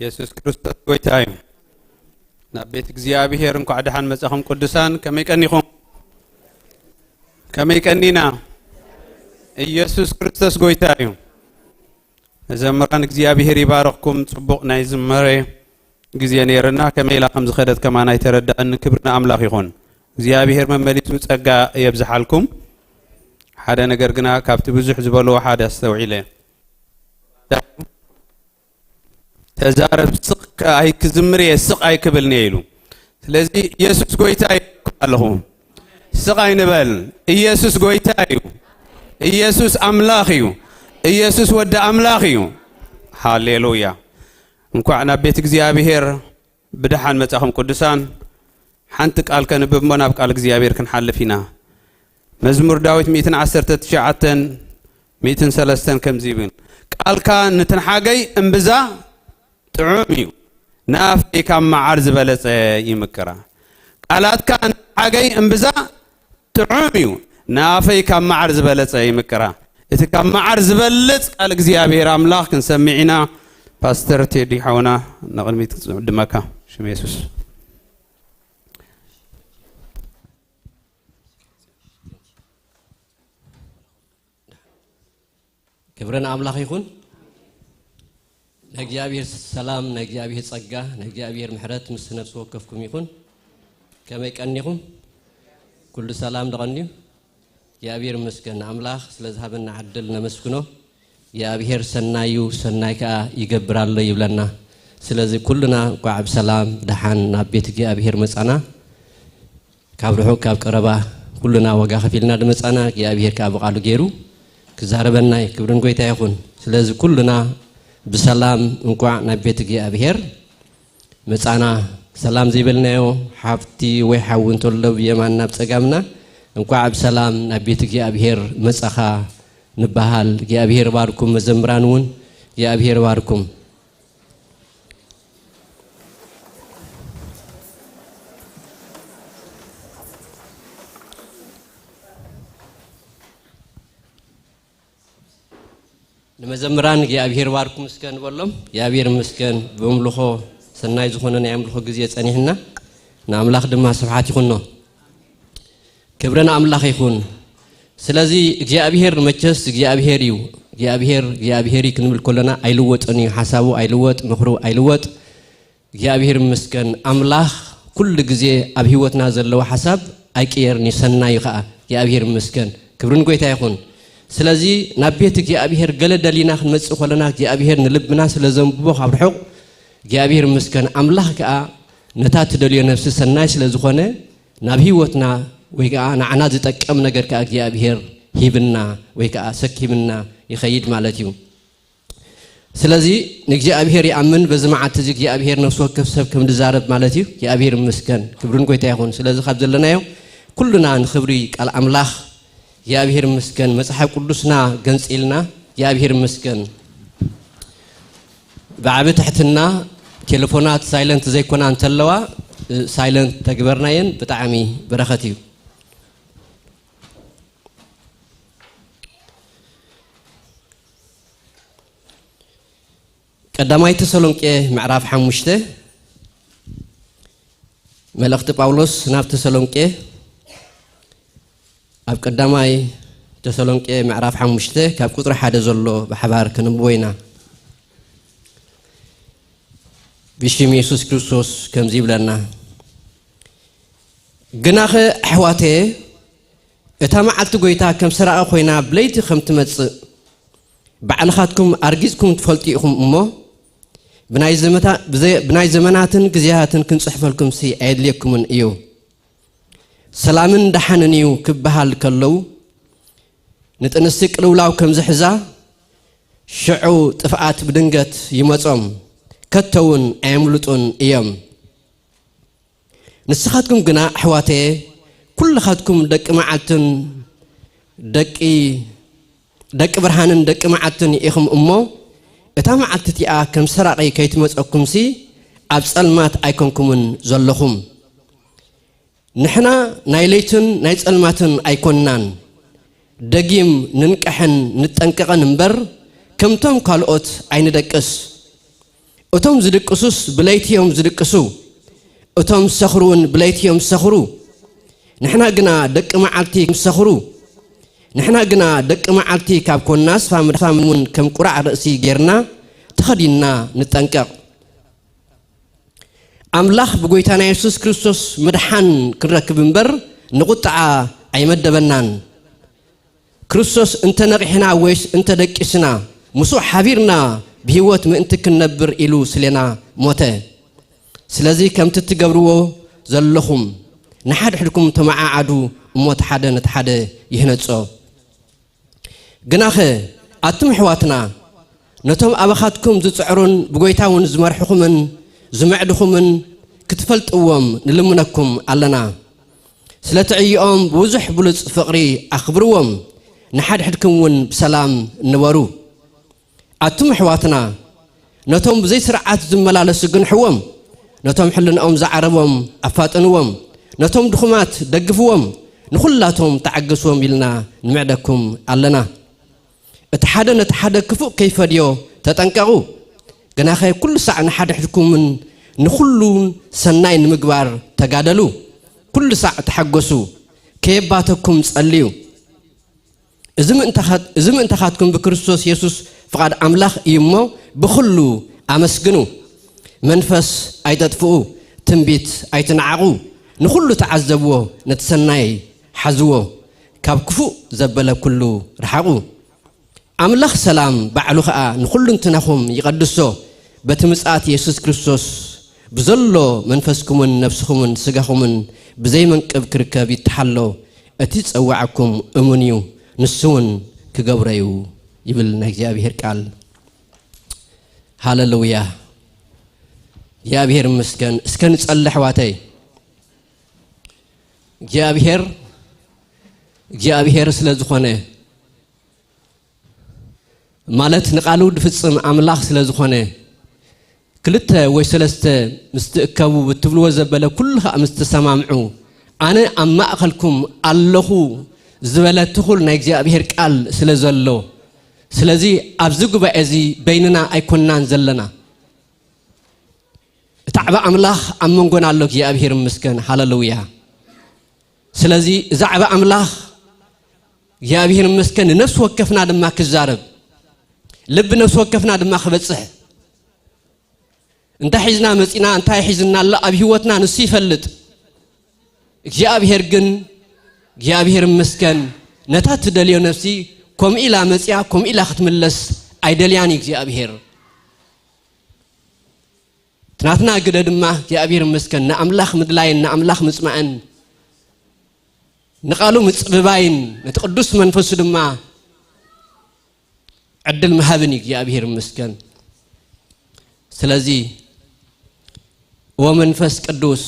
የሱስ ክርስቶስ ጎይታ እዩ። ናብ ቤት እግዚኣብሔር እንኳዕ ደሓን መጻኹም ቅዱሳን። ከመይ ቀኒኹም? ከመይ ቀኒና? ኢየሱስ ክርስቶስ ጎይታ እዩ። መዘምራን እግዚኣብሔር ይባርኽኩም። ጽቡቕ ናይ ዝማሬ ግዜ ነይርና። ከመይ ኢላ ከም ዝኸደት ከማን ኣይተረዳእን። ክብሪ ንኣምላኽ ይኹን። እግዚኣብሔር መመሊሱ ጸጋ የብዝሓልኩም። ሓደ ነገር ግና ካብቲ ብዙሕ ዝበልዎ ሓደ ኣስተውዒለ። ተዛረብ ስቕ ከ-፣ ኣይክዝምር እየ፣ ስቕ ኣይክብልን እየ ኢሉ። ስለዚ ኢየሱስ ጎይታ እዩ ኣለኹ። ስቕ ኣይንበል። ኢየሱስ ጎይታ እዩ። ኢየሱስ ኣምላኽ እዩ። ኢየሱስ ወዲ ኣምላኽ እዩ። ሃሌሉያ። እንኳዕ ናብ ቤት እግዚኣብሔር ብደሓን መጻኹም ቅዱሳን። ሓንቲ ቃል ከንብብ እሞ ናብ ቃል እግዚኣብሔር ክንሓልፍ ኢና። መዝሙር ዳዊት ሚእትን ዓሰርተ ትሽዓተን ሚእትን ሰለስተን ከምዚ ይብል፣ "ቃልካ ንትንሓገይ እምብዛ ጥዑም እዩ፣ ንኣፈይ ካብ መዓር ዝበለጸ ይምቅራ።" ቃላትካ ንትንሓገይ እምብዛ ጥዑም እዩ፣ ንኣፈይ ካብ መዓር ዝበለጸ ይምቅራ። እቲ ካብ መዓር ዝበልጽ ቃል እግዚኣብሔር ኣምላኽ ክንሰምዕ ኢና። ፓስተር ቴዲ ሓውና ንቕድሚት ክድመካ ሽም የሱስ። ክብሪ ንኣምላኽ ይኹን። ናይ እግዚኣብሔር ሰላም፣ ናይ እግዚኣብሔር ጸጋ፣ ናይ እግዚኣብሔር ምሕረት ምስ ነፍሲ ወከፍኩም ይኹን። ከመይ ቀኒኹም? ኩሉ ሰላም ደቐንዩ? እግዚኣብሔር ይመስገን። ንኣምላኽ ስለ ዝሃበና ዕድል ነመስግኖ። እግዚኣብሔር ሰናይ እዩ፣ ሰናይ ከኣ ይገብር ኣሎ ይብለና። ስለዚ ኩልና እንኳዕ ብሰላም ብደሓን ናብ ቤት እግዚኣብሔር መጻና። ካብ ርሑቕ ካብ ቀረባ ኩልና ዋጋ ከፊልና ድመጻና እግዚኣብሔር ከኣ ብቓሉ ገይሩ ክዛረበና እዩ። ክብርን ጎይታ ይኹን። ስለዚ ኩልና ብሰላም እንኳዕ ናብ ቤት እግዚኣብሔር መጻና። ሰላም ዘይበልናዮ ሓፍቲ ወይ ሓዊ እንተሎ ብየማንና ብጸጋምና እንኳዕ ብሰላም ናብ ቤት እግዚኣብሔር መጻኻ ንበሃል። እግዚኣብሔር ባርኩም። መዘምራን እውን እግዚኣብሔር ባርኩም። ንመዘምራን እግዚኣብሔር ባርኩም እስከ ንበሎም። እግዚኣብሔር ይመስገን። ብኣምልኾ ሰናይ ዝኾነ ናይ ኣምልኾ ግዜ ጸኒሕና፣ ንኣምላኽ ድማ ስብሓት ይኹኖ። ክብሪ ንኣምላኽ ይኹን። ስለዚ እግዚኣብሔር መቸስ እግዚኣብሔር እዩ። እግዚኣብሔር እግዚኣብሔር እዩ ክንብል ከለና ኣይልወጥን እዩ። ሓሳቡ ኣይልወጥ፣ ምኽሩ ኣይልወጥ። እግዚኣብሔር ይመስገን። ኣምላኽ ኩሉ ግዜ ኣብ ህይወትና ዘለዎ ሓሳብ ኣይቅየርን እዩ፣ ሰናይ እዩ ኸዓ። እግዚኣብሔር ይመስገን። ክብርን ጎይታ ይኹን። ስለዚ ናብ ቤት እግዚኣብሔር ገለ ደሊና ክንመጽእ ከለና እግዚኣብሔር ንልብና ስለ ዘንብቦ ካብ ርሑቕ እግዚኣብሔር ይመስገን። ኣምላኽ ከኣ ነታ ትደልዮ ነፍሲ ሰናይ ስለ ዝኾነ ናብ ህይወትና ወይ ከኣ ንዓና ዝጠቅም ነገር ከኣ እግዚኣብሔር ሂብና ወይ ከኣ ሰኪምና ይኸይድ ማለት እዩ። ስለዚ ንእግዚኣብሔር ይኣምን፣ በዚ መዓልቲ እዚ እግዚኣብሔር ነፍሲ ወከፍ ሰብ ከም ዝዛረብ ማለት እዩ። እግዚኣብሔር ይመስገን፣ ክብርን ጎይታ ይኹን። ስለዚ ካብ ዘለናዮ ኩልና ንኽብሪ ቃል ኣምላኽ እግዚኣብሔር ይመስገን። መጽሓፍ ቅዱስና ገንጺልና እግዚኣብሔር ይመስገን። ብዓቢ ትሕትና ቴሌፎናት ሳይለንት ዘይኮና እንተለዋ ሳይለንት ተግበርናየን ብጣዕሚ በረኸት እዩ። ቀዳማይ ተሰሎንቄ ምዕራፍ ሓሙሽተ፣ መልእኽቲ ጳውሎስ ናብ ተሰሎንቄ፣ ኣብ ቀዳማይ ተሰሎንቄ ምዕራፍ ሓሙሽተ ካብ ቁጽሪ ሓደ ዘሎ ብሓባር ከነንብቦ ኢና። ብሽም የሱስ ክርስቶስ ከምዚ ይብለና፣ ግናኸ ኣሕዋተየ፣ እታ መዓልቲ ጐይታ ከም ሰራቒ ኾይና ብለይቲ ከም ትመጽእ ባዕልኻትኩም ኣርጊጽኩም ትፈልጡ ኢኹም እሞ፣ ብናይ ዘመታ-፣ ብዘ-፣ ብናይ ዘመናትን ግዜያትን ክንጽሕፈልኩምሲ ኣየድልየኩምን እዩ። ሰላምን ደሓንን እዩ ክበሃል ከለዉ፣ ንጥንሲ ቅልውላው ከም ዝሕዛ፣ ሽዑ ጥፍኣት ብድንገት ይመጾም፣ ከቶ እውን ኣየምልጡን እዮም። ንስኻትኩም ግና ኣሕዋተየ፣ ኩልኻትኩም ደቂ መዓልትን ደቂ፣ ደቂ ብርሃንን ደቂ መዓልትን ኢኹም እሞ፣ እታ መዓልቲ እቲኣ ከም ሰራቒ ከይትመጸኩምሲ፣ ኣብ ጸልማት ኣይኮንኩምን ዘለኹም። ንሕና ናይ ለይትን ናይ ጸልማትን ኣይኮንናን፣ ደጊም ንንቀሕን ንጠንቀቕን እምበር፣ ከምቶም ካልኦት ኣይንደቅስ። እቶም ዝድቅሱስ ብለይቲ እዮም ዝድቅሱ፣ እቶም ዝሰኽሩ እውን ብለይቲ እዮም ዝሰኽሩ። ንሕና ግና ደቂ መዓልቲ እዮም ዝሰኽሩ። ንሕና ግና ደቂ መዓልቲ ካብ ኮንናስ፣ ፋም-፣ ፋም እውን ከም ቁራዕ ርእሲ ጌርና ተኸዲንና ንጠንቀቕ። ኣምላኽ ብጎይታና የሱስ ክርስቶስ ምድሓን ክንረክብ እምበር፣ ንቁጥዓ ኣይመደበናን። ክርስቶስ እንተ ነቒሕና ወይስ እንተ ደቂስና፣ ምስኡ ሓቢርና ብህይወት ምእንቲ ክንነብር ኢሉ ስሌና ሞተ። ስለዚ ከምቲ እትገብርዎ ዘለኹም ንሓድሕድኩም ተመዓዓዱ፣ እሞ እቲ ሓደ ነቲ ሓደ ይህነጾ። ግናኸ ኣቱም ኣሕዋትና፣ ነቶም ኣባኻትኩም ዝጽዕሩን ብጎይታ እውን ዝመርሕኹምን ዝምዕድኹምን ክትፈልጥዎም ንልምነኩም ኣለና። ስለቲ ዕዮኦም ብብዙሕ ብሉጽ ፍቕሪ ኣኽብርዎም፣ ንሓድሕድኩም እውን ብሰላም ንበሩ። ኣቱም ኣሕዋትና፣ ነቶም ብዘይ ስርዓት ዝመላለሱ ግንሕዎም፣ ነቶም ሕልንኦም ዝዓረቦም ኣፋጥንዎም፣ ነቶም ድኹማት ደግፍዎም፣ ንኹላቶም ተዓገስዎም ኢልና ንምዕደኩም ኣለና። እቲ ሓደ ነቲ ሓደ ክፉእ ከይፈድዮ ተጠንቀቑ። ግናኸ ኩሉ ሳዕ ንሓድሕድኩምን ንኹሉን ሰናይ ንምግባር ተጋደሉ። ኩሉ ሳዕ ተሓጎሱ፣ ከየባተኩም ጸልዩ። እዚ ምእንታኻት-፣ እዚ ምእንታኻትኩም ብክርስቶስ የሱስ ፍቓድ ኣምላኽ እዩ እሞ፣ ብኹሉ ኣመስግኑ። መንፈስ ኣይተጥፍኡ፣ ትንቢት ኣይትንዓቑ፣ ንኹሉ ተዓዘብዎ፣ ነቲ ሰናይ ሓዝዎ፣ ካብ ክፉእ ዘበለ ኩሉ ርሓቑ። ኣምላኽ ሰላም ባዕሉ ኸኣ ንኹልንትናኹም ይቐድሶ፣ በቲ ምጽኣት የሱስ ክርስቶስ ብዘሎ መንፈስኩምን ነፍስኹምን ስጋኹምን ብዘይ መንቅብ ክርከብ ይተሓሎ። እቲ ዝጸውዓኩም እሙን እዩ፣ ንሱ እውን ክገብሮ እዩ ይብል ናይ እግዚኣብሔር ቃል። ሃለሉያ። እግዚኣብሔር ይመስገን። እስከ ንጸሊ ኣሕዋተይ። እግዚኣብሔር፣ እግዚኣብሔር ስለ ዝኾነ፣ ማለት ንቃሉ ድፍጽም ኣምላኽ ስለ ዝኾነ፣ ክልተ ወይ ሰለስተ ምስ ትእከቡ ብትብልዎ ዘበለ ኩሉ ኸኣ ምስ ትሰማምዑ፣ ኣነ ኣብ ማእከልኩም ኣለኹ ዝበለ ትኹል ናይ እግዚኣብሔር ቃል ስለ ዘሎ፣ ስለዚ ኣብዚ ጉባኤ እዚ በይንና ኣይኮንናን ዘለና። እቲ ዓቢ ኣምላኽ ኣብ መንጎና ኣሎ። እግዚኣብሔር ይመስገን። ሃለሉያ። ስለዚ እዚ ዓቢ ኣምላኽ እግዚኣብሔር ይመስገን ንነፍሲ ወከፍና ድማ ክዛረብ፣ ልቢ ነፍሲ ወከፍና ድማ ክበጽሕ፣ እንታይ ሒዝና መጺና፣ እንታይ ሒዝና ኣሎ ኣብ ህይወትና ንሱ ይፈልጥ። እግዚኣብሔር ግን፣ እግዚኣብሔር ይመስገን፣ ነታ ትደልዮ ነፍሲ ከምኡ ኢላ መጺኣ ከምኡ ኢላ ክትምለስ ኣይደልያን እዩ እግዚኣብሔር። እቲ ናትና ግደ ድማ እግዚኣብሔር ይመስገን ንኣምላኽ ምድላይን ንኣምላኽ ምጽማእን ንቃሉ ምጽብባይን ነቲ ቅዱስ መንፈሱ ድማ ዕድል ምሃብን እዩ። እግዚኣብሔር ይመስገን። ስለዚ ወመንፈስ ቅዱስ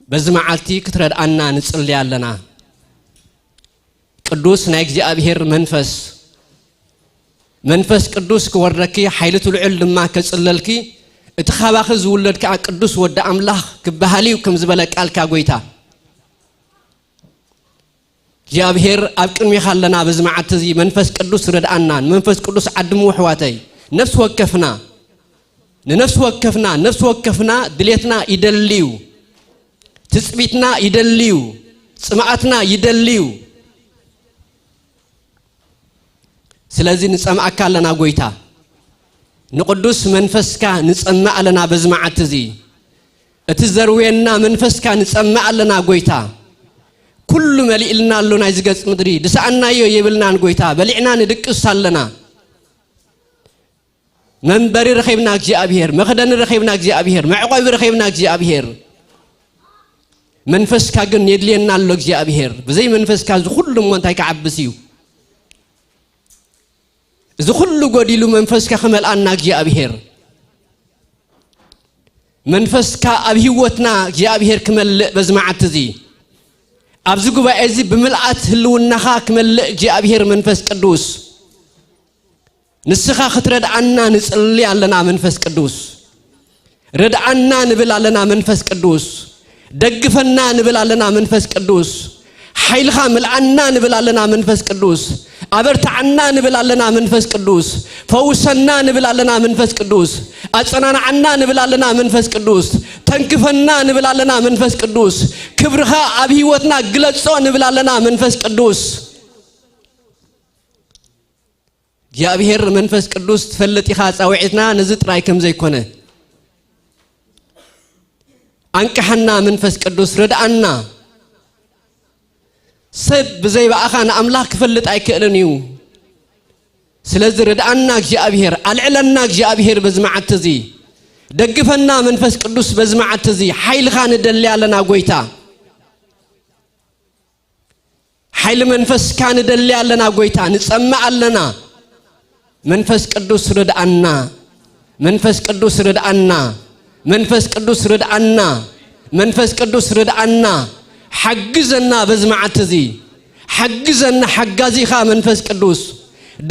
በዚ መዓልቲ ክትረድኣና ንጽሊ ኣለና። ቅዱስ ናይ እግዚኣብሔር መንፈስ፣ መንፈስ ቅዱስ ክወርደኪ፣ ሓይሊ እቲ ልዑል ድማ ከጽለልኪ፣ እቲ ካባኺ ዝውለድ ከኣ ቅዱስ ወዲ ኣምላኽ ክበሃል እዩ፣ ከም ዝበለ ቃልካ ጐይታ። እግዚኣብሔር ኣብ ቅድሚኻ ኣለና። በዚ መዓልቲ እዚ መንፈስ ቅዱስ ርድኣና፣ ንመንፈስ ቅዱስ ዓድምዎ ኣሕዋተይ። ነፍሲ ወከፍና፣ ንነፍሲ ወከፍና፣ ነፍሲ ወከፍና ድሌትና ይደልዩ፣ ትጽቢትና ይደልዩ፣ ጽምኣትና ይደልዩ። ስለዚ ንጸምኣካ ኣለና ጐይታ፣ ንቕዱስ መንፈስካ ንጸምእ ኣለና በዚ መዓልቲ እዚ። እቲ ዘርውየና መንፈስካ ንጸምእ ኣለና ጐይታ። ኩሉ መሊእልና ኣሎ ናይዚ ገጽ ምድሪ፣ ድሰኣናዮ የብልናን ጐይታ፣ በሊዕና ንድቅስ ኣለና። መንበሪ ረኺብና እግዚኣብሔር፣ መኽደኒ ረኺብና እግዚኣብሔር፣ መዕቆቢ ረኺብና እግዚኣብሔር። መንፈስካ ግን የድልየና ኣሎ እግዚኣብሔር። ብዘይ መንፈስካ እዚ ኩሉ እሞ እንታይ ክዓብስ እዩ? እዚ ኩሉ ጎዲሉ መንፈስካ ክመልኣና እግዚኣብሔር። መንፈስካ ኣብ ህይወትና እግዚኣብሔር ክመልእ በዚ መዓልቲ እዚ፣ ኣብዚ ጉባኤ እዚ ብምልኣት ህልውናኻ ክመልእ እግዚኣብሔር መንፈስ ቅዱስ። ንስኻ ክትረድኣና ንጽሊ ኣለና መንፈስ ቅዱስ። ረድኣና ንብል ኣለና መንፈስ ቅዱስ። ደግፈና ንብል ኣለና መንፈስ ቅዱስ። ሓይልኻ ምልኣና ንብል ኣለና መንፈስ ቅዱስ። ኣበርትዓና ንብል ኣለና መንፈስ ቅዱስ። ፈውሰና ንብል ኣለና መንፈስ ቅዱስ። ኣጸናንዓና ንብል ኣለና መንፈስ ቅዱስ። ተንክፈና ንብል ኣለና መንፈስ ቅዱስ። ክብርኻ ኣብ ህይወትና ግለጾ ንብል ኣለና መንፈስ ቅዱስ። እግዚኣብሔር መንፈስ ቅዱስ ትፈልጥ ኢኻ ጻውዒትና ነዚ ጥራይ ከም ዘይኮነ። ኣንቅሓና መንፈስ ቅዱስ ርድኣና። ሰብ ብዘይ ብኣኻ ንኣምላኽ ክፈልጥ ኣይክእልን እዩ። ስለዚ ርድኣና እግዚኣብሔር፣ ኣልዕለና እግዚኣብሔር በዚ መዓልቲ እዚ። ደግፈና መንፈስ ቅዱስ በዚ መዓልቲ እዚ። ሓይልኻ ንደሊ ኣለና ጎይታ። ሓይሊ መንፈስካ ንደሊ ኣለና ጎይታ፣ ንጸምእ ኣለና። መንፈስ ቅዱስ ርድኣና፣ መንፈስ ቅዱስ ርድኣና፣ መንፈስ ቅዱስ ርድኣና፣ መንፈስ ቅዱስ ርድኣና። ሓግዘና በዚ መዓልቲ እዚ። ሓግዘና ሓጋዚኻ መንፈስ ቅዱስ፣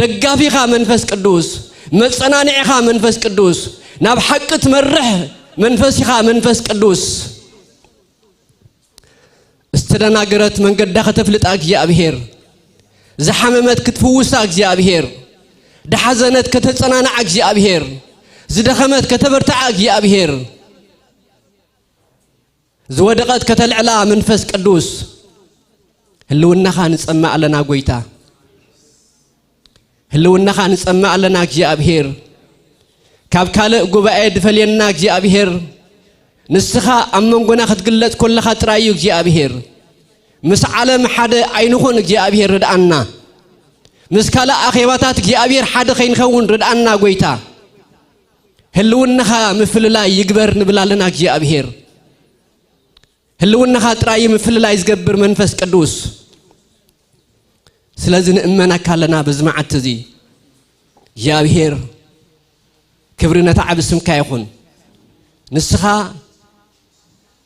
ደጋፊኻ መንፈስ ቅዱስ፣ መጸናንዒኻ መንፈስ ቅዱስ፣ ናብ ሓቂ ትመርሕ መንፈስ ኢኻ መንፈስ ቅዱስ። ዝተደናገረት መንገዳ ከተፍልጣ እግዚኣብሔር፣ ዝሓመመት ክትፍውሳ እግዚኣብሔር፣ ድሓዘነት ከተጸናንዓ እግዚኣብሔር፣ ዝደኸመት ከተበርትዓ እግዚኣብሔር፣ ዝወደቐት ከተልዕላ መንፈስ ቅዱስ። ህልውናኻ ንጸምእ ኣለና ጎይታ። ህልውናኻ ንጸምእ ኣለና እግዚኣብሔር። ካብ ካልእ ጉባኤ ድፈልየና እግዚኣብሔር፣ ንስኻ ኣብ መንጎና ክትግለጽ ኮለኻ ጥራይ እዩ እግዚኣብሔር። ምስ ዓለም ሓደ ኣይንኹን እግዚኣብሔር ርድኣና። ምስ ካልእ ኣኼባታት እግዚኣብሔር ሓደ ከይንኸውን ርድኣና ጎይታ። ህልውናኻ ምፍልላይ ይግበር ንብል ኣለና እግዚኣብሔር። ህልውናኻ ጥራይ እዩ ምፍልላይ ዝገብር መንፈስ ቅዱስ። ስለዚ ንእመነካ ኣለና በዚ መዓልቲ እዚ። እግዚኣብሔር ክብሪ ነታ ዓቢ ስምካ ይኹን። ንስኻ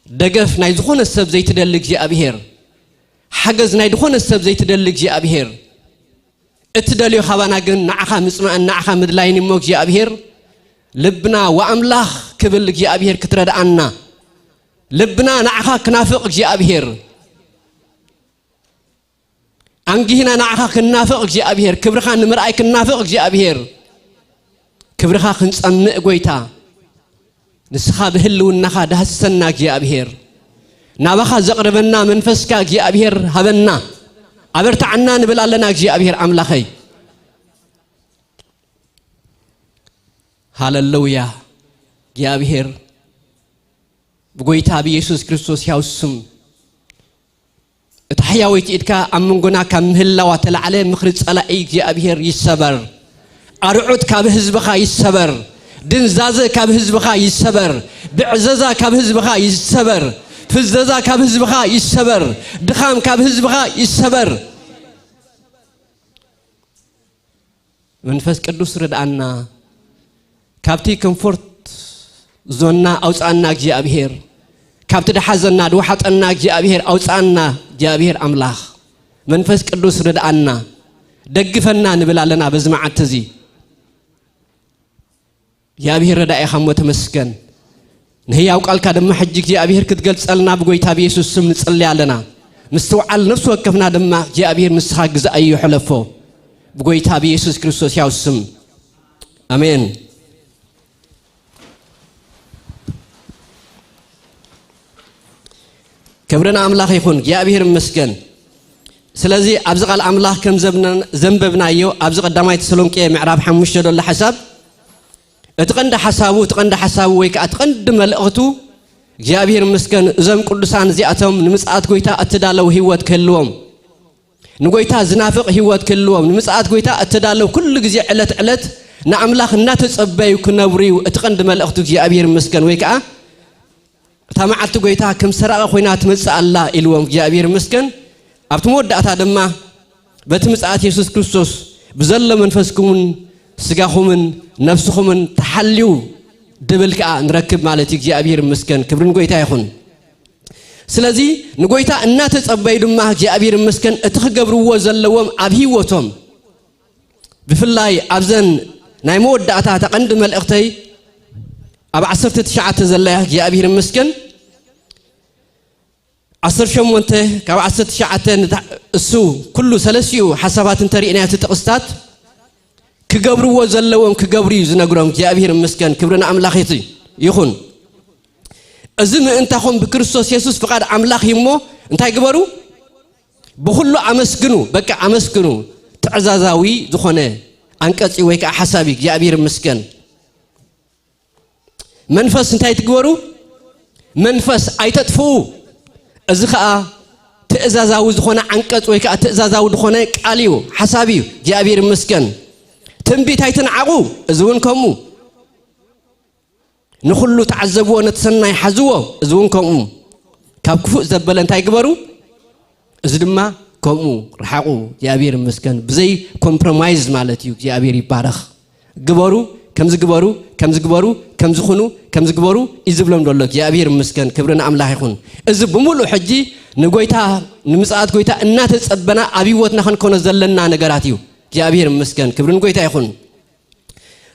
ደገፍ ናይ ዝኾነ ሰብ ዘይትደሊ እግዚኣብሔር፣ ሓገዝ ናይ ዝኾነ ሰብ ዘይትደሊ እግዚኣብሔር፣ እትደልዮ ካባና ግን ንዓኻ ምጽማእን ንዓኻ ምድላይን እሞ እግዚኣብሔር፣ ልብና ወኣምላኽ ክብል እግዚኣብሔር ክትረድኣና፣ ልብና ንዓኻ ክናፍቕ እግዚኣብሔር፣ ኣንጊህና ንዓኻ ክናፍቕ እግዚኣብሔር፣ ክብርኻ ንምርኣይ ክናፍቕ እግዚኣብሔር፣ ክብርኻ ክንጸምእ ጎይታ፣ ንስኻ ብህልውናኻ ዳህስሰና እግዚኣብሔር፣ ናባኻ ዘቕርበና መንፈስካ እግዚኣብሔር ሃበና፣ ኣበርትዓና ንብል ኣለና እግዚኣብሔር ኣምላኸይ። ሃለሉያ። እግዚኣብሔር ብጎይታ ብኢየሱስ ክርስቶስ ሕያው ስም፣ እታ ሕያወይቲ ኢድካ ኣብ መንጎና ካብ ምህላዋ ተላዕለ ምኽሪ ጸላኢ እግዚኣብሔር ይሰበር። ኣርዑት ካብ ህዝብኻ ይሰበር። ድንዛዘ ካብ ህዝብኻ ይሰበር። ብዕዘዛ ካብ ህዝብኻ ይሰበር። ፍዘዛ ካብ ህዝብኻ ይሰበር። ድኻም ካብ ህዝብኻ ይሰበር። መንፈስ ቅዱስ ርድኣና። ካብቲ ኮምፎርት ዞንና ኣውጽኣና እግዚኣብሔር። ካብቲ ድሓዘና ድወሓጠና እግዚኣብሔር ኣውጽኣና እግዚኣብሔር ኣምላኽ። መንፈስ ቅዱስ ርድኣና። ደግፈና ንብል ኣለና በዚ መዓልቲ እዚ። እግዚኣብሔር ረዳኢኻ እሞ ተመስገን። ንህያው ቃልካ ድማ ሕጂ እግዚኣብሔር ክትገልጸልና ብጎይታ ብየሱስ ስም ንጽሊ ኣለና። ምስትውዓል ነፍሲ ወከፍና ድማ እግዚኣብሔር ንስኻ ግዛእ እዩ ሕለፎ። ብጎይታ ብየሱስ ክርስቶስ ያው ስም። ኣሜን። ክብሪ ንኣምላኽ ይኹን። እግዚኣብሔር ይመስገን። ስለዚ ኣብዚ ቃል ኣምላኽ ከም ዘብነ-፣ ዘንበብናዮ ኣብዚ ቀዳማይ ተሰሎንቄ ምዕራፍ ሓሙሽተ ዘሎ ሓሳብ፣ እቲ ቀንዲ ሓሳቡ፣ እቲ ቀንዲ ሓሳቡ ወይ ከኣ እቲ ቀንዲ መልእኽቱ እግዚኣብሔር ይመስገን፣ እዞም ቅዱሳን እዚኣቶም ንምጽኣት ጎይታ እተዳለዉ ህይወት ክህልዎም፣ ንጎይታ ዝናፍቕ ህይወት ክህልዎም፣ ንምጽኣት ጎይታ እተዳለዉ ኩሉ ግዜ ዕለት ዕለት ንኣምላኽ እናተጸበዩ ክነብሩ እዩ እቲ ቀንዲ መልእኽቱ። እግዚኣብሔር ይመስገን። ወይ ከኣ እታ መዓልቲ ጎይታ ከም ሰራቒ ኮይና ትመጽእ ኣላ ኢልዎም እግዚኣብሔር ይመስገን። ኣብቲ መወዳእታ ድማ በቲ ምጽኣት የሱስ ክርስቶስ ብዘሎ መንፈስኩምን ስጋኹምን ነፍስኹምን ተሓልዩ ድብል ከኣ ንረክብ ማለት እዩ። እግዚኣብሔር ይመስገን፣ ክብሪ ንጎይታ ይኹን። ስለዚ ንጎይታ እናተጸበዩ ድማ እግዚኣብሔር ይመስገን እቲ ክገብርዎ ዘለዎም ኣብ ህይወቶም፣ ብፍላይ ኣብዘን ናይ መወዳእታ እታ ቀንዲ መልእኽተይ ኣብ ዓሰርተ ትሽዓተ ዘለያ እግዚኣብሔር ይመስገን፣ ዓሰርተ ሸሞንተ ካብ ዓሰርተ ትሽዓተ ንታ-፣ እሱ ኩሉ ሰለስቲኡ ሓሳባት እንተሪእናዮ እቲ ጥቕስታት ክገብርዎ ዘለዎም ክገብሩ እዩ ዝነግሮም። እግዚኣብሔር ይመስገን፣ ክብሪ ንኣምላኽ ይኹን። እዚ ምእንታኹም ብክርስቶስ የሱስ ፍቓድ ኣምላኽ እዩ እሞ እንታይ ግበሩ? ብኹሉ ኣመስግኑ፣ በቃ ኣመስግኑ። ትእዛዛዊ ዝኾነ ኣንቀጺ ወይ ከዓ ሓሳብ እዩ። እግዚኣብሔር ይመስገን። መንፈስ እንታይ ትግበሩ? መንፈስ ኣይተጥፍኡ። እዚ ከዓ ትእዛዛዊ ዝኾነ ዓንቀጽ ወይ ከዓ ትእዛዛዊ ዝኾነ ቃል እዩ፣ ሓሳብ እዩ። እግዚኣብሔር ይመስገን። ትንቢት ኣይትንዓቑ፣ እዚ እውን ከምኡ። ንኹሉ ተዓዘብዎ፣ ነቲ ሰናይ ሓዝዎ፣ እዚ እውን ከምኡ። ካብ ክፉእ ዘበለ እንታይ ግበሩ? እዚ ድማ ከምኡ ርሓቑ። እግዚኣብሔር ይመስገን። ብዘይ ኮምፕሮማይዝ ማለት እዩ። እግዚኣብሔር ይባረኽ። ግበሩ፣ ከምዚ ግበሩ፣ ከምዚ ግበሩ፣ ከምዚ ኩኑ፣ ከምዚ ግበሩ እዩ ዝብሎም ዘሎ። እግዚኣብሔር ይመስገን። ክብሪ ንኣምላኽ ይኹን። እዚ ብምሉእ ሕጂ ንጎይታ፣ ንምጽኣት ጎይታ እናተጸበና ኣብ ህይወትና ክንኮኖ ዘለና ነገራት እዩ። እግዚኣብሔር ይመስገን። ክብሪ ንጎይታ ይኹን።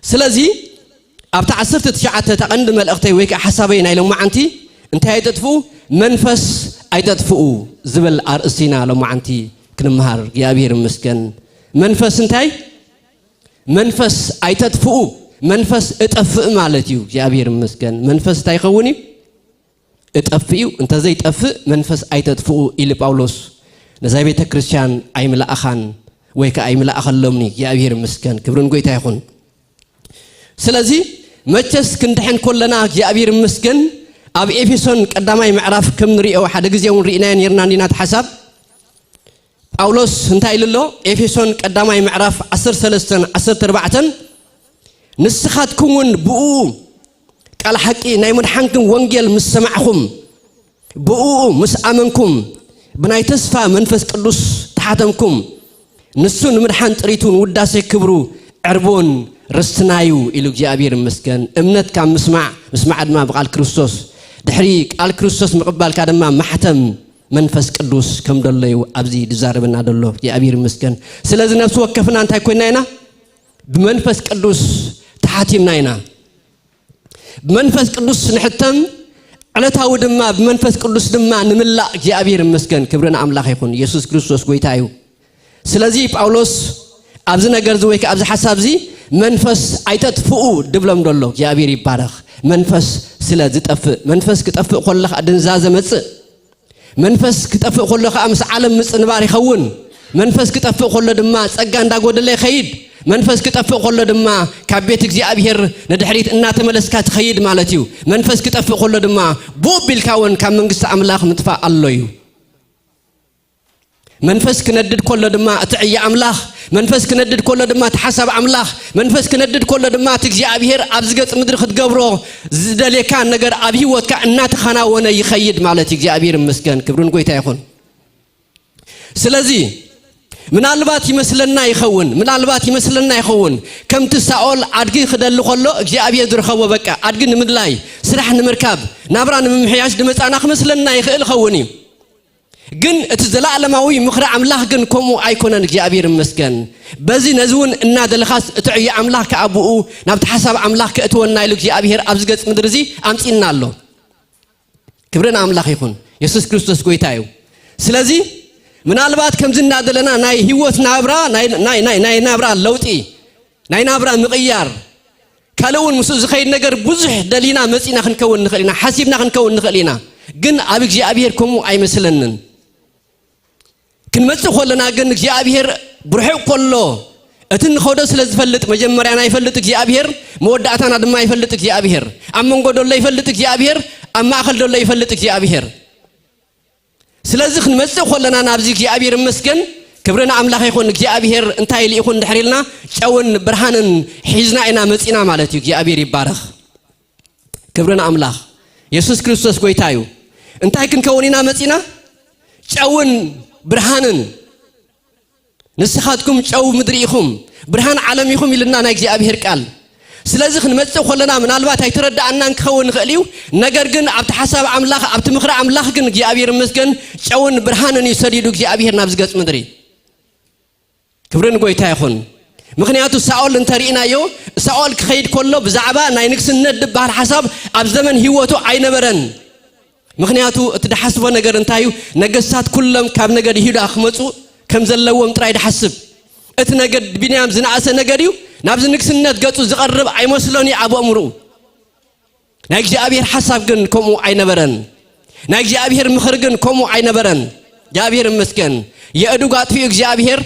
ስለዚ ኣብቲ ዓሰርተ ትሽዓተ እታ ቀንዲ መልእኽተይ ወይ ከዓ ሓሳበይ ናይ ሎማዓንቲ እንታይ ኣይተጥፍኡ? መንፈስ ኣይተጥፍኡ ዝብል ኣርእስቲ ኢና ሎማዓንቲ ክንመሃር። እግዚኣብሔር ይመስገን። መንፈስ እንታይ? መንፈስ ኣይተጥፍኡ። መንፈስ እጠፍእ ማለት እዩ። እግዚኣብሔር ይመስገን። መንፈስ እንታይ ይኸውን እዩ? እጠፍእ እዩ። እንተዘይጠፍእ መንፈስ ኣይተጥፍኡ ኢሉ ጳውሎስ ነዛ ቤተ ክርስቲያን ኣይምለኣኻን ወይ ከዓ ኣይምለኣኸሎምኒ። እግዚኣብሔር ይመስገን። ክብሪ ንጎይታ ይኹን። ስለዚ መቸስ ክንድሕን ኮለና እግዚኣብሔር ይመስገን። ኣብ ኤፌሶን ቀዳማይ ምዕራፍ ከም ንሪኦ ሓደ ግዜ እውን ርኢናዮ ነርና እንዲና እቲ ሓሳብ። ጳውሎስ እንታይ ኢሉ ኣሎ? ኤፌሶን ቀዳማይ ምዕራፍ ዓሰርተ ሰለስተን ዓሰርተ ኣርባዕተን፣ ንስኻትኩም እውን ብኡ ቃል ሓቂ ናይ ምድሓንኩም ወንጌል ምስ ሰማዕኹም፣ ብኡ ምስ ኣመንኩም፣ ብናይ ተስፋ መንፈስ ቅዱስ ተሓተምኩም፣ ንሱ ንምድሓን ጥሪቱን ውዳሴ ክብሩ ዕርቡን ርስትና እዩ ኢሉ። እግዚኣብሔር ይመስገን። እምነት ካብ ምስማዕ፣ ምስማዕ ድማ ብቃል ክርስቶስ፣ ድሕሪ ቃል ክርስቶስ ምቕባልካ ድማ ማሕተም መንፈስ ቅዱስ ከም ደሎ እዩ ኣብዚ ዝዛረበና ደሎ። እግዚኣብሔር ይመስገን። ስለዚ ነፍሲ ወከፍና እንታይ ኮይና ኢና? ብመንፈስ ቅዱስ ተሓቲምና ኢና። ብመንፈስ ቅዱስ ንሕተም፣ ዕለታዊ ድማ ብመንፈስ ቅዱስ ድማ ንምላእ። እግዚኣብሔር ይመስገን። ክብሪ ንኣምላኽ ይኹን። ኢየሱስ ክርስቶስ ጎይታ እዩ። ስለዚ ጳውሎስ ኣብዚ ነገር እዚ ወይ ከዓ ኣብዚ ሓሳብ እዚ መንፈስ ኣይተጥፍኡ ድብሎም ደሎ። እግዚኣብሔር ይባረኽ። መንፈስ ስለ ዝጠፍእ፣ መንፈስ ክጠፍእ ከሎ ከዓ ድንዛዘ መጽእ። መንፈስ ክጠፍእ ከሎ ከዓ ምስ ዓለም ምጽንባር ይኸውን። መንፈስ ክጠፍእ ከሎ ድማ ጸጋ እንዳጎደለ ይኸይድ። መንፈስ ክጠፍእ ከሎ ድማ ካብ ቤት እግዚኣብሔር ንድሕሪት እናተመለስካ ትኸይድ ማለት እዩ። መንፈስ ክጠፍእ ከሎ ድማ ቡብ ኢልካ እውን ካብ መንግስቲ ኣምላኽ ምጥፋእ ኣሎ እዩ። መንፈስ ክነድድ ከሎ ድማ እቲ ዕየ ኣምላኽ፣ መንፈስ ክነድድ ከሎ ድማ እቲ ሓሳብ ኣምላኽ፣ መንፈስ ክነድድ ከሎ ድማ እቲ እግዚኣብሔር ኣብዚ ገጽ ምድሪ ክትገብሮ ዝደልየካ ነገር ኣብ ህይወትካ እናተኸናወነ ይኸይድ ማለት እዩ። እግዚኣብሔር ይመስገን፣ ክብሪ ንጎይታ ይኹን። ስለዚ ምናልባት ይመስለና ይኸውን፣ ምናልባት ይመስለና ይኸውን፣ ከምቲ ሳኦል ኣድጊ ክደሊ ከሎ እግዚኣብሔር ዝረኸቦ፣ በቃ ኣድጊ ንምድላይ፣ ስራሕ ንምርካብ፣ ናብራ ንምምሕያሽ ዝመጻና ክመስለና ይኽእል ይኸውን እዩ። ግን እቲ ዘለኣለማዊ ምኽሪ ኣምላኽ ግን ከምኡ ኣይኮነን። እግዚኣብሔር ይመስገን። በዚ ነዚ እውን እናደለኻስ እቲ ዕዮ ኣምላኽ ከኣ ብኡ ናብቲ ሓሳብ ኣምላኽ ከእትወና ኢሉ እግዚኣብሔር ኣብዚ ገጽ ምድሪ እዚ ኣምጺእና ኣሎ። ክብሪ ንኣምላኽ ይኹን። የሱስ ክርስቶስ ጎይታ እዩ። ስለዚ ምናልባት ከምዚ እናደለና ናይ ህይወት ናብራ፣ ናይ፣ ናይ፣ ናይ፣ ናይ ናብራ ለውጢ፣ ናይ ናብራ ምቕያር፣ ካልእ እውን ምስኡ ዝኸይድ ነገር ብዙሕ ደሊና መጺና ክንከውን ንኽእል ኢና፣ ሓሲብና ክንከውን ንኽእል ኢና። ግን ኣብ እግዚኣብሔር ከምኡ ኣይመስለንን። ክንመጽእ ከለና ግን እግዚኣብሔር ብርሑቕ ከሎ እቲ ንኸዶ ስለ ዝፈልጥ፣ መጀመርያና ይፈልጥ እግዚኣብሔር፣ መወዳእታና ድማ ይፈልጥ እግዚኣብሔር። ኣብ መንጎ ደሎ ይፈልጥ እግዚኣብሔር፣ ኣብ ማእከል ደሎ ይፈልጥ እግዚኣብሔር። ስለዚ ክንመጽእ ከለና ናብዚ እግዚኣብሔር ይመስገን፣ ክብሪ ንኣምላኽ ይኹን። እግዚኣብሔር እንታይ ኢሉ ይኹን ድሕር ኢልና ጨውን ብርሃንን ሒዝና ኢና መጺና ማለት እዩ። እግዚኣብሔር ይባረኽ። ክብሪ ንኣምላኽ። የሱስ ክርስቶስ ጎይታ እዩ። እንታይ ክንከውን ኢና መጺና? ጨውን ብርሃንን። ንስኻትኩም ጨው ምድሪ ኢኹም፣ ብርሃን ዓለም ኢኹም ኢልና ናይ እግዚኣብሔር ቃል። ስለዚ ክንመጽእ ከለና ምናልባት ኣይተረዳኣናን ክኸውን ይኽእል እዩ። ነገር ግን ኣብቲ ሓሳብ ኣምላኽ፣ ኣብቲ ምኽሪ ኣምላኽ ግን እግዚኣብሔር ይመስገን ጨውን ብርሃንን እዩ ሰዲዱ እግዚኣብሔር ናብዚ ገጽ ምድሪ። ክብሪ ንጎይታ ይኹን። ምኽንያቱ ሳኦል እንተሪእናዮ፣ ሳኦል ክኸይድ ከሎ ብዛዕባ ናይ ንግስነት ዝበሃል ሓሳብ ኣብ ዘመን ህይወቱ ኣይነበረን። ምኽንያቱ እቲ ድሓስቦ ነገር እንታይ እዩ? ነገስታት ኩሎም ካብ ነገድ ይሁዳ ክመፁ ከም ዘለዎም ጥራይ ድሓስብ። እቲ ነገድ ብንያም ዝነኣሰ ነገድ እዩ፣ ናብዚ ንግስነት ገፁ ዝቐርብ ኣይመስሎን እዩ ኣብ ኣእምርኡ። ናይ እግዚኣብሔር ሓሳብ ግን ከምኡ ኣይነበረን። ናይ እግዚኣብሔር ምኽሪ ግን ከምኡ ኣይነበረን። እግዚኣብሔር ይመስገን። የእዱግ ኣጥፊኡ እግዚኣብሔር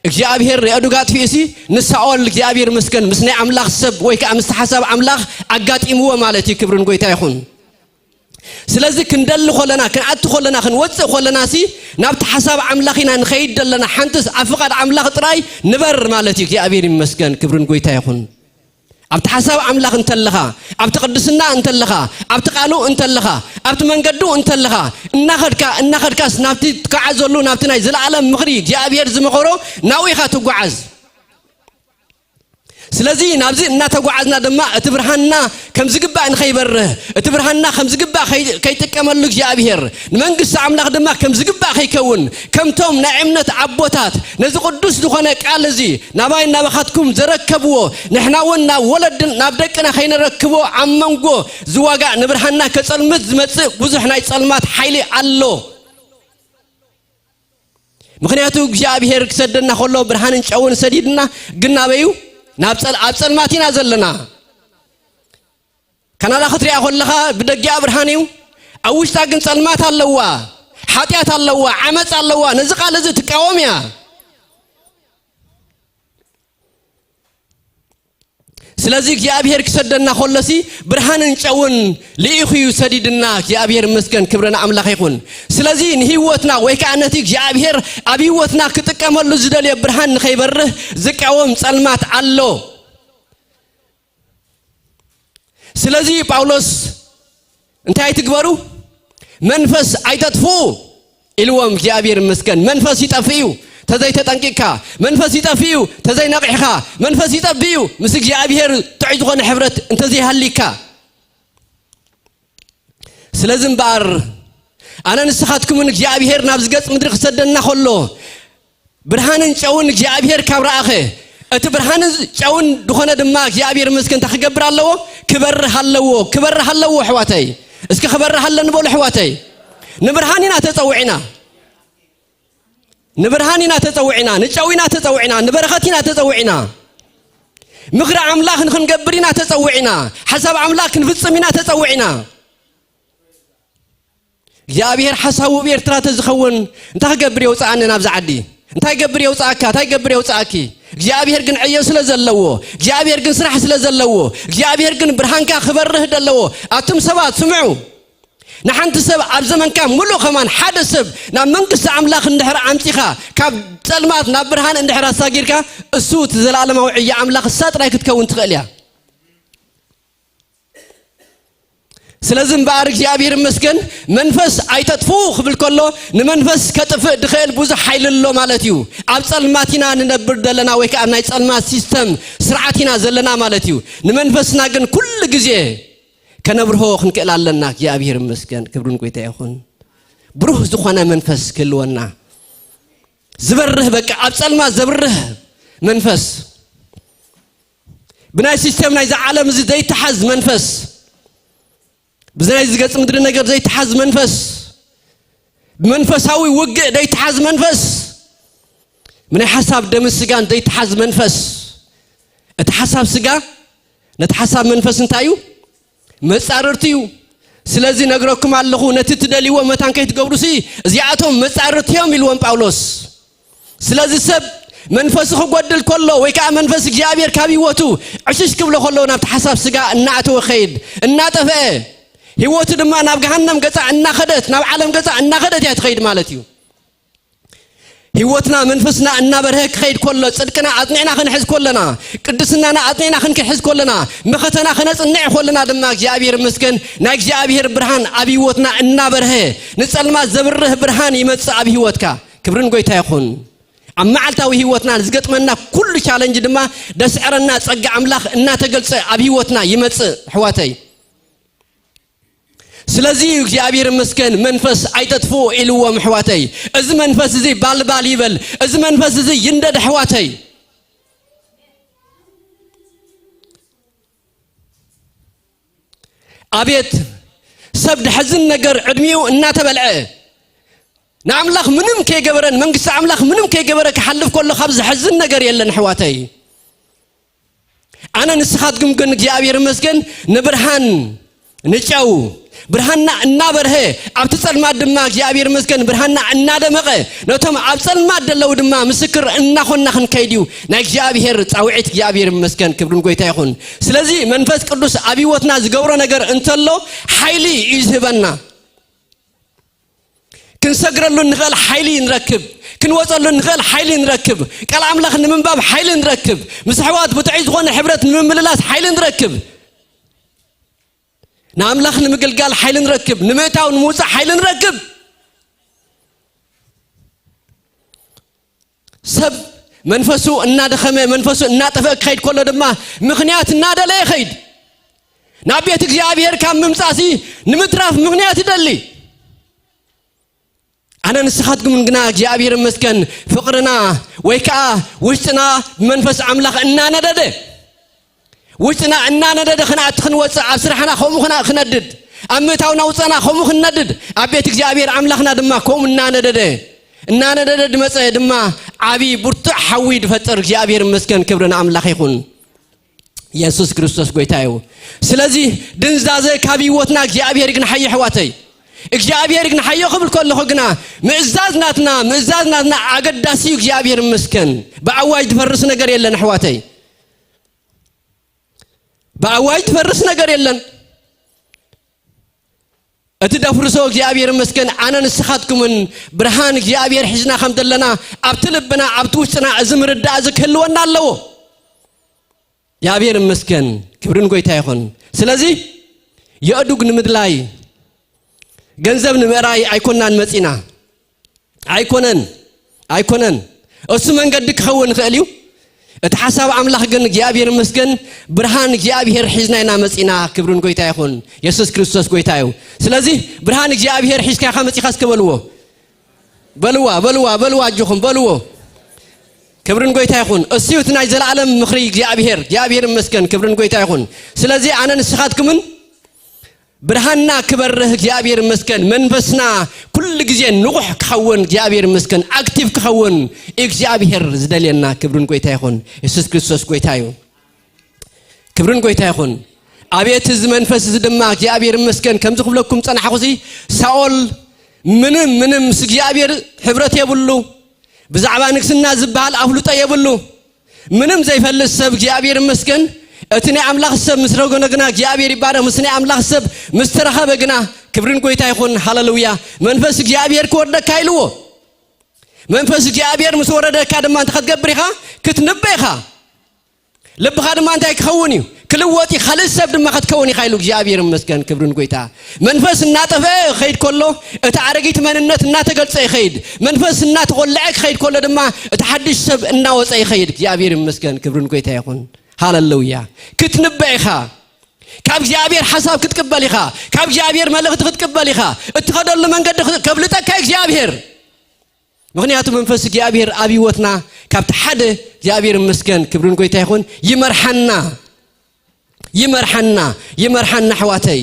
እግዚኣብሔር የእዱግ ኣጥፊኡ ሲ ንሳኦል እግዚኣብሔር ይመስገን ምስ ናይ ኣምላኽ ሰብ ወይ ከዓ ምስ ሓሳብ ኣምላኽ ኣጋጢምዎ ማለት እዩ። ክብርን ጎይታ ይኹን። ስለዚ ክንደሊ ኮለና ክንኣቲ ኮለና ክንወፅእ ኮለና ሲ ናብቲ ሓሳብ ኣምላኽ ኢና ንኸይድ ዘለና። ሓንትስ ኣብ ፍቓድ ኣምላኽ ጥራይ ንበር ማለት እዩ። እግዚኣብሔር ይመስገን። ክብርን ጎይታ ይኹን። ኣብቲ ሓሳብ ኣምላኽ እንተለኻ፣ ኣብቲ ቅድስና እንተለኻ፣ ኣብቲ ቃሉ እንተለኻ፣ ኣብቲ መንገዱ እንተለኻ፣ እናኸድካ እናኸድካስ ናብቲ ትከዓዘሉ ናብቲ ናይ ዘለኣለም ምኽሪ እግዚኣብሔር ዝመኸሮ ናብኡ ኢኻ ትጓዓዝ። ስለዚ ናብዚ እናተጓዓዝና ድማ እቲ ብርሃንና ከም ዝግባእ ንኸይበርህ፣ እቲ ብርሃንና ከም ዝግባእ ከይ- ከይጥቀመሉ እግዚኣብሔር ንመንግስቲ ኣምላኽ ድማ ከም ዝግባእ ከይከውን ከምቶም ናይ እምነት ኣቦታት ነዚ ቅዱስ ዝኾነ ቃል እዚ ናባይ ናባኻትኩም ዘረከብዎ ንሕና እውን ናብ ወለድን ናብ ደቅና ከይነረክቦ ኣብ መንጎ ዝዋጋእ ንብርሃንና ከጸልምት ዝመጽእ ብዙሕ ናይ ጸልማት ሓይሊ ኣሎ። ምኽንያቱ እግዚኣብሔር ክሰደና ከሎ ብርሃንን ጨውን ሰዲድና ግን ናበዩ ናብ ጸል- ኣብ ጸልማት ኢና ዘለና። ካናዳ ክትሪኣ ከለኻ ብደጊኣ ብርሃን እዩ፣ ኣብ ውሽጣ ግን ጸልማት ኣለዋ፣ ሓጢኣት ኣለዋ፣ ዓመፅ ኣለዋ። ነዚ ቃል እዚ ትቃወም እያ። ስለዚ እግዚኣብሔር ክሰደና ከሎሲ ብርሃንን ጨውን ልኢኹ እዩ ሰዲድና። እግዚኣብሔር ይመስገን፣ ክብሪ ንኣምላኽ ይኹን። ስለዚ ንህይወትና ወይ ከዓ ነቲ እግዚኣብሔር ኣብ ህይወትና ክጥቀመሉ ዝደልዮ ብርሃን ንኸይበርህ ዝቃወም ጸልማት ኣሎ። ስለዚ ጳውሎስ እንታይ ትግበሩ? መንፈስ ኣይተጥፍኡ ኢልዎም። እግዚኣብሔር ይመስገን። መንፈስ ይጠፍእ እዩ ተዘይተጠንቂቕካ፣ መንፈስ ይጠፍእ እዩ ተዘይነቂሕካ፣ መንፈስ ይጠፍእ እዩ ምስ እግዚኣብሔር ጥዑይ ዝኾነ ሕብረት እንተዘይሃሊካ። ስለዚ እምበኣር ኣነ ንስኻትኩምን እግዚኣብሔር ናብዚ ገጽ ምድሪ ክሰደና ከሎ ብርሃንን ጨውን እግዚኣብሔር ካብ ረኣኸ፣ እቲ ብርሃንን ጨውን ዝኾነ ድማ እግዚኣብሔር ይመስገን እንታይ ክገብር ኣለዎ? ክበርህ ኣለዎ። ክበርህ ኣለዎ ኣሕዋተይ። እስኪ ክበርህ ኣለኒ በሉ ኣሕዋተይ። ንብርሃን ኢና ተጸዊዕና። ንብርሃን ኢና ተጸዊዕና፣ ንጨው ኢና ተጸዊዕና፣ ንበረኸት ኢና ተጸዊዕና። ምኽሪ ኣምላኽ ንኽንገብር ኢና ተጸዊዕና። ሓሳብ ኣምላኽ ክንፍጽም ኢና ተጸዊዕና። እግዚኣብሔር ሓሳቡ ኣብ ኤርትራ ተዝኸውን እንታይ ክገብር የውፅኣኒ ናብዚ ዓዲ? እንታይ ገብር የውፅኣካ? እንታይ ገብር የውፅኣኪ? እግዚኣብሔር ግን ዕዮ ስለ ዘለዎ፣ እግዚኣብሔር ግን ስራሕ ስለ ዘለዎ፣ እግዚኣብሔር ግን ብርሃንካ ክበርህ ደለዎ። ኣቱም ሰባት ስምዑ። ንሓንቲ ሰብ ኣብ ዘመንካ ሙሉእ ከማን ሓደ ሰብ ናብ መንግስቲ ኣምላኽ እንድሕር ኣምጺኻ ካብ ጸልማት ናብ ብርሃን እንድሕር ኣሳጊርካ እሱ እቲ ዘላለማዊ ዕዮ ኣምላኽ እሳ ጥራይ ክትከውን ትኽእል እያ። ስለዚ እምበኣር እግዚኣብሔር ይመስገን መንፈስ ኣይተጥፍኡ ክብል ከሎ ንመንፈስ ከጥፍእ ድኽእል ብዙሕ ሓይሊ ኣሎ ማለት እዩ። ኣብ ጸልማት ኢና ንነብር ዘለና ወይ ከዓ ኣብ ናይ ጸልማት ሲስተም ስርዓት ኢና ዘለና ማለት እዩ። ንመንፈስና ግን ኩሉ ግዜ ከነብርሆ ክንክእል ኣለና። እግዚኣብሔር ይመስገን፣ ክብርን ጎይታ ይኹን። ብሩህ ዝኾነ መንፈስ ክህልወና ዝበርህ በቃ ኣብ ጸልማት ዘብርህ መንፈስ ብናይ ሲስተም ናይዚ ዓለም እዚ ዘይተሓዝ መንፈስ ብዚ ናይዚ ገጽ ምድሪ ነገር ዘይተሓዝ መንፈስ ብመንፈሳዊ ውግእ ዘይተሓዝ መንፈስ ብናይ ሓሳብ ደምን ስጋን ዘይተሓዝ መንፈስ እቲ ሓሳብ ስጋ ነቲ ሓሳብ መንፈስ እንታይ እዩ? መጻርርቲ እዩ። ስለዚ ነግረኩም ኣለኹ ነቲ ትደልይዎ መታን ከይትገብሩሲ እዚኣቶም መጻርርቲ እዮም ኢልዎም ጳውሎስ። ስለዚ ሰብ መንፈሱ ክጎድል ከሎ ወይ ከዓ መንፈስ እግዚኣብሔር ካብ ህይወቱ ዕሽሽ ክብሎ ከሎ ናብቲ ሓሳብ ስጋ እናኣተወ ኸይድ እናጠፍአ ህይወቱ ድማ ናብ ገሃነም ገፃ እናኸደት ናብ ዓለም ገፃ እናኸደት እያ ትኸይድ ማለት እዩ። ህይወትና መንፈስና እናበርሀ ክኸይድ ከሎ ፅድቅና ኣፅኒዕና ክንሕዝ ከለና ቅድስናና ኣፅኒዕና ክንክሕዝ ከለና መኸተና ክነፅንዕ ከለና ድማ እግዚኣብሔር ምስገን ናይ እግዚኣብሔር ብርሃን ኣብ ህይወትና እናበርሀ ንፀልማት ዘብርህ ብርሃን ይመፅእ ኣብ ህይወትካ። ክብርን ጎይታ ይኹን። ኣብ መዓልታዊ ህይወትና ዝገጥመና ኩሉ ቻለንጅ ድማ ደስዕረና ጸጋ ኣምላኽ እናተገልጸ ኣብ ህይወትና ይመጽእ ኣሕዋተይ። ስለዚ እዩ እግዚኣብሔር ይመስገን መንፈስ ኣይተጥፍኡ ኢልዎም ኣሕዋተይ። እዚ መንፈስ እዚ ባልባል ይበል፣ እዚ መንፈስ እዚ ይንደድ ኣሕዋተይ። ኣቤት ሰብ ድሕዝን ነገር ዕድሚኡ እናተበልዐ፣ ንኣምላኽ ምንም ከይገበረን መንግስቲ ኣምላኽ ምንም ከይገበረ ክሓልፍ ከሎ ካብ ዝሕዝን ነገር የለን ኣሕዋተይ። ኣነ ንስኻትኩም ግን እግዚኣብሔር ይመስገን ንብርሃን ንጨው ብርሃንና እናበርሀ ኣብቲ ጸልማት ድማ እግዚኣብሔር ይመስገን ብርሃንና እናደመቐ ነቶም ኣብ ጸልማት ዘለዉ ድማ ምስክር እናኾንና ክንከይድ እዩ ናይ እግዚኣብሔር ጻውዒት። እግዚኣብሔር ይመስገን ክብርን ጎይታ ይኹን። ስለዚ መንፈስ ቅዱስ ኣብ ህይወትና ዝገብሮ ነገር እንተሎ ሓይሊ እዩ ዝህበና። ክንሰግረሉ እንኽእል ሓይሊ ንረክብ። ክንወፀሉ እንኽእል ሓይሊ ንረክብ። ቃል ኣምላኽ ንምንባብ ሓይሊ ንረክብ። ምስ ኣሕዋት ብጥዑይ ዝኾነ ሕብረት ንምምልላስ ሓይሊ ንረክብ። ንኣምላኽ ንምግልጋል ሓይሊ ንረክብ። ንምእታው ንምውፃእ ሓይሊ ንረክብ። ሰብ መንፈሱ እናደኸመ መንፈሱ እናጠፍአ ክኸይድ ከሎ ድማ ምኽንያት እናደለየ ይኸይድ። ናብ ቤት እግዚኣብሔር ካብ ምምጻእሲ ንምትራፍ ምኽንያት ይደሊ። ኣነ ንስኻትኩምን ግና እግዚኣብሔር ይመስገን ፍቕርና ወይ ከዓ ውሽጥና ብመንፈስ ኣምላኽ እናነደደ ውሽጥና እናነደደ ክንኣቲ ክንወፅእ ኣብ ስራሕና ከምኡ ክና ክነድድ ኣብ ምእታው ናውፀና ከምኡ ክንነድድ ኣብ ቤት እግዚኣብሔር ኣምላኽና ድማ ከምኡ እናነደደ እናነደደ ድመፀ ድማ ዓብዪ ብርቱዕ ሓዊ ድፈጥር እግዚኣብሔር ይመስገን። ክብሪ ንኣምላኽ ይኹን። የሱስ ክርስቶስ ጎይታ እዩ። ስለዚ ድንዛዘ ካብ ህይወትና እግዚኣብሔር ይግንሓዮ ኣሕዋተይ። እግዚኣብሔር ይግንሓዮ ክብል ከለኹ ግና ምእዛዝ ናትና ምእዛዝ ናትና ኣገዳሲ እዩ። እግዚኣብሔር ይመስገን። ብኣዋጅ ዝፈርስ ነገር የለን ኣሕዋተይ። ብኣዋጅ ዝፈርስ ነገር የለን። እቲ ደፍርሶ እግዚኣብሔር ይመስገን ኣነ ንስኻትኩምን ብርሃን እግዚኣብሔር ሒዝና ከም ዘለና ኣብቲ ልብና ኣብቲ ውሽጥና እዚ ምርዳእ እዚ ክህልወና ኣለዎ። እግዚኣብሔር ይመስገን ክብርን ጎይታ ይኹን። ስለዚ የእዱግ ንምድላይ ገንዘብ ንምእራይ ኣይኮናን መጺና ኣይኮነን ኣይኮነን። እሱ መንገዲ ክኸውን ይኽእል እዩ። እቲ ሓሳብ ኣምላኽ ግን እግዚኣብሔር ይመስገን ብርሃን እግዚኣብሔር ሒዝና ኢና መጺና። ክብርን ጎይታ ይኹን። የሱስ ክርስቶስ ጎይታ እዩ። ስለዚ ብርሃን እግዚኣብሔር ሒዝካ ኢኻ መጺኻ እስከ በልዎ። በልዋ በልዋ በልዋ ኣጆኹም በልዎ። ክብርን ጎይታ ይኹን። እሱ እዩ እቲ ናይ ዘለኣለም ምኽሪ እግዚኣብሔር። እግዚኣብሔር ይመስገን ክብርን ጎይታ ይኹን። ስለዚ ኣነ ንስኻትኩምን ብርሃንና ክበርህ እግዚኣብሔር ይመስገን። መንፈስና ኩሉ ግዜ ንቑሕ ክኸውን እግዚኣብሔር ይመስገን። ኣክቲቭ ክኸውን እግዚኣብሔር ዝደልየና ክብርን ጎይታ ይኹን። የሱስ ክርስቶስ ጎይታ እዩ። ክብርን ጎይታ ይኹን። ኣቤት እዚ መንፈስ እዚ ድማ እግዚኣብሔር ይመስገን። ከምዚ ክብለኩም ጸናሕኹሲ ሳኦል ምንም ምንም ምስ እግዚኣብሔር ሕብረት የብሉ። ብዛዕባ ንግስና ዝበሃል ኣፍልጦ የብሉ። ምንም ዘይፈልጥ ሰብ እግዚኣብሔር ይመስገን። እቲ ናይ ኣምላኽ ሰብ ምስ ረገኖ ግና እግዚኣብሔር ይባረኽ። ምስ ናይ ኣምላኽ ሰብ ምስ ተረኸበ ግና ክብርን ጎይታ ይኹን። ሃሌሉያ። መንፈስ እግዚኣብሔር ክወርደካ ኢልዎ። መንፈስ እግዚኣብሔር ምስ ወረደካ ድማ እንታይ ክትገብር ኢኻ? ክትንበ ኢኻ። ልብኻ ድማ እንታይ ክኸውን እዩ? ክልወጥ እዩ። ካልእ ሰብ ድማ ክትከውን ኢኻ ኢሉ እግዚኣብሔር ይመስገን። ክብርን ጎይታ መንፈስ እናጠፍአ ይኸይድ ከሎ እቲ ኣረጊት መንነት እናተገልጸ ይኸይድ። መንፈስ እናተቖልዐ ክኸይድ ከሎ ድማ እቲ ሓድሽ ሰብ እናወጸ ይኸይድ። እግዚኣብሔር ይመስገን። ክብርን ጎይታ ይኹን። ሃሌሉያ። ክትንበ ኢኻ። ካብ እግዚኣብሔር ሓሳብ ክትቅበል ኢኻ። ካብ እግዚኣብሔር መልእኽቲ ክትቅበል ኢኻ። እትኸደሉ መንገዲ ከብልጠካ እግዚኣብሔር። ምኽንያቱ መንፈስ እግዚኣብሔር ኣብ ህይወትና ካብቲ ሓደ እግዚኣብሔር ይመስገን ክብርን ጎይታ ይኹን ይመርሓና። ይመርሓና። ይመርሓና ኣሕዋተይ።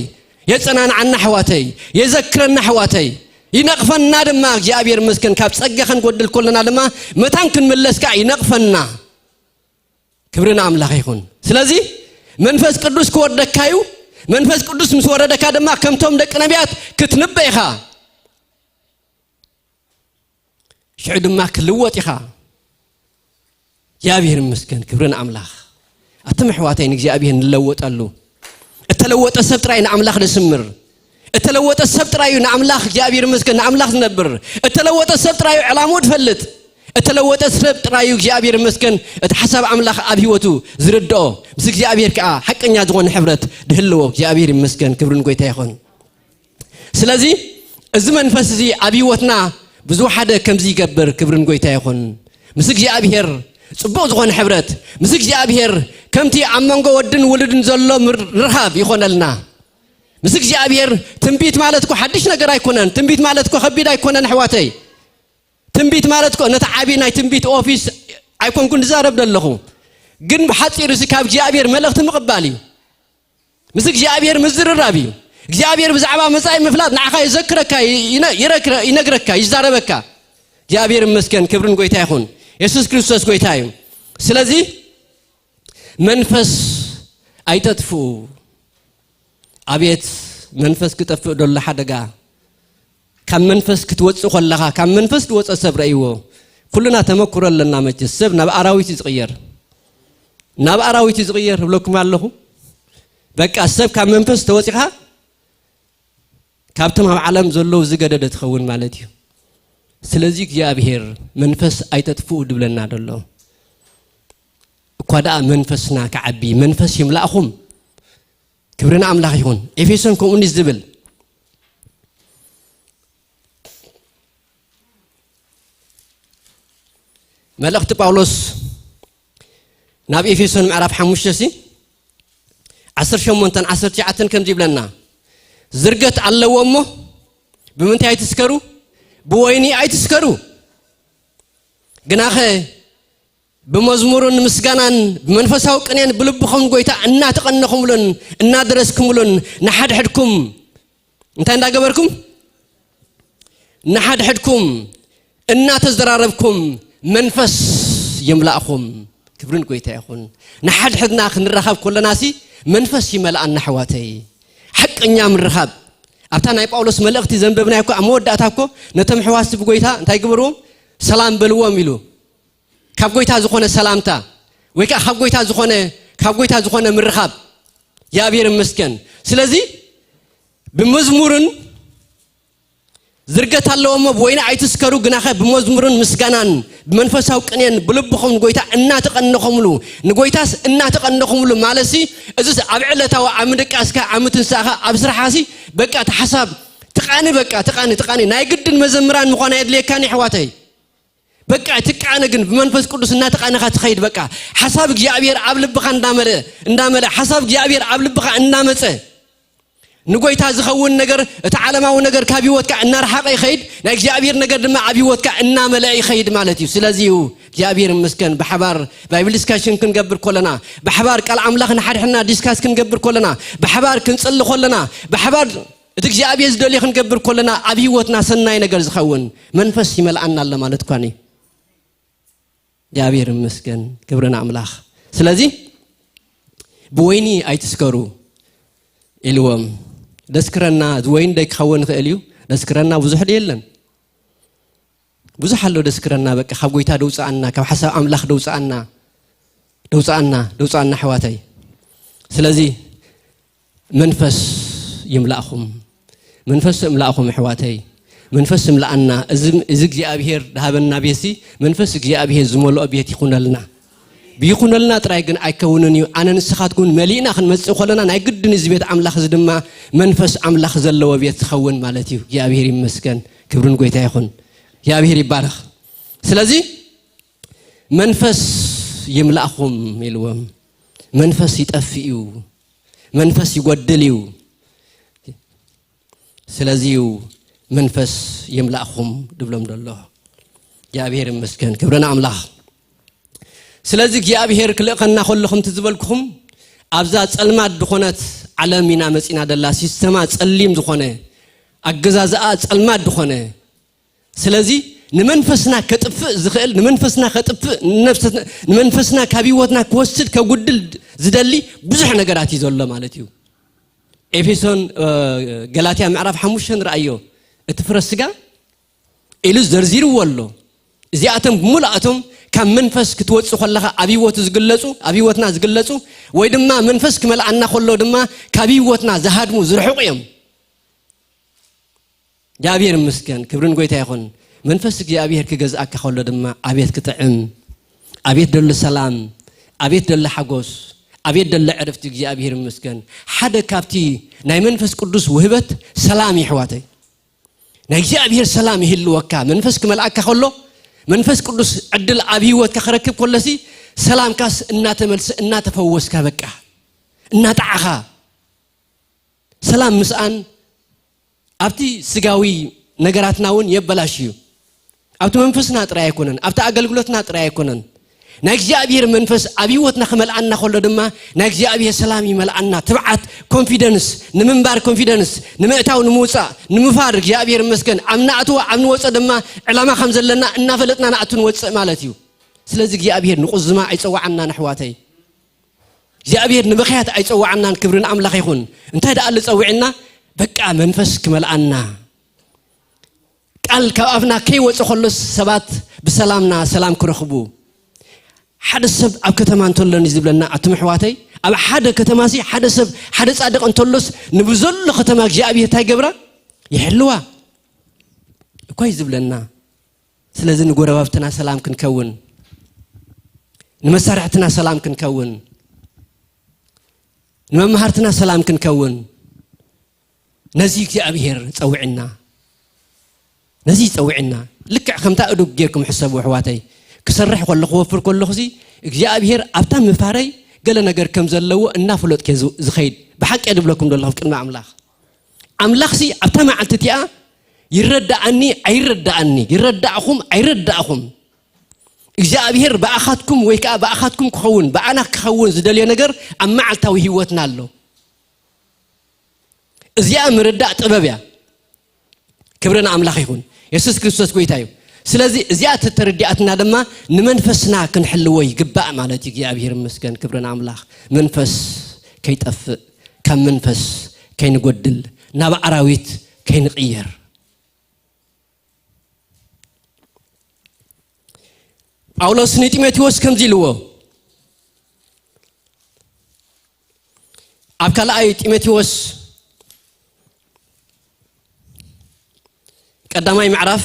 የጸናንዓና ኣሕዋተይ። የዘክረና ኣሕዋተይ። ይነቕፈና ድማ እግዚኣብሔር ይመስገን። ካብ ጸጋ ክንጎድል ከለና ድማ መታን ክንምለስ ከዓ ይነቕፈና። ክብሪ ንኣምላኽ ይኹን። ስለዚ መንፈስ ቅዱስ ክወርደካ እዩ። መንፈስ ቅዱስ ምስ ወረደካ ድማ ከምቶም ደቂ ነቢያት ክትንበ ኢኻ። ሽዑ ድማ ክልወጥ ኢኻ። እግዚኣብሔር ይመስገን። ክብሪ ንኣምላኽ። ኣቱም ኣሕዋተይ ንእግዚኣብሔር ንለወጠሉ። እተለወጠ ሰብ ጥራይ ንኣምላኽ ደስምር። እተለወጠ ሰብ ጥራይ እዩ ንኣምላኽ እግዚኣብሔር ይመስገን ንኣምላኽ ዝነብር። እተለወጠ ሰብ ጥራይ እዩ ዕላምኡ ዝፈልጥ። እተለወጠ ሰብ ጥራይ እዩ እግዚኣብሔር ይመስገን እቲ ሓሳብ ኣምላኽ ኣብ ህይወቱ ዝርድኦ። ምስ እግዚኣብሔር ከዓ ሓቀኛ ዝኾነ ሕብረት ድህልዎ። እግዚኣብሔር ይመስገን። ክብርን ጎይታ ይኹን። ስለዚ እዚ መንፈስ እዚ ኣብ ህይወትና ብዙ ሓደ ከምዚ ይገብር። ክብርን ጎይታ ይኹን። ምስ እግዚኣብሔር ጽቡቕ ዝኾነ ሕብረት ምስ እግዚኣብሔር ከምቲ ኣብ መንጎ ወድን ውሉድን ዘሎ ምርኻብ ይኾነልና። ምስ እግዚኣብሔር ትንቢት ማለት እኮ ሓድሽ ነገር ኣይኮነን። ትንቢት ማለት እኮ ከቢድ ኣይኮነን ኣሕዋተይ። ትንቢት ማለት እኮ ነቲ ዓቢ ናይ ትንቢት ኦፊስ ኣይኮንኩን ዝዛረብ ዘለኹ፣ ግን ብሓጺሩ እዚ ካብ እግዚኣብሔር መልእኽቲ ምቕባል እዩ። ምስ እግዚኣብሔር ምዝርራብ እዩ። እግዚኣብሔር ብዛዕባ መጻኢ ምፍላጥ ንዓኻ ይዘክረካ፣ ይነ-፣ ይረክረ-፣ ይነግረካ፣ ይዛረበካ። እግዚኣብሔር ይመስገን፣ ክብርን ጎይታ ይኹን። የሱስ ክርስቶስ ጎይታ እዩ። ስለዚ መንፈስ ኣይተጥፍኡ። ኣቤት መንፈስ ክጠፍእ ደሎ ሓደጋ። ካብ መንፈስ ክትወጽእ ከለኻ፣ ካብ መንፈስ ዝወጸ ሰብ ረእይዎ። ኩልና ተመክሮ ኣለና መቸስ። ሰብ ናብ ኣራዊት እዩ ዝቕየር። ናብ ኣራዊት እዩ ዝቕየር እብለኩም ኣለኹ። በቃ ሰብ ካብ መንፈስ ተወጺኻ ካብቶም ኣብ ዓለም ዘለዉ ዝገደደ ትኸውን ማለት እዩ። ስለዚ እግዚኣብሔር መንፈስ ኣይተጥፍኡ ድብለና ደሎ። እኳ ደኣ መንፈስና ክዓቢ፣ መንፈስ ይምላእኹም። ክብሪ ንኣምላኽ ይኹን። ኤፌሶን ከምኡ እንዲ ዝብል መልእኽቲ ጳውሎስ ናብ ኤፌሶን ምዕራፍ ሓሙሽተ ሲ ዓሰርተ ሸሞንተን ዓሰርተ ትሽዓተን ከምዚ ይብለና፣ ዝርገት ኣለዎ እሞ ብምንታይ ኣይትስከሩ? ብወይኒ ኣይትስከሩ። ግናኸ ብመዝሙርን ምስጋናን ብመንፈሳዊ ቅኔን ብልብኹም ጎይታ እናተቐነኹምሉን እናደረስኩምሉን ንሓድሕድኩም እንታይ እንዳገበርኩም? ንሓድሕድኩም እናተዘራረብኩም መንፈስ ይምላእኹም። ክብርን ጎይታ ይኹን። ንሓድሕድና ክንራኸብ ከለናሲ መንፈስ ይመልኣና ኣሕዋተይ። ሓቀኛ ምርኻብ። ኣብታ ናይ ጳውሎስ መልእኽቲ ዘንበብናዮ እኮ ኣብ መወዳእታ እኮ ነቶም ኣሕዋትሲ ብጎይታ እንታይ ግበርዎም? ሰላም በልዎም ኢሉ። ካብ ጎይታ ዝኾነ ሰላምታ ወይ ከዓ ካብ ጎይታ ዝኾነ፣ ካብ ጎይታ ዝኾነ ምርኻብ። እግዚኣብሔር ይመስገን። ስለዚ ብመዝሙርን ዝርገት ኣለዎ እሞ ብወይኒ ኣይትስከሩ፣ ግናኸ ብመዝሙርን ምስጋናን ብመንፈሳዊ ቅኔን ብልብኹም ንጎይታ እናተቐነኹምሉ፣ ንጎይታስ እናተቐነኹምሉ ማለትሲ፣ እዚስ ኣብ ዕለታዊ፣ ኣብ ምድቃስካ፣ ኣብ ምትንሳእኻ፣ ኣብ ስራሓሲ፣ በቃ እቲ ሓሳብ ትቃኒ፣ በቃ ትቃኒ፣ ትቃኒ። ናይ ግድን መዘምራን ምዃን ኣየድልየካን የሕዋተይ። በቃ ትቃነ፣ ግን ብመንፈስ ቅዱስ እናተቃነኻ ትኸይድ። በቃ ሓሳብ እግዚኣብሔር ኣብ ልብኻ እንዳመለ እንዳመለ ሓሳብ እግዚኣብሔር ኣብ ልብኻ እናመጸ ንጎይታ ዝኸውን ነገር፣ እቲ ዓለማዊ ነገር ካብ ህይወትካ እናረሓቐ ይኸይድ፣ ናይ እግዚኣብሔር ነገር ድማ ኣብ ህይወትካ እናመለአ ይኸይድ ማለት እዩ። ስለዚ እዩ እግዚኣብሔር ይመስገን፣ ብሓባር ባይብል ዲስካሽን ክንገብር ከለና፣ ብሓባር ቃል ኣምላኽ ንሓድሕድና ዲስካስ ክንገብር ከለና፣ ብሓባር ክንጽሊ ከለና፣ ብሓባር እቲ እግዚኣብሔር ዝደልዮ ክንገብር ከለና፣ ኣብ ህይወትና ሰናይ ነገር ዝኸውን መንፈስ ይመልኣና ኣሎ ማለት እኳ እዩ። እግዚኣብሔር ይመስገን፣ ክብሪ ንኣምላኽ። ስለዚ ብወይኒ ኣይትስከሩ ኢልዎም። ደስክረና፣ እዚ ወይኒ ዶ ክኸውን ይኽእል እዩ? ደስክረና ብዙሕ ዶ የለን? ብዙሕ ኣሎ ደስክረና። በቃ ካብ ጎይታ ደውፅኣና፣ ካብ ሓሳብ ኣምላኽ ደውፅኣና፣ ደውፅኣና፣ ደውፅኣና ኣሕዋተይ። ስለዚ መንፈስ ይምላእኹም፣ መንፈስ ይምላእኹም ኣሕዋተይ፣ መንፈስ ይምላኣና። እዚ፣ እዚ እግዚኣብሔር ዝሃበና ቤትሲ መንፈስ እግዚኣብሔር ዝመልኦ ቤት ይኹነልና። ብይኹነልና ጥራይ ግን ኣይከውንን እዩ። ኣነ ንስኻትኩም መሊእና ክንመጽእ ከለና ናይ ግድን እዚ ቤት ኣምላኽ እዚ ድማ መንፈስ ኣምላኽ ዘለዎ ቤት ዝኸውን ማለት እዩ። እግዚኣብሔር ይመስገን፣ ክብርን ጎይታ ይኹን። እግዚኣብሔር ይባረኽ። ስለዚ መንፈስ ይምላእኹም ኢልዎም። መንፈስ ይጠፍእ እዩ፣ መንፈስ ይጎድል እዩ። ስለዚ እዩ መንፈስ ይምላእኹም ድብሎም ደሎ። እግዚኣብሔር ይመስገን፣ ክብሪ ንኣምላኽ። ስለዚ እግዚኣብሔር ክልእኸና ከሎ ከምቲ ዝበልኩኹም ኣብዛ ጸልማት ዝኾነት ዓለም ኢና መጺና ደላ፣ ሲስተማ ጸሊም ዝኾነ፣ ኣገዛዝኣ ጸልማት ዝኾነ። ስለዚ ንመንፈስና ከጥፍእ ዝኽእል፣ ንመንፈስና ከጥፍእ፣ ንነፍስ-፣ ንመንፈስና ካብ ህይወትና ክወስድ ከጉድል ዝደሊ ብዙሕ ነገራት እዩ ዘሎ ማለት እዩ። ኤፌሶን፣ እ፣ ገላትያ ምዕራፍ ሓሙሽተ ንርኣዮ። እቲ ፍረ ስጋ ኢሉ ዘርዚርዎ ኣሎ። እዚኣቶም ብሙሉኣቶም ካብ መንፈስ ክትወጽእ ከለኻ ኣብ ህይወቱ ዝግለጹ፣ ኣብ ህይወትና ዝግለጹ፣ ወይ ድማ መንፈስ ክመልኣና ከሎ ድማ ካብ ህይወትና ዝሃድሙ፣ ዝርሕቑ እዮም። እግዚኣብሔር ይመስገን፣ ክብርን ጎይታ ይኹን። መንፈስ እግዚኣብሔር ክገዝኣካ ከሎ ድማ ኣቤት ክጥዕም፣ ኣቤት ደሎ ሰላም፣ ኣቤት ደሎ ሓጎስ፣ ኣቤት ደሎ ዕረፍቲ። እግዚኣብሔር ይመስገን። ሓደ ካብቲ ናይ መንፈስ ቅዱስ ውህበት ሰላም እዩ ኣሕዋተይ። ናይ እግዚኣብሔር ሰላም ይህልወካ። መንፈስ ክመልኣካ ከሎ፣ መንፈስ ቅዱስ ዕድል ኣብ ህይወትካ ክረክብ ከሎሲ፣ ሰላምካስ እናተመልሰ፣ እናተፈወስካ፣ በቃ እናጠዓኻ። ሰላም ምስኣን ኣብቲ ስጋዊ ነገራትና እውን የበላሽ እዩ። ኣብቲ መንፈስና ጥራይ ኣይኮነን፣ ኣብቲ ኣገልግሎትና ጥራይ ኣይኮነን። ናይ እግዚኣብሔር መንፈስ ኣብ ህይወትና ክመልኣና ከሎ ድማ ናይ እግዚኣብሔር ሰላም ይመልኣና። ትብዓት፣ ኮንፊደንስ፣ ንምንባር ኮንፊደንስ፣ ንምእታው ንምውፃእ ንምፋር እግዚኣብሔር ይመስገን። ኣብ ንኣትዎ ኣብ ንወፀ ድማ ዕላማ ከም ዘለና እናፈለጥና ንኣቱ ንወፅእ ማለት እዩ። ስለዚ እግዚኣብሔር ንቁዝማ ኣይፀዋዓናን ኣሕዋተይ። እግዚኣብሔር ንብኽያት ኣይፀዋዓናን። ክብሪ ንኣምላኽ ይኹን። እንታይ ደኣ ዝፀውዕና? በቃ መንፈስ ክመልኣና። ቃል ካብ ኣፍና ከይወፀ ከሎስ ሰባት ብሰላምና ሰላም ክረኽቡ። ሓደ ሰብ ኣብ ከተማ እንተሎኒ ዝብለና ኣቱም ኣሕዋተይ፣ ኣብ ሓደ ከተማሲ ሓደ ሰብ ሓደ ጻድቕ እንተሎስ ንብዘሎ ከተማ እግዚኣብሔር እንታይ ገብራ? ይሕልዋ እኮ እዩ ዝብለና። ስለዚ ንጎረባብትና ሰላም ክንከውን፣ ንመሳርሕትና ሰላም ክንከውን፣ ንመምሃርትና ሰላም ክንከውን ነዚ እግዚኣብሔር ጸውዕና። ነዚ ጸውዕና። ልክዕ ከምታ እዱግ ጌርኩም ሕሰቡ ኣሕዋተይ። ክሰርሕ ከሎ ክወፍር ከለኹሲ እግዚኣብሔር ኣብታ ምፋረይ ገለ ነገር ከም ዘለዎ እናፈለጥኩ እየ ዝ- ዝኸይድ። ብሓቂ እየ ዝብለኩም ዘለኹ ቅድሚ ኣምላኽ። ኣምላኽሲ ኣብታ መዓልቲ እቲኣ ይረዳኣኒ ኣይረዳኣኒ፣ ይረዳእኹም ኣይረዳእኹም፣ እግዚኣብሔር ብኣኻትኩም ወይ ከዓ ብኣኻትኩም ክኸውን ብኣና ክኸውን ዝደልዮ ነገር ኣብ መዓልታዊ ህይወትና ኣሎ። እዚኣ ምርዳእ ጥበብ እያ። ክብሪ ንኣምላኽ ይኹን። የሱስ ክርስቶስ ጎይታ እዩ። ስለዚ እዚኣ ተተረዲኣትና ድማ ንመንፈስና ክንሕልዎ ይግባእ ማለት እዩ። እግዚኣብሔር ይመስገን። ክብሪ ንኣምላኽ። መንፈስ ከይጠፍእ፣ ካብ መንፈስ ከይንጎድል፣ ናብ ኣራዊት ከይንቕየር። ጳውሎስ ንጢሞቴዎስ ከምዚ ኢልዎ፣ ኣብ ካልኣይ ጢሞቴዎስ ቀዳማይ ምዕራፍ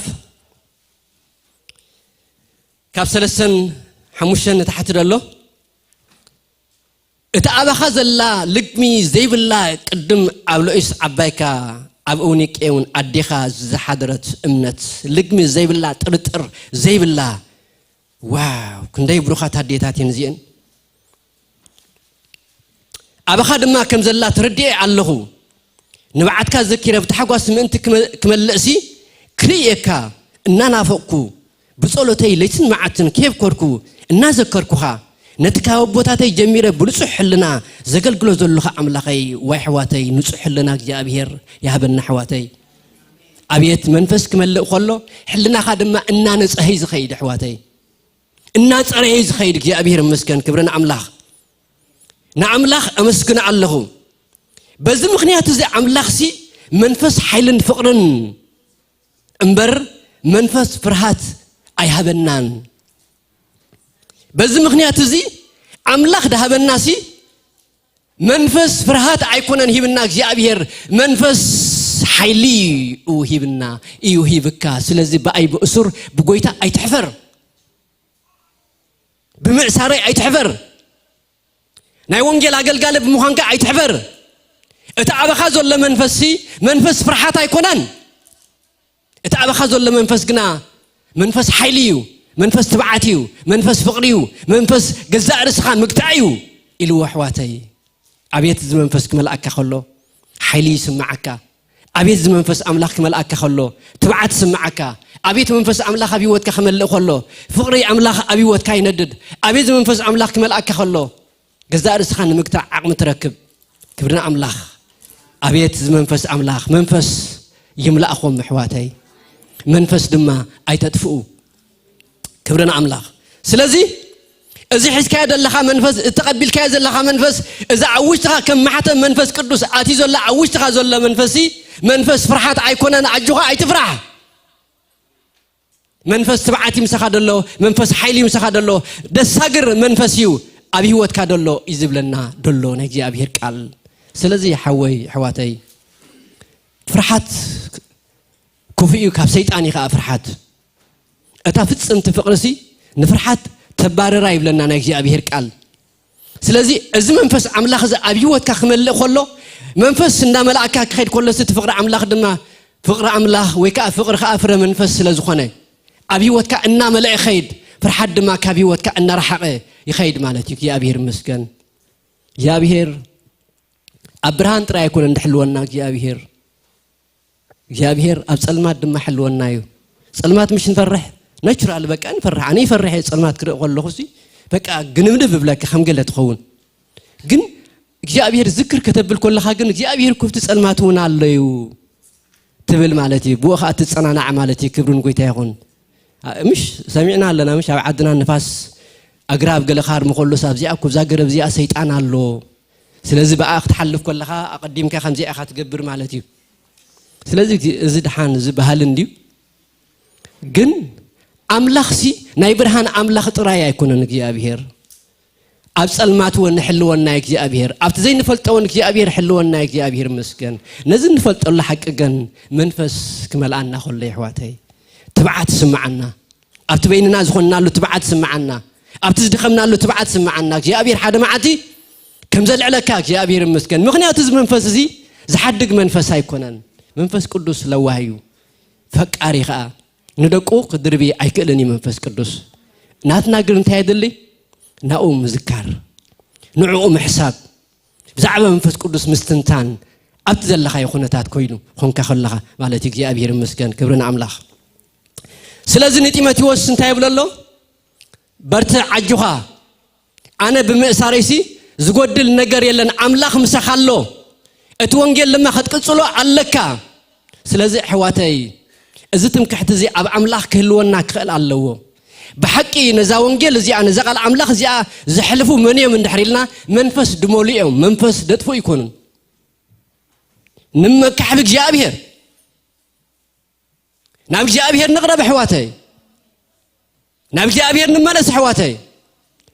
ካብ ሰለስተን ሓሙሽተን ንታሕቲ ዘሎ፣ እታ ኣባኻ ዘላ ልግሚ ዘይብላ ቅድም ኣብ ሎኢስ ዓባይካ ኣብ እውኒቄ እውን ኣዴኻ ዝሓደረት እምነት፣ ልግሚ ዘይብላ፣ ጥርጥር ዘይብላ። ዋው፣ ክንደይ ብሩኻት ኣዴታት እየን እዚአን። ኣባኻ ድማ ከም ዘላ ተረዲኤ ኣለኹ። ንብዓትካ ዘኪረ ብታሕጓስ ምእንቲ ክመ- ክመልእሲ ክርእየካ እናናፈቕኩ ብጸሎተይ ለይትን መዓትን ከየብኮርኩ እናዘከርኩኻ ነቲ ካብ ኣቦታተይ ጀሚረ ብንጹሕ ሕልና ዘገልግሎ ዘለኹ ኣምላኸይ፣ ዋይ ኣሕዋተይ፣ ንጹሕ ሕልና እግዚኣብሔር ይሃበና ኣሕዋተይ። ኣብየት መንፈስ ክመልእ ከሎ ሕልናኻ ድማ እናነጸሀ እዩ ዝኸይድ ኣሕዋተይ። እናጸረየ እዩ ዝኸይድ። እግዚኣብሔር ይመስገን፣ ክብሪ ንኣምላኽ። ንኣምላኽ ኣመስግኖ ኣለኹ። በዚ ምኽንያት እዚ ኣምላኽሲ መንፈስ ሓይልን ፍቕርን እምበር መንፈስ ፍርሃት ኣይሃበናን። በዚ ምኽንያት እዚ ኣምላኽ ድሃበናሲ መንፈስ ፍርሃት ኣይኮነን ሂብና እግዚኣብሔር፣ መንፈስ ሓይሊ እዩ ሂብና፣ እዩ ሂብካ። ስለዚ ብኣይ ብእሱር ብጎይታ ኣይትሕፈር፣ ብምእሳረይ ኣይትሕፈር፣ ናይ ወንጌል ኣገልጋሊ ብምዃንካ ኣይትሕፈር። እቲ ኣባኻ ዘሎ መንፈስሲ መንፈስ ፍርሓት ኣይኮነን። እቲ ኣባኻ ዘሎ መንፈስ ግና መንፈስ ሓይሊ እዩ፣ መንፈስ ትብዓት እዩ፣ መንፈስ ፍቕሪ እዩ፣ መንፈስ ገዛእ ርእስኻ ምግታእ እዩ ኢልዎ። ኣሕዋተይ፣ ኣቤት እዚ መንፈስ ክመልኣካ ከሎ ሓይሊ ይስምዓካ። ኣቤት እዚ መንፈስ ኣምላኽ ክመልኣካ ከሎ ትብዓት ይስምዓካ። ኣቤት መንፈስ ኣምላኽ ኣብ ህይወትካ ክመልእ ከሎ ፍቕሪ ኣምላኽ ኣብ ህይወትካ ይነድድ። ኣቤት እዚ መንፈስ ኣምላኽ ክመልኣካ ከሎ ገዛእ ርእስኻ ንምግታእ ዓቕሚ ትረክብ። ክብሪ ንኣምላኽ። ኣቤት እዚ መንፈስ ኣምላኽ፣ መንፈስ ይምላእኹም ኣሕዋተይ፣ መንፈስ ድማ ኣይተጥፍኡ። ክብሪ ንኣምላኽ። ስለዚ እዚ ሒዝካዮ ዘለኻ መንፈስ፣ እተቐቢልካዮ ዘለኻ መንፈስ፣ እዚ ኣብ ውሽጥኻ ከም ማሕተም መንፈስ ቅዱስ ኣትዩ ዘሎ ኣብ ውሽጥኻ ዘሎ መንፈስሲ መንፈስ ፍርሓት ኣይኮነን። ኣጆኻ ኣይትፍራሕ። መንፈስ ትብዓት እዩ ምሳኻ ደሎ፣ መንፈስ ሓይሊ እዩ ምሳኻ ደሎ። ደሳግር መንፈስ እዩ ኣብ ህይወትካ ደሎ እዩ ዝብለና ደሎ ናይ እግዚኣብሔር ቃል። ስለዚ ሓወይ ኣሕዋተይ፣ ፍርሓት ክፉእ እዩ፣ ካብ ሰይጣን እዩ ከዓ ፍርሓት። እታ ፍጽምቲ ፍቕርሲ ንፍርሓት ተባርራ ይብለና ናይ እግዚኣብሔር ቃል። ስለዚ እዚ መንፈስ ኣምላኽ እዚ ኣብ ህይወትካ ክመልእ ከሎ፣ መንፈስ እንዳመላእካ ክኸይድ ከሎ እቲ ፍቕሪ ኣምላኽ ድማ ፍቕሪ ኣምላኽ ወይ ከዓ ፍቕሪ ከዓ ፍረ መንፈስ ስለ ዝኾነ ኣብ ህይወትካ እናመልአ ይኸይድ፣ ፍርሓት ድማ ካብ ህይወትካ እናረሓቐ ይኸይድ ማለት እዩ። እግዚኣብሔር ይመስገን። እግዚኣብሔር ኣብ ብርሃን ጥራይ ኣይኮነን ድሕልወና እግዚኣብሔር፣ እግዚኣብሔር ኣብ ጸልማት ድማ ሕልወና እዩ። ጸልማት ምሽ ንፈርሕ፣ ናቹራል በቃ ንፈርሕ። ኣነ ይፈርሕ እየ ጸልማት ክርኢ ከለኹ ሲ በቃ ግንብንብ ብለካ ከም ገለ ትኸውን። ግን እግዚኣብሔር ዝክር ከተብል ከለኻ ግን እግዚኣብሔር እኮ ኣብቲ ጸልማት እውን ኣሎ እዩ ትብል ማለት እዩ። ብኡ ኸዓ ትጸናናዕ ማለት እዩ። ክብሪ ንጎይታ ይኹን። አ- ምሽ ሰሚዕና ኣለና። ምሽ ኣብ ዓድና ንፋስ ኣግራብ ገለ ክሃርም ከሎስ ኣብዚኣ እኮ ኣብዛ ገረብ እዚኣ ሰይጣን ኣሎ፣ ስለዚ ብኣ ክትሓልፍ ከለኻ ኣቐዲምካ ከምዚኣ ኢኻ ትገብር ማለት እዩ። ስለዚ እዚ ድሓን እዚ ባህሊ እንድዩ። ግን ኣምላኽሲ ናይ ብርሃን ኣምላኽ ጥራይ ኣይኮነን እግዚኣብሔር። ኣብ ጸልማት እውን ሕልወና እግዚኣብሔር፣ ኣብቲ ዘይንፈልጠ እውን እግዚኣብሔር ሕልወና እግዚኣብሔር ይመስገን። ነዚ እንፈልጠሉ ሓቂ ግን መንፈስ ክመልኣና ከሎ ይሕዋተይ ትብዓት ስምዓና። ኣብቲ በይንና ዝኾንናሉ ትብዓት ስምዓና። ኣብቲ ዝደኸምናሉ ትብዓት ስምዓና። እግዚኣብሔር ሓደ መዓልቲ ከም ዘልዕለካ እግዚኣብሔር ይመስገን። ምኽንያቱ እዚ መንፈስ እዚ ዝሓድግ መንፈስ ኣይኮነን። መንፈስ ቅዱስ ለዋህ እዩ። ፈቃሪ ኸኣ ንደቁ ክድርቢ ኣይክእልን እዩ መንፈስ ቅዱስ። ናትና ግን እንታይ የድሊ? ናኡ ምዝካር፣ ንዕኡ ምሕሳብ፣ ብዛዕባ መንፈስ ቅዱስ ምስትንታን ኣብቲ ዘለኻዮ ኩነታት ኮይኑ ኾንካ ከለኻ ማለት እዩ። እግዚኣብሔር ይመስገን፣ ክብሪ ንኣምላኽ። ስለዚ ንጢሞቴዎስ እንታይ ይብሎ ኣሎ? በርትዕ፣ ኣጆኻ፣ ኣነ ብምእሳረይሲ ዝጎድል ነገር የለን፣ ኣምላኽ ምሳኻ ኣሎ። እቲ ወንጌል ድማ ክትቅጽሎ ኣለካ። ስለዚ ኣሕዋተይ፣ እዚ ትምክሕቲ እዚ ኣብ ኣምላኽ ክህልወና ክኽእል ኣለዎ። ብሓቂ ነዛ ወንጌል እዚኣ፣ ነዛ ቃል ኣምላኽ እዚኣ ዘሕልፉ መን እዮም እንድሕር ኢልና፣ መንፈስ ድመሉ እዮም፣ መንፈስ ደጥፉ ኣይኮኑን። ንመካሕ ብእግዚኣብሔር ናብ እግዚኣብሔር ንቕረብ ኣሕዋተይ። ናብ እግዚኣብሔር ንመለስ ኣሕዋተይ።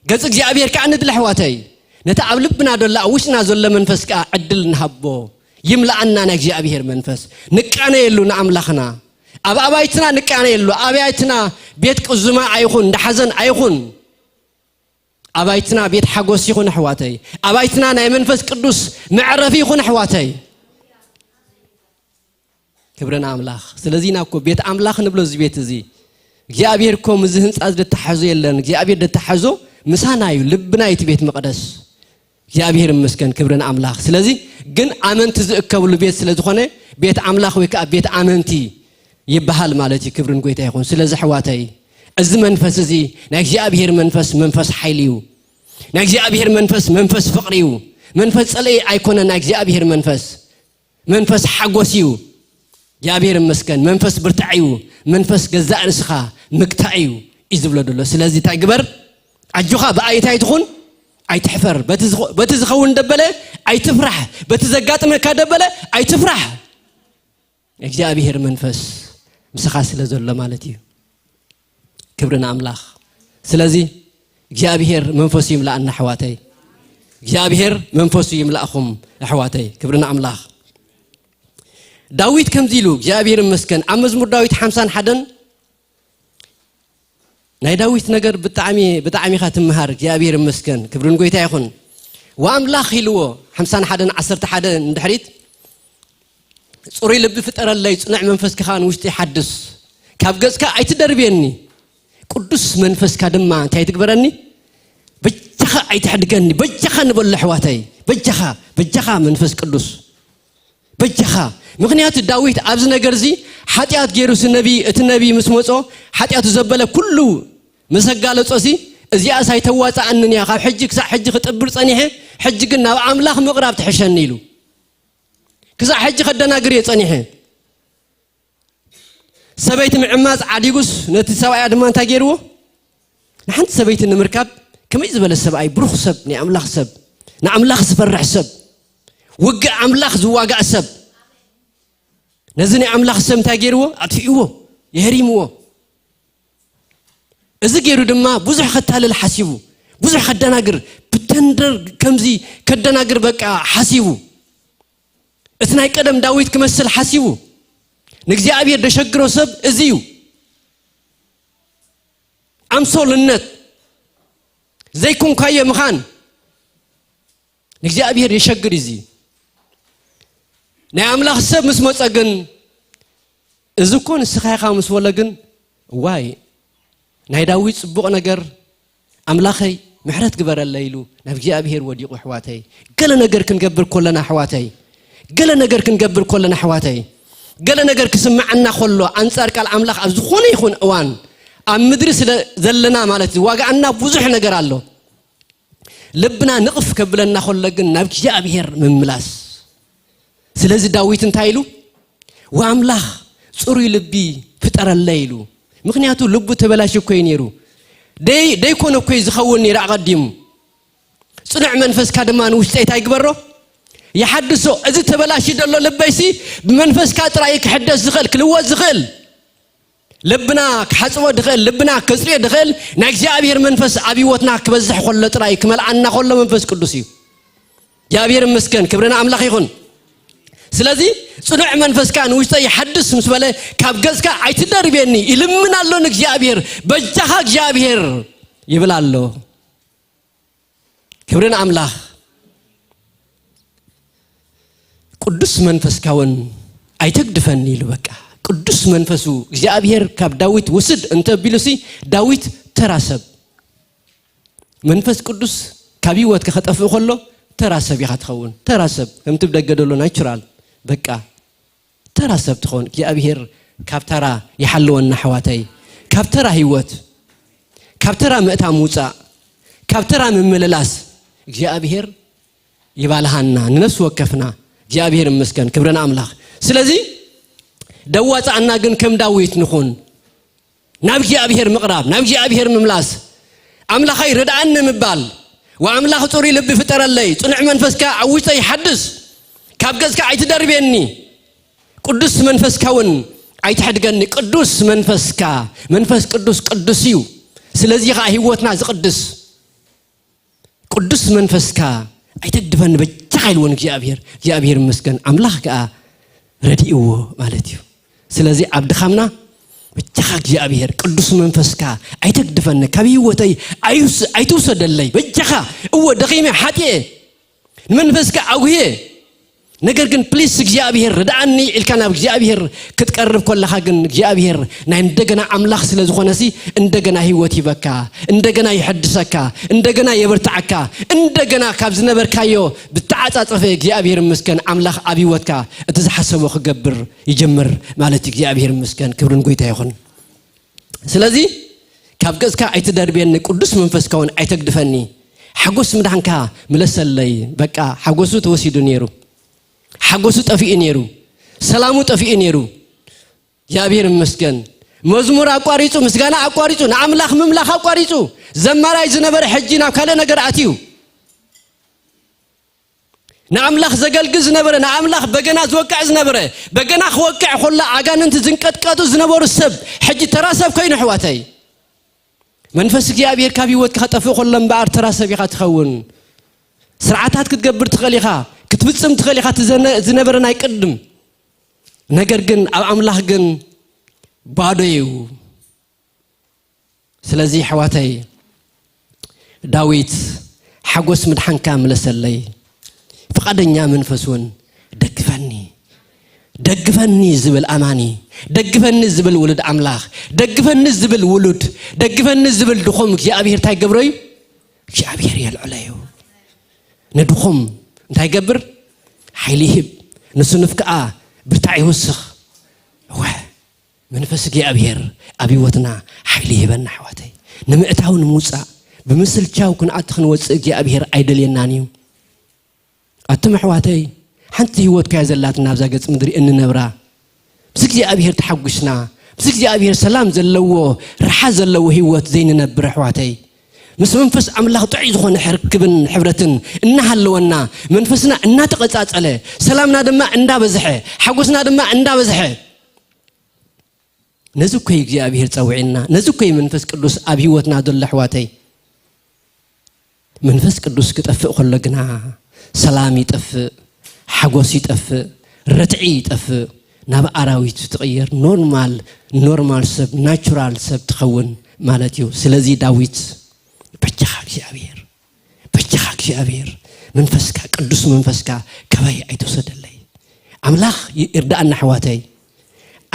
ገጽ እግዚኣብሔር ከኣ ንድለ ኣሕዋተይ። ነቲ ኣብ ልብና ዘሎ ኣብ ውሽጥና ዘሎ መንፈስ ከኣ ዕድል ንሃቦ። ይምልኣና ናይ እግዚኣብሔር መንፈስ። ንቃነየሉ ንኣምላኽና። ኣብ ኣባይትና ንቃነየሉ። ኣባይትና ቤት ቅዙማ ኣይኹን፣ እንዳ ሓዘን ኣይኹን። ኣባይትና ቤት ሓጎስ ይኹን ኣሕዋተይ። ኣባይትና ናይ መንፈስ ቅዱስ መዕረፊ ይኹን ኣሕዋተይ። ክብሪ ንኣምላኽ። ስለዚ ኢና እኮ ቤት ኣምላኽ ንብሎ እዚ ቤት እዚ። እግዚኣብሔር እኮ ምስዚ ህንጻ እዚ ደተሓዞ የለን። እግዚኣብሔር ደተሓዞ ምሳና እዩ። ልብና እዩ እቲ ቤት መቕደስ። እግዚኣብሔር ይመስገን፣ ክብሪ ንኣምላኽ። ስለዚ ግን ኣመንቲ ዝእከብሉ ቤት ስለ ዝኾነ ቤት ኣምላኽ ወይ ከኣ ቤት ኣመንቲ ይበሃል ማለት እዩ። ክብሪ ንጎይታ ይኹን። ስለዚ ኣሕዋተይ፣ እዚ መንፈስ እዚ ናይ እግዚኣብሔር መንፈስ፣ መንፈስ ሓይሊ እዩ። ናይ እግዚኣብሔር መንፈስ፣ መንፈስ ፍቕሪ እዩ። መንፈስ ጸልኢ ኣይኮነን ናይ እግዚኣብሔር መንፈስ። መንፈስ ሓጎስ እዩ። እግዚኣብሔር ይመስገን። መንፈስ ብርታዕ እዩ። መንፈስ ገዛእ ርእስኻ ምግታእ እዩ፣ እዩ ዝብሎ ዘሎ። ስለዚ እንታይ ግበር? ኣጆኻ ብኣይ እንታይ ትኹን? ኣይትሕፈር። በቲ ዝኸ-፣ በቲ ዝኸውን ደበለ ኣይትፍራሕ። በቲ ዘጋጥመካ ደበለ ኣይትፍራሕ። እግዚኣብሔር መንፈስ ምሳኻ ስለ ዘሎ ማለት እዩ። ክብሪ ንኣምላኽ። ስለዚ እግዚኣብሔር መንፈሱ ይምልኣና ኣሕዋተይ። እግዚኣብሔር መንፈሱ ይምልኣኹም ኣሕዋተይ። ክብሪ ንኣምላኽ። ዳዊት ከምዚ ኢሉ፣ እግዚኣብሔር ይመስገን፣ ኣብ መዝሙር ዳዊት ሓምሳን ሓደን ናይ ዳዊት ነገር ብጣዕሚ፣ ብጣዕሚ ኢኻ ትምሃር። እግዚኣብሔር ይመስገን፣ ክብሪ ንጎይታ ይኹን። ወኣምላኽ ኢልዎ፣ ሓምሳን ሓደን ዓሰርተ ሓደን ንድሕሪት፣ ጽሩይ ልቢ ፍጠረለይ፣ ጽኑዕ መንፈስ ከኣ ንውሽጢ ሓድስ። ካብ ገጽካ ኣይትደርብየኒ፣ ቅዱስ መንፈስካ ድማ እንታይ ትግበረኒ? በጃኻ ኣይትሕድገኒ፣ በጃኻ ንበሎ ኣሕዋተይ፣ በጃኻ፣ በጃኻ መንፈስ ቅዱስ፣ በጃኻ። ምኽንያቱ ዳዊት ኣብዚ ነገር እዚ ሓጢኣት ገይሩ፣ እዚ ነቢ፣ እቲ ነቢ ምስ መጾ ሓጢኣቱ ዘበለ ኩሉ ምስ ኣጋለጾ፣ እዚ እዚኣስ ኣይተዋጽኣንን እያ፣ ካብ ሕጂ ክሳዕ ሕጂ ክጥብር ጸኒሐ፣ ሕጂ ግን ናብ ኣምላኽ ምቕራብ ትሕሸኒ ኢሉ። ክሳዕ ሕጂ ከደናግር እየ ጸኒሐ። ሰበይቲ ምዕማጽ ዓዲጉስ ነቲ ሰብኣያ ድማ እንታይ ገይርዎ? ንሓንቲ ሰበይቲ ንምርካብ ከመይ ዝበለ ሰብኣይ፣ ብሩኽ ሰብ፣ ናይ ኣምላኽ ሰብ፣ ንኣምላኽ ዝፈርሕ ሰብ፣ ውግእ ኣምላኽ ዝዋጋእ ሰብ፣ ነዚ ናይ ኣምላኽ ሰብ እንታይ ገይርዎ? ኣጥፊእዎ፣ የህሪምዎ። እዚ ገይሩ ድማ ብዙሕ ከታልል ሓሲቡ፣ ብዙሕ ከደናግር፣ ብተንደር ከምዚ ከደናግር በቃ ሓሲቡ። እቲ ናይ ቀደም ዳዊት ክመስል ሓሲቡ። ንእግዚኣብሔር ደሸግሮ ሰብ እዚ እዩ። ኣምሶልነት፣ ዘይኮንካዮ ምኻን ንእግዚኣብሔር የሸግር እዩ። እዚ ናይ ኣምላኽ ሰብ ምስ መጸ ግን፣ እዚ እኮ ንስኻ ኢኻ ምስ በሎ ግን፣ እዋይ፣ ናይ ዳዊት ጽቡቕ ነገር፣ ኣምላኸይ ምሕረት ግበረለይ ኢሉ ናብ እግዚኣብሔር ወዲቑ። ኣሕዋተይ፣ ገለ ነገር ክንገብር ከለና፣ ኣሕዋተይ፣ ገለ ነገር ክንገብር ከለና፣ ኣሕዋተይ፣ ገለ ነገር ክስምዓና ከሎ፣ ኣንጻር ቃል ኣምላኽ ኣብ ዝኾነ ይኹን እዋን፣ ኣብ ምድሪ ስለ ዘለና ማለት እዩ፣ ዋጋኣና ብዙሕ ነገር ኣሎ። ልብና ንቕፍ ከብለና ከሎ ግን ናብ እግዚኣብሔር ምምላስ። ስለዚ ዳዊት እንታይ ኢሉ? "ወኣምላኽ ጽሩይ ልቢ ፍጠረለይ" ኢሉ። ምኽንያቱ ልቡ ተበላሽ እኮ እዩ ነይሩ። ደይ-፣ ደይኮነ እኮ እዩ ዝኸውን ነይሩ ኣቐዲሙ። ጽኑዕ መንፈስካ ድማ ንውሽጠይ እንታይ ግበሮ? ይሓድሶ። እዚ ተበላሽ ዘሎ ልበይሲ ብመንፈስካ ጥራይ ክሕደስ ዝኽእል፣ ክልወጥ ዝኽእል። ልብና ክሓጽቦ ድኽእል፣ ልብና ከጽርዮ ድኽእል ናይ እግዚኣብሔር መንፈስ ኣብ ህይወትና ክበዝሕ ከሎ ጥራይ፣ ክመልኣና ከሎ መንፈስ ቅዱስ እዩ። እግዚኣብሔር ይመስገን፣ ክብሪ ንኣምላኽ ይኹን። ስለዚ ጽኑዕ መንፈስካ ንውሽጠይ ይሓድስ ምስ በለ፣ ካብ ገጽካ ኣይትደርብየኒ ይልምን ኣሎ ንእግዚኣብሔር። በጃኻ እግዚኣብሔር ይብል ኣሎ። ክብሪ ንኣምላኽ። ቅዱስ መንፈስካ እውን ኣይተግድፈኒ ኢሉ። በቃ ቅዱስ መንፈሱ እግዚኣብሔር ካብ ዳዊት ውስድ እንተቢሉሲ፣ ዳዊት ተራ ሰብ። መንፈስ ቅዱስ ካብ ህይወትካ ከጠፍእ ከሎ ተራ ሰብ ኢኻ ትኸውን። ተራ ሰብ ከምቲ ብደገ ደሎ ናቹራል፣ በቃ ተራ ሰብ ትኸውን። እግዚኣብሔር ካብ ተራ ይሓልወና ኣሕዋተይ። ካብ ተራ ህይወት፣ ካብ ተራ ምእታ ምውጻእ፣ ካብ ተራ ምምልላስ እግዚኣብሔር ይባልሃና፣ ንነፍሲ ወከፍና። እግዚኣብሔር ይመስገን፣ ክብሪ ንኣምላኽ። ስለዚ ደዋጻኣና ግን ከም ዳዊት ንኹን። ናብ እግዚኣብሔር ምቕራብ፣ ናብ እግዚኣብሔር ምምላስ፣ ኣምላኸይ ርድኣኒ ምባል፣ "ወኣምላኽ ጽሩይ ልቢ ፍጠረለይ፣ ጽኑዕ መንፈስካ ኣብ ውሽጠይ ሓድስ፣ ካብ ገጽካ ኣይትደርብየኒ፣ ቅዱስ መንፈስካ እውን ኣይትሕድገኒ።" ቅዱስ መንፈስካ፣ መንፈስ ቅዱስ ቅዱስ እዩ። ስለዚ ኸዓ ህይወትና ዝቕድስ ቅዱስ መንፈስካ ኣይተግድፈኒ በጃኻ ኢልዎ ንእግዚኣብሔር። እግዚኣብሔር ይመስገን፣ ኣምላኽ ከኣ ረዲእዎ ማለት እዩ። ስለዚ ኣብ ድኻምና በጃኻ እግዚኣብሔር ቅዱስ መንፈስካ ኣይተግድፈኒ፣ ካብ ህይወተይ ኣይውስ-፣ ኣይትውሰደለይ በጃኻ። እወ ደኺመ፣ ሓጢኤ፣ ንመንፈስካ ኣጉህየ። ነገር ግን ፕሊስ እግዚኣብሔር ርድኣኒ ኢልካ ናብ እግዚኣብሔር ክትቀርብ ከለኻ ግን እግዚኣብሔር ናይ እንደገና ኣምላኽ ስለ ዝኾነሲ እንደገና ህይወት ይበካ፣ እንደገና ይሐድሰካ፣ እንደገና የበርትዓካ። እንደገና ካብ ዝነበርካዮ ብተዓጻጸፈ እግዚኣብሔር ይመስገን ኣምላኽ ኣብ ህይወትካ እቲ ዝሓሰቦ ክገብር ይጀምር ማለት እዩ። እግዚኣብሔር ይመስገን፣ ክብሪ ንጎይታ ይኹን። ስለዚ ካብ ገጽካ ኣይትደርብየኒ፣ ቅዱስ መንፈስካ እውን ኣይተግድፈኒ። ሓጎስ ምድሓንካ ምለሰለይ። በቃ ሓጎሱ ተወሲዱ ነይሩ። ሓጎሱ ጠፊኡ ነይሩ። ሰላሙ ጠፊኡ ነይሩ። እግዚኣብሔር ይመስገን። መዝሙር ኣቋሪጹ፣ ምስጋና ኣቋሪጹ፣ ንኣምላኽ ምምላኽ ኣቋሪጹ። ዘማራይ ዝነበረ ሕጂ ናብ ካልእ ነገር ኣትዩ። ንኣምላኽ ዘገልግል ዝነበረ፣ ንኣምላኽ በገና ዝወቅዕ ዝነበረ፣ በገና ክወቅዕ ከሎ ኣጋንንቲ ዝንቀጥቀጡ ዝነበሩ ሰብ፣ ሕጂ ተራ ሰብ ኮይኑ፣ ኣሕዋተይ። መንፈስ እግዚኣብሔር ካብ ህይወትካ ክጠፍእ ከሎ እምበኣር ተራ ሰብ ኢኻ ትኸውን። ስርዓታት ክትገብር ትኽእል ኢኻ፣ ክትፍጽም ትኽእል ኢኻ፣ እቲ ዘነ-፣ ዝነበረ ናይ ቅድም። ነገር ግን ኣብ ኣምላኽ ግን ባዶ እዩ። ስለዚ ኣሕዋተይ፣ ዳዊት ሓጎስ ምድሓንካ ምለሰለይ፣ ፍቓደኛ መንፈስ እውን ደግፈኒ፣ ደግፈኒ ዝብል ኣማኒ፣ ደግፈኒ ዝብል ውሉድ ኣምላኽ፣ ደግፈኒ ዝብል ውሉድ፣ ደግፈኒ ዝብል ድኹም እግዚኣብሔር እንታይ ገብሮ እዩ? እግዚኣብሔር የልዕሎ እዩ። ንድኹም እንታይ ይገብር? ሓይሊ ይህብ። ንስኑፍ ከኣ ብርታዕ ይውስኽ። እወ፣ መንፈስ እግዚኣብሔር ኣብ ህይወትና ሓይሊ ይህበና ኣሕዋተይ። ንምእታው ንምውጻእ፣ ብምስልቻው ክንኣቱ ክንወጽእ እግዚኣብሔር ኣይደልየናን እዩ። ኣቱም ኣሕዋተይ፣ ሓንቲ ህይወት ከያ ዘላትና ኣብዛ ገጽ ምድሪ እንነብራ። ምስ እግዚኣብሔር ተሓጒስና፣ ምስ እግዚኣብሔር ሰላም ዘለዎ፣ ርሓ ዘለዎ ህይወት ዘይንነብር ኣሕዋተይ፣ ምስ መንፈስ ኣምላኽ ጥዑይ ዝኾነ ርክብን ሕብረትን እናሃለወና፣ መንፈስና እናተቐጻጸለ፣ ሰላምና ድማ እንዳበዝሐ፣ ሓጎስና ድማ እንዳበዝሐ፣ ነዚ እኮ እዩ እግዚኣብሔር ጸዊዕና፣ ነዚ እኮ እዩ መንፈስ ቅዱስ ኣብ ህይወትና ዘሎ ኣሕዋተይ። መንፈስ ቅዱስ ክጠፍእ ከሎ ግና ሰላም ይጠፍእ፣ ሓጎስ ይጠፍእ፣ ርትዒ ይጠፍእ፣ ናብ ኣራዊት ትቕየር፣ ኖርማል፣ ኖርማል ሰብ፣ ናቹራል ሰብ ትኸውን ማለት እዩ። ስለዚ ዳዊት በጃኻ እግዚኣብሔር፣ በጃኻ እግዚኣብሔር መንፈስካ፣ ቅዱስ መንፈስካ ካባይ ኣይትውሰደለይ። ኣምላኽ ይ-፣ ይርድኣና ኣሕዋተይ፣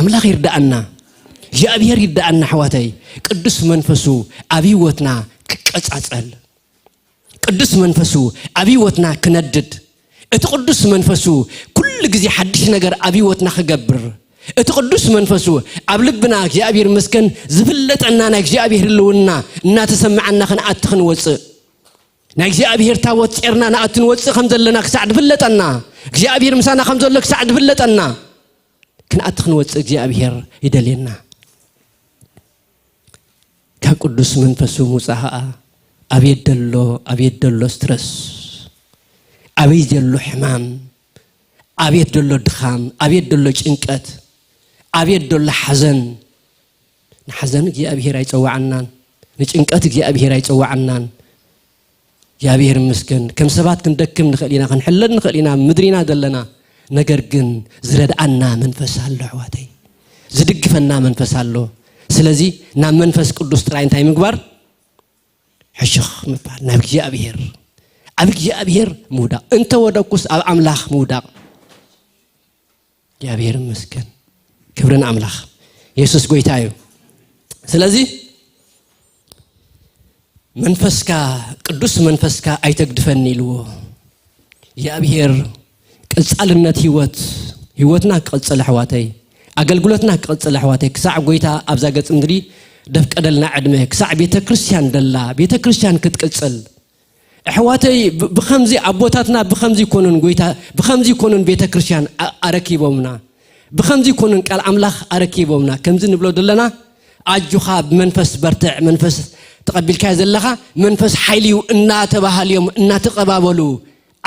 ኣምላኽ ይርድኣና፣ እግዚኣብሔር ይርድኣና ኣሕዋተይ። ቅዱስ መንፈሱ ኣብ ህይወትና ክቀጻጸል፣ ቅዱስ መንፈሱ ኣብ ህይወትና ክነድድ፣ እቲ ቅዱስ መንፈሱ ኩሉ ግዜ ሓድሽ ነገር ኣብ ህይወትና ክገብር፣ እቲ ቅዱስ መንፈሱ ኣብ ልብና እግዚኣብሔር መስገን ዝፍለጠና ናይ እግዚኣብሔር ህልውና እናተሰማዓና ክንኣቲ ክንወፅእ ናይ እግዚኣብሔር ታቦት ጼርና ንኣቲ ንወፅእ ከም ዘለና ክሳዕ ዝፍለጠና እግዚኣብሔር ምሳና ከም ዘሎ ክሳዕ ዝፍለጠና ክንኣቲ ክንወፅእ እግዚኣብሔር ይደልየና። ካብ ቅዱስ መንፈሱ ምውፃእ ኸዓ ኣቤት ደሎ ኣቤት ደሎ ስትረስ ኣበይ ዘሎ ሕማም ኣቤት ደሎ ድኻም ኣቤት ደሎ ጭንቀት ኣቤት ደሎ ሓዘን ንሓዘን እግዚኣብሔር ኣይፀዋዓናን ንጭንቀት እግዚኣብሔር ኣይፀዋዓናን እግዚኣብሔር ይመስገን ከም ሰባት ክንደክም ንኽእል ኢና ክንሕለል ንኽእል ኢና ምድሪና ዘለና ነገር ግን ዝረድኣና መንፈስ ኣሎ ኣሕዋተይ ዝድግፈና መንፈስ ኣሎ ስለዚ ናብ መንፈስ ቅዱስ ጥራይ እንታይ ምግባር ሕሽኽ ምባል ናብ እግዚኣብሔር ኣብ እግዚኣብሔር ምውዳቕ እንተወደኩስ ኣብ ኣምላኽ ምውዳቕ እግዚኣብሔር ይመስገን ክብርን ኣምላኽ የሱስ ጎይታ እዩ ስለዚ መንፈስካ ቅዱስ መንፈስካ ኣይተግድፈኒ ኢልዎ እግዚኣብሔር ቀጻልነት ህይወት ህይወትና ክቐጽል ኣሕዋተይ ኣገልግሎትና ክቐጽል ኣሕዋተይ ክሳዕ ጎይታ ኣብዛ ገጽ ምድሪ ደፍቀደልና ዕድመ ክሳዕ ቤተ ክርስቲያን ደላ ቤተ ክርስቲያን ክትቅጽል ኣሕዋተይ ብኸምዚ ኣቦታትና ብኸምዚ ይኮኑን ጎይታ ብኸምዚ ይኮኑን ቤተ ክርስቲያን ኣረኪቦምና ብኸምዚ ይኮኑን ቃል ኣምላኽ ኣረኪቦምና ከምዚ ንብሎ ዘለና ኣጆኻ ብመንፈስ በርትዕ መንፈስ ተቐቢልካዮ ዘለኻ መንፈስ ሓይሊ እዩ እናተባሃልዮም እናተቐባበሉ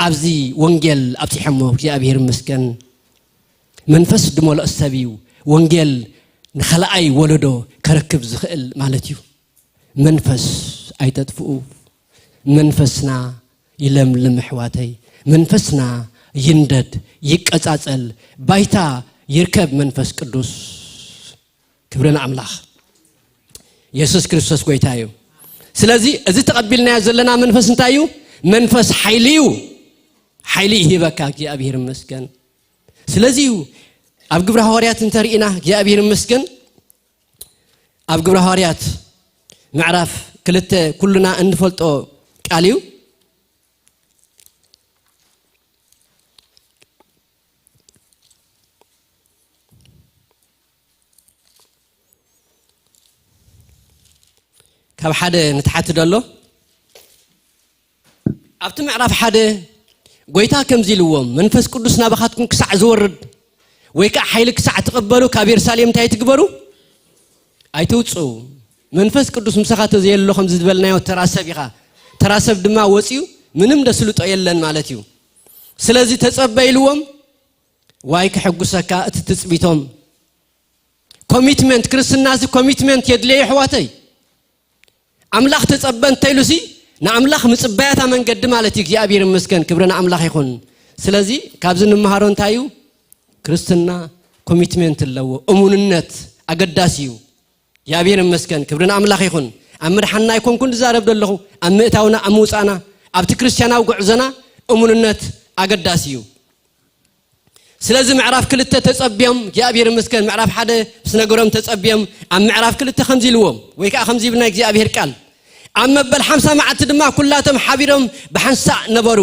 ኣብዚ ወንጌል ኣብፂሖሞ እግዚኣብሔር ይመስገን መንፈስ ድመልኦ ሰብ እዩ ወንጌል ንኸልኣይ ወለዶ ከረክብ ዝኽእል ማለት እዩ መንፈስ ኣይተጥፍኡ መንፈስና ይለምልም ኣሕዋተይ መንፈስና ይንደድ ይቀፃፀል ባይታ ይርከብ መንፈስ ቅዱስ ክብሪ ንኣምላኽ የሱስ ክርስቶስ ጎይታ እዩ ስለዚ እዚ ተቐቢልናዮ ዘለና መንፈስ እንታይ እዩ መንፈስ ሓይሊ እዩ ሓይሊ ይህበካ እግዚኣብሔር ይመስገን ስለዚ እዩ ኣብ ግብረ ሃዋርያት እንተርኢና እግዚኣብሔር ይመስገን ኣብ ግብረ ሃዋርያት ምዕራፍ ክልተ ኩልና እንፈልጦ ቃል እዩ ካብ ሓደ ንትሓቲ ደሎ ኣብቲ ምዕራፍ ሓደ ጎይታ ከምዚ ኢልዎም መንፈስ ቅዱስ ናባኻትኩም ክሳዕ ዝወርድ ወይ ከዓ ሓይሊ ክሳዕ ትቕበሉ ካብ የሩሳሌም እንታይ ትግበሩ ኣይትውፅኡ መንፈስ ቅዱስ ምሳኻ ተዘየሎ ከም ዝበልናዮ ተራሰብ ኢኻ ተራሰብ ድማ ወፂኡ ምንም ደስልጦ የለን ማለት እዩ ስለዚ ተፀበ ኢልዎም ዋይ ክሕጉሰካ እቲ ትፅቢቶም ኮሚትመንት ክርስትናሲ ኮሚትመንት የድልየ ኣሕዋተይ ኣምላኽ ተጸበ እንተኢሉሲ ንኣምላኽ ምጽባያታ መንገዲ ማለት እዩ እግዚኣብሔር ይመስገን ክብሪ ንኣምላኽ ይኹን ስለዚ ካብዚ ንምሃሮ እንታይ እዩ ክርስትና ኮሚትመንት ኣለዎ እሙንነት ኣገዳሲ እዩ እግዚኣብሔር ይመስገን ክብሪ ንኣምላኽ ይኹን ኣብ ምድሓና ኣይኮንኩን ዝዛረብ ዘለኹ ኣብ ምእታውና ኣብ ምውፃእና ኣብቲ ክርስትያናዊ ጉዕዞና እሙንነት ኣገዳሲ እዩ ስለዚ ምዕራፍ ክልተ ተጸብዮም እግዚኣብሔር ይመስገን ምዕራፍ ሓደ ምስ ነገሮም ተጸብዮም ኣብ ምዕራፍ ክልተ ከምዚ ኢልዎም ወይ ከዓ ከምዚ ይብል ናይ እግዚኣብሔር ቃል ኣብ መበል ሓምሳ መዓልቲ ድማ ኩላቶም ሓቢሮም ብሓንሳእ ነበሩ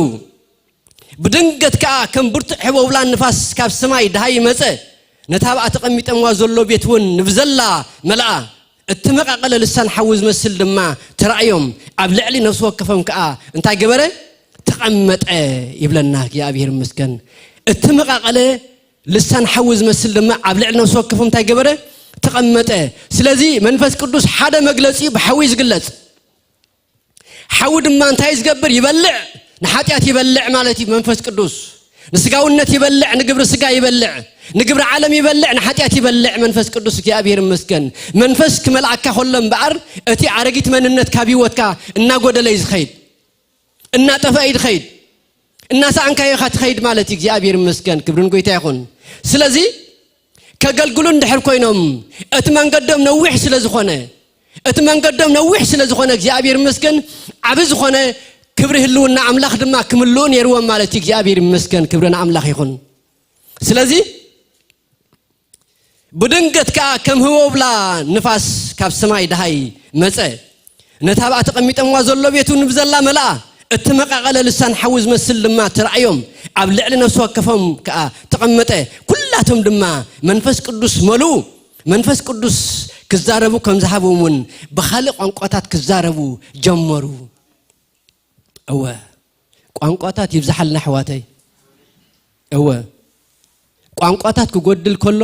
ብድንገት ከዓ ከም ብርቱዕ ሕቦብላን ንፋስ ካብ ሰማይ ድሃይ መጸ ነታ ብኣ ተቐሚጠምዋ ዘሎ ቤት እውን ንብዘላ መልኣ እተመቓቐለ ልሳን ሓዊ ዝመስል ድማ ተራእዮም፣ ኣብ ልዕሊ ነፍሲ ወከፎም ከኣ እንታይ ገበረ? ተቐመጠ ይብለና እግዚኣብሔር ይመስገን። እተመቓቐለ ልሳን ሓዊ ዝመስል ድማ ኣብ ልዕሊ ነፍሲ ወከፎም እንታይ ገበረ? ተቐመጠ። ስለዚ መንፈስ ቅዱስ ሓደ መግለጺ ብሓዊ እዩ ዝግለጽ። ሓዊ ድማ እንታይ ዝገብር? ይበልዕ፣ ንሓጢኣት ይበልዕ ማለት እዩ መንፈስ ቅዱስ። ንስጋውነት ይበልዕ፣ ንግብሪ ስጋ ይበልዕ፣ ንግብሪ ዓለም ይበልዕ፣ ንሓጢኣት ይበልዕ መንፈስ ቅዱስ። እግዚኣብሔር ይመስገን። መንፈስ ክመልኣካ ከሎ እምበኣር እቲ ኣረጊት መንነት ካብ ህይወትካ እናጎደለ እዩ ዝኸይድ፣ እናጠፍአ እዩ ዝኸይድ፣ እናሰኣንካዮ ኢኻ ትኸይድ ማለት እዩ። እግዚኣብሔር ይመስገን፣ ክብሪ ንጎይታ ይኹን። ስለዚ ከገልግሉ እንድሕር ኮይኖም እቲ መንገዶም ነዊሕ ስለ ዝኾነ፣ እቲ መንገዶም ነዊሕ ስለ ዝኾነ እግዚኣብሔር ይመስገን፣ ዓቢ ዝኾነ ክብሪ ህልውና ኣምላኽ ድማ ክምልኡ ነይርዎም ማለት እዩ። እግዚኣብሔር ይመስገን፣ ክብሪ ንኣምላኽ ይኹን። ስለዚ ብድንገት ከኣ ከም ህቦብላ ንፋስ ካብ ሰማይ ደሃይ መጸ። ነታ ኣብኣ ተቐሚጠምዋ ዘሎ ቤት እውን ብዘላ መልኣ። እተመቓቐለ ልሳን ሓዊ ዝመስል ድማ ተራእዮም። ኣብ ልዕሊ ነፍሲ ወከፎም ከኣ ተቐመጠ። ኩላ ኣወዳቶም ድማ መንፈስ ቅዱስ መልኡ። መንፈስ ቅዱስ ክዛረቡ ከም ዝሃቦም እውን ብኻልእ ቋንቋታት ክዛረቡ ጀመሩ። እወ፣ ቋንቋታት ይብዝሓልና ኣሕዋተይ። እወ፣ ቋንቋታት ክጎድል ከሎ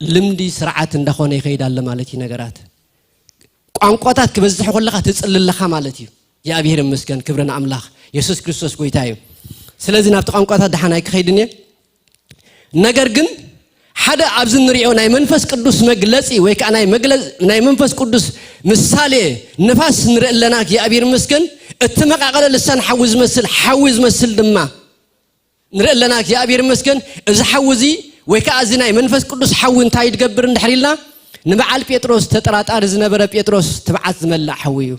ልምዲ ስርዓት እንዳኾነ ይኸይድ ኣሎ ማለት እዩ ነገራት። ቋንቋታት ክበዝሕ ከለኻ ትጽሊ ኣለኻ ማለት እዩ። እግዚኣብሔር ይመስገን፣ ክብሪ ንኣምላኽ። የሱስ ክርስቶስ ጎይታ እዩ። ስለዚ ናብቲ ቋንቋታት ደሓን ኣይክኸይድን እየ። ነገር ግን ሓደ ኣብዚ ንሪኦ ናይ መንፈስ ቅዱስ መግለጺ ወይ ከዓ ናይ መግለ-፣ ናይ መንፈስ ቅዱስ ምሳሌ ንፋስ ንርኢ ኣለና። እግዚኣብሔር ይመስገን። እተመቃቀለ ልሳን ሓዊ ዝመስል፣ ሓዊ ዝመስል ድማ ንርኢ ኣለና። እግዚኣብሔር ይመስገን። እዚ ሓዊ እዚ ወይ ከዓ እዚ ናይ መንፈስ ቅዱስ ሓዊ እንታይ ይድገብር እንድሕር ኢልና፣ ንበዓል ጴጥሮስ፣ ተጠራጣሪ ዝነበረ ጴጥሮስ ትብዓት ዝመልእ ሓዊ እዩ።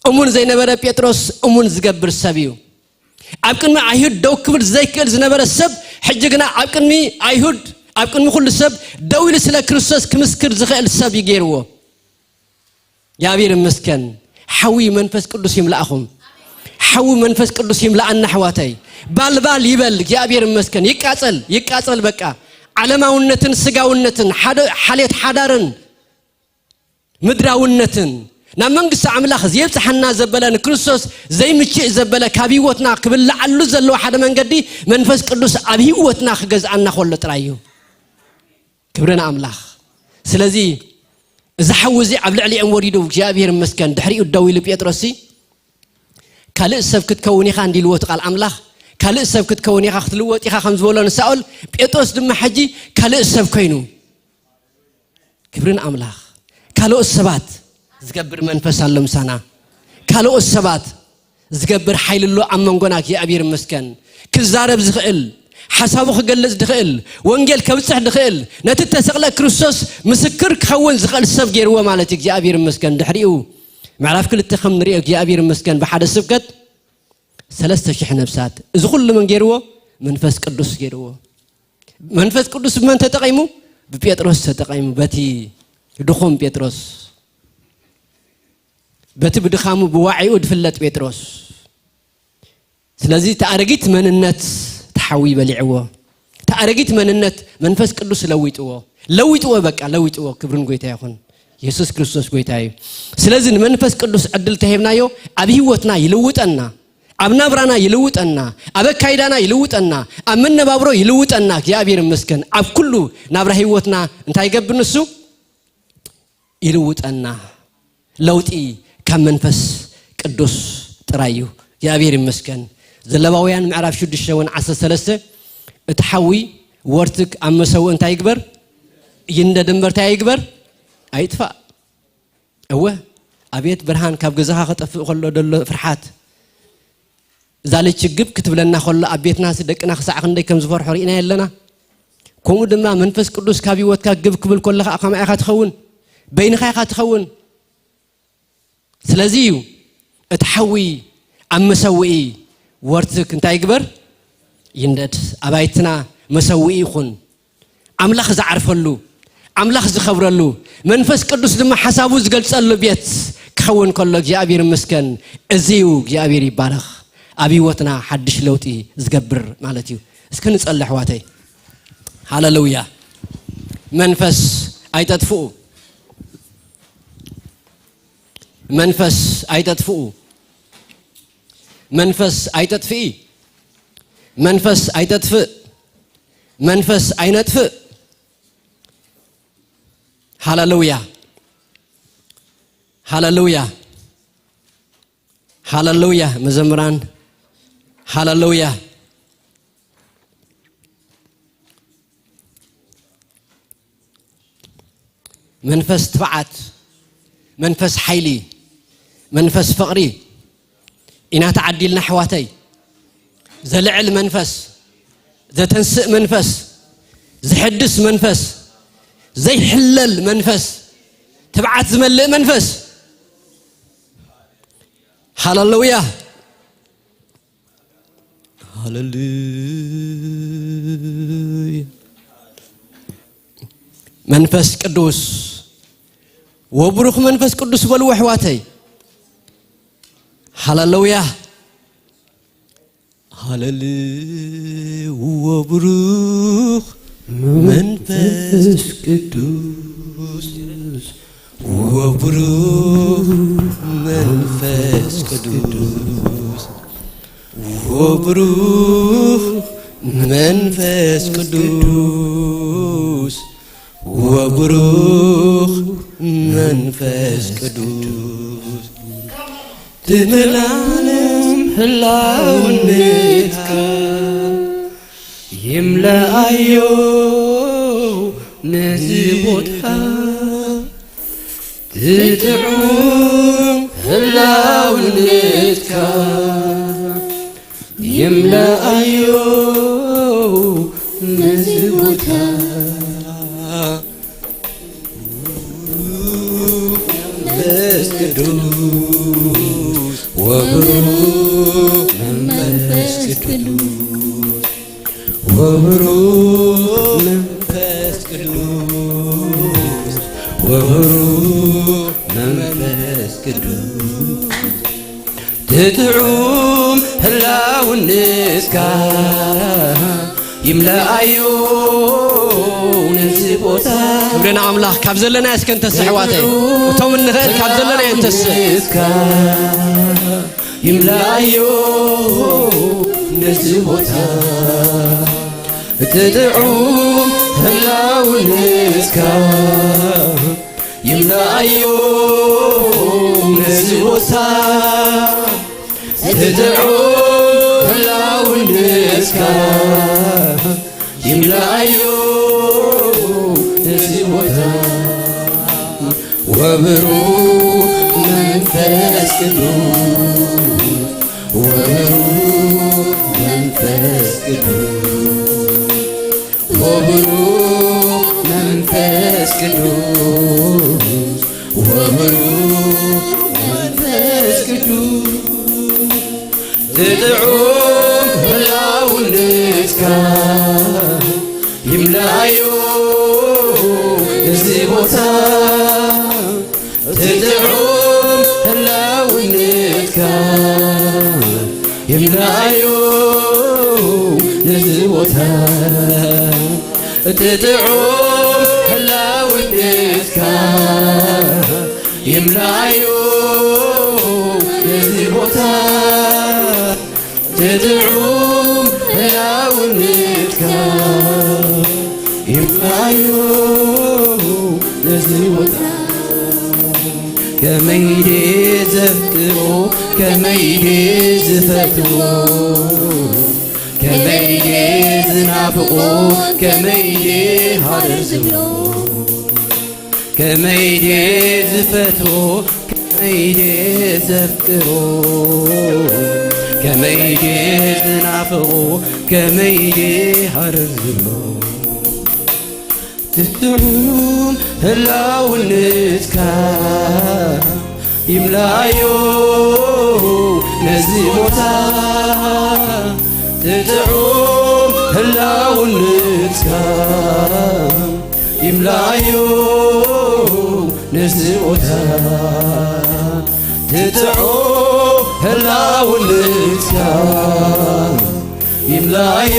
እሙን ዘይነበረ ጴጥሮስ እሙን ዝገብር ሰብ እዩ። ኣብ ቅድሚ ኣይሁድ ደው ክብል ዘይክእል ዝነበረ ሰብ፣ ሕጂ ግና ኣብ ቅድሚ ኣይሁድ፣ ኣብ ቅድሚ ኩሉ ሰብ ደው ኢሉ ስለ ክርስቶስ ክምስክር ዝኽእል ሰብ እዩ ገይርዎ። እግዚኣብሔር ይመስገን። ሓዊ መንፈስ ቅዱስ ይምላእኹም። ሓዊ መንፈስ ቅዱስ ይምላኣና ኣሕዋተይ። ባልባል ይበል። እግዚኣብሔር ይመስገን። ይቃጸል፣ ይቃጸል። በቃ ዓለማውነትን ስጋውነትን፣ ሓደ ሓልየት ሓዳርን ምድራውነትን ናብ መንግስቲ ኣምላኽ ዘይብጽሓና ዘበለ፣ ንክርስቶስ ዘይምችእ ዘበለ ካብ ህይወትና ክብልዓሉ ዘለዎ ሓደ መንገዲ መንፈስ ቅዱስ ኣብ ህይወትና ክገዝኣና ከሎ ጥራይ እዩ። ክብሪ ንኣምላኽ። ስለዚ እዚ ሓዊ እዚ ኣብ ልዕሊኦም ወሪዱ፣ እግዚኣብሔር ይመስገን፣ ድሕሪኡ ደው ኢሉ ጴጥሮስሲ፣ ካልእ ሰብ ክትከውን ኢኻ እንዲልዎ እቲ ቃል ኣምላኽ፣ ካልእ ሰብ ክትከውን ኢኻ፣ ክትልወጥ ኢኻ ከም ዝበሎ ንሳኦል፣ ጴጥሮስ ድማ ሕጂ ካልእ ሰብ ኮይኑ። ክብሪ ንኣምላኽ። ካልኦት ሰባት ዝገብር መንፈስ ኣሎ ምሳና። ካልኦት ሰባት ዝገብር ሓይሊ ኣሎ ኣብ መንጎና። እግዚኣብሔር ይመስገን። ክዛረብ ዝኽእል፣ ሓሳቡ ክገልጽ ዝኽእል፣ ወንጌል ከብጽሕ ዝኽእል፣ ነቲ እተሰቕለ ክርስቶስ ምስክር ክኸውን ዝኽእል ሰብ ገይርዎ ማለት እዩ። እግዚኣብሔር ይመስገን። ድሕሪኡ ምዕራፍ ክልተ ከም ንሪኦ እግዚኣብሔር ይመስገን ብሓደ ስብከት ሰለስተ ሽሕ ነፍሳት። እዚ ኩሉ መን ገይርዎ? መንፈስ ቅዱስ ገይርዎ። መንፈስ ቅዱስ ብመን ተጠቒሙ? ብጴጥሮስ ተጠቒሙ፣ በቲ ድኹም ጴጥሮስ፣ በቲ ብድኻሙ ብዋዒኡ ዝፍለጥ ጴጥሮስ። ስለዚ እቲ ኣረጊት መንነት ተሓዊ በሊዕዎ። እቲ ኣረጊት መንነት መንፈስ ቅዱስ ለዊጥዎ። ለዊጥዎ፣ በቃ ለዊጥዎ። ክብርን ጎይታ ይኹን። የሱስ ክርስቶስ ጎይታ እዩ። ስለዚ ንመንፈስ ቅዱስ ዕድል ተሂብናዮ፣ ኣብ ህይወትና ይልውጠና፣ ኣብ ናብራና ይልውጠና፣ ኣብ ኣካይዳና ይልውጠና፣ ኣብ መነባብሮ ይልውጠና። እግዚኣብሔር ይመስገን። ኣብ ኩሉ ናብራ ህይወትና እንታይ ይገብር ንሱ? ይልውጠና። ለውጢ ካብ መንፈስ ቅዱስ ጥራይ እዩ። እግዚኣብሔር ይመስገን። ዘለዋውያን ምዕራፍ ሽዱሽተ እውን ዓሰርተ ሰለስተ፣ እቲ ሓዊ ወርትግ ኣብ መሰውእ እንታይ ይግበር? ይንደድ እምበር እንታይ ይግበር? ኣይጥፋእ። እወ፣ ኣቤት ብርሃን፣ ካብ ገዛኻ ከጠፍእ ከሎ ደሎ ፍርሓት። እዛ ልጅ ግብ ክትብለና ከሎ ኣብ ቤትናስ ደቅና ክሳዕ ክንደይ ከም ዝፈርሑ ርኢና የለና። ከምኡ ድማ መንፈስ ቅዱስ ካብ ህይወትካ ግብ ክብል ከሎ ከዓ ከማይ ኢኻ ትኸውን፣ በይንኻ ኢኻ ትኸውን። ስለዚ እዩ እቲ ሓዊ ኣብ መሰውኢ ወርትግ እንታይ ይግበር? ይንደድ። ኣባይትና መሰውኢ ይኹን። ኣምላኽ ዝዓርፈሉ፣ ኣምላኽ ዝኸብረሉ፣ መንፈስ ቅዱስ ድማ ሓሳቡ ዝገልጸሉ ቤት ክኸውን ከሎ እግዚኣብሔር ይመስገን። እዚ እዩ። እግዚኣብሔር ይባረኽ። ኣብ ህይወትና ሓድሽ ለውጢ ዝገብር ማለት እዩ። እስከ ንጸሊ ኣሕዋተይ። ሃሌሉያ። መንፈስ ኣይተጥፍኡ። መንፈስ ኣይተጥፍኡ። መንፈስ ኣይተጥፍኢ። መንፈስ ኣይተጥፍእ። መንፈስ ኣይነጥፍእ። ሃሌሉያ። ሃሌሉያ። ሃሌሉያ። መዘምራን ሃሌሉያ። መንፈስ ትብዓት፣ መንፈስ ሓይሊ፣ መንፈስ ፍቕሪ ኢና ተዓዲልና ኣሕዋተይ። ዘልዕል መንፈስ፣ ዘተንስእ መንፈስ፣ ዝሕድስ መንፈስ፣ ዘይሕለል መንፈስ፣ ትብዓት ዝመልእ መንፈስ። ሃሌሉያ። ሃሌሉያ። መንፈስ ቅዱስ፣ ወብሩኽ መንፈስ ቅዱስ በልዎ ኣሕዋተይ። ሃሌሉያ። ሃለልዎ ብሩኽ መንፈስ ቅዱስ፣ ወብሩኽ መንፈስ ቅዱስ፣ ወብሩኽ መንፈስ ቅዱስ፣ ወብሩኽ መንፈስ ቅዱስ፣ ትመላለም ህላውነትካ ይምለኣዮ ነዚ ቦታ፣ ትጥዑም ህላውነትካ ይምለኣዮ ነዚ ቦታ። መንፈስ ቅዱስ፣ ወብሩኽ መንፈስ ቅዱስ፣ ወብሩኽ መንፈስ ቅዱስ፣ ወብሩኽ መንፈስ ቅዱስ፣ ትጥዑም ህላውነትካ ይምለኣዮ ነዚ ቦታ። ክብሪ ንኣምላኽ። ካብ ዘለናዮ እስከ ንተስእ፣ ኣሕዋተይ። እቶም እንኽእል ካብ ዘለናዮ ንተስእ። ህላውነትካ ይምለኣዮ ነዚ ቦታ፣ ትጥዑም ህላውነትካ ይምለኣዮ ነዚ ቦታ፣ ትጥዑም ህላውነትካ ይምለኣዮ ነዚ ቦታ። ወብሩኽ መንፈስ ቅዱስ፣ ወብሩኽ መንፈስ ቅዱስ፣ ወብሩኽ መንፈስ ቅዱስ፣ ወብሩኽ መንፈስ ቅዱስ፣ ትጥዑም ህላውነትካ ይምለኣዮ እዚ ቦታ፣ ትጥዑም ህላውነትካ ይምለኣዮ ነዚ ቦታ፣ ትጥዑም ህላውነትካ ይምለኣዮ ነዚ ቦታ፣ ትጥዑም ህላውነትካ ይምለኣዮ ነዚ ቦታ። ከመይ ድየ ዘፍቅሮ፣ ከመይ ድየ ዝፈትዎ፣ ከመይ ድየ ዝናፍቆ፣ ከመይ ድየ ሃረር ዝብሎ፣ ከመይ ድየ ዝፈትዎ፣ ከመይ ድየ ዘፍቅሮ፣ ከመይ ድየ ዝናፍቆ፣ ከመይ ድየ ሃረር ዝብሎ። ትጥዑም ህላውነትካ ይምለኣዮ ነዚ ቦታ፣ ትጥዑም ህላውነትካ ይምለኣዮ ነዚ ቦታ፣ ትጥዑም ህላውነትካ ይምለኣዮ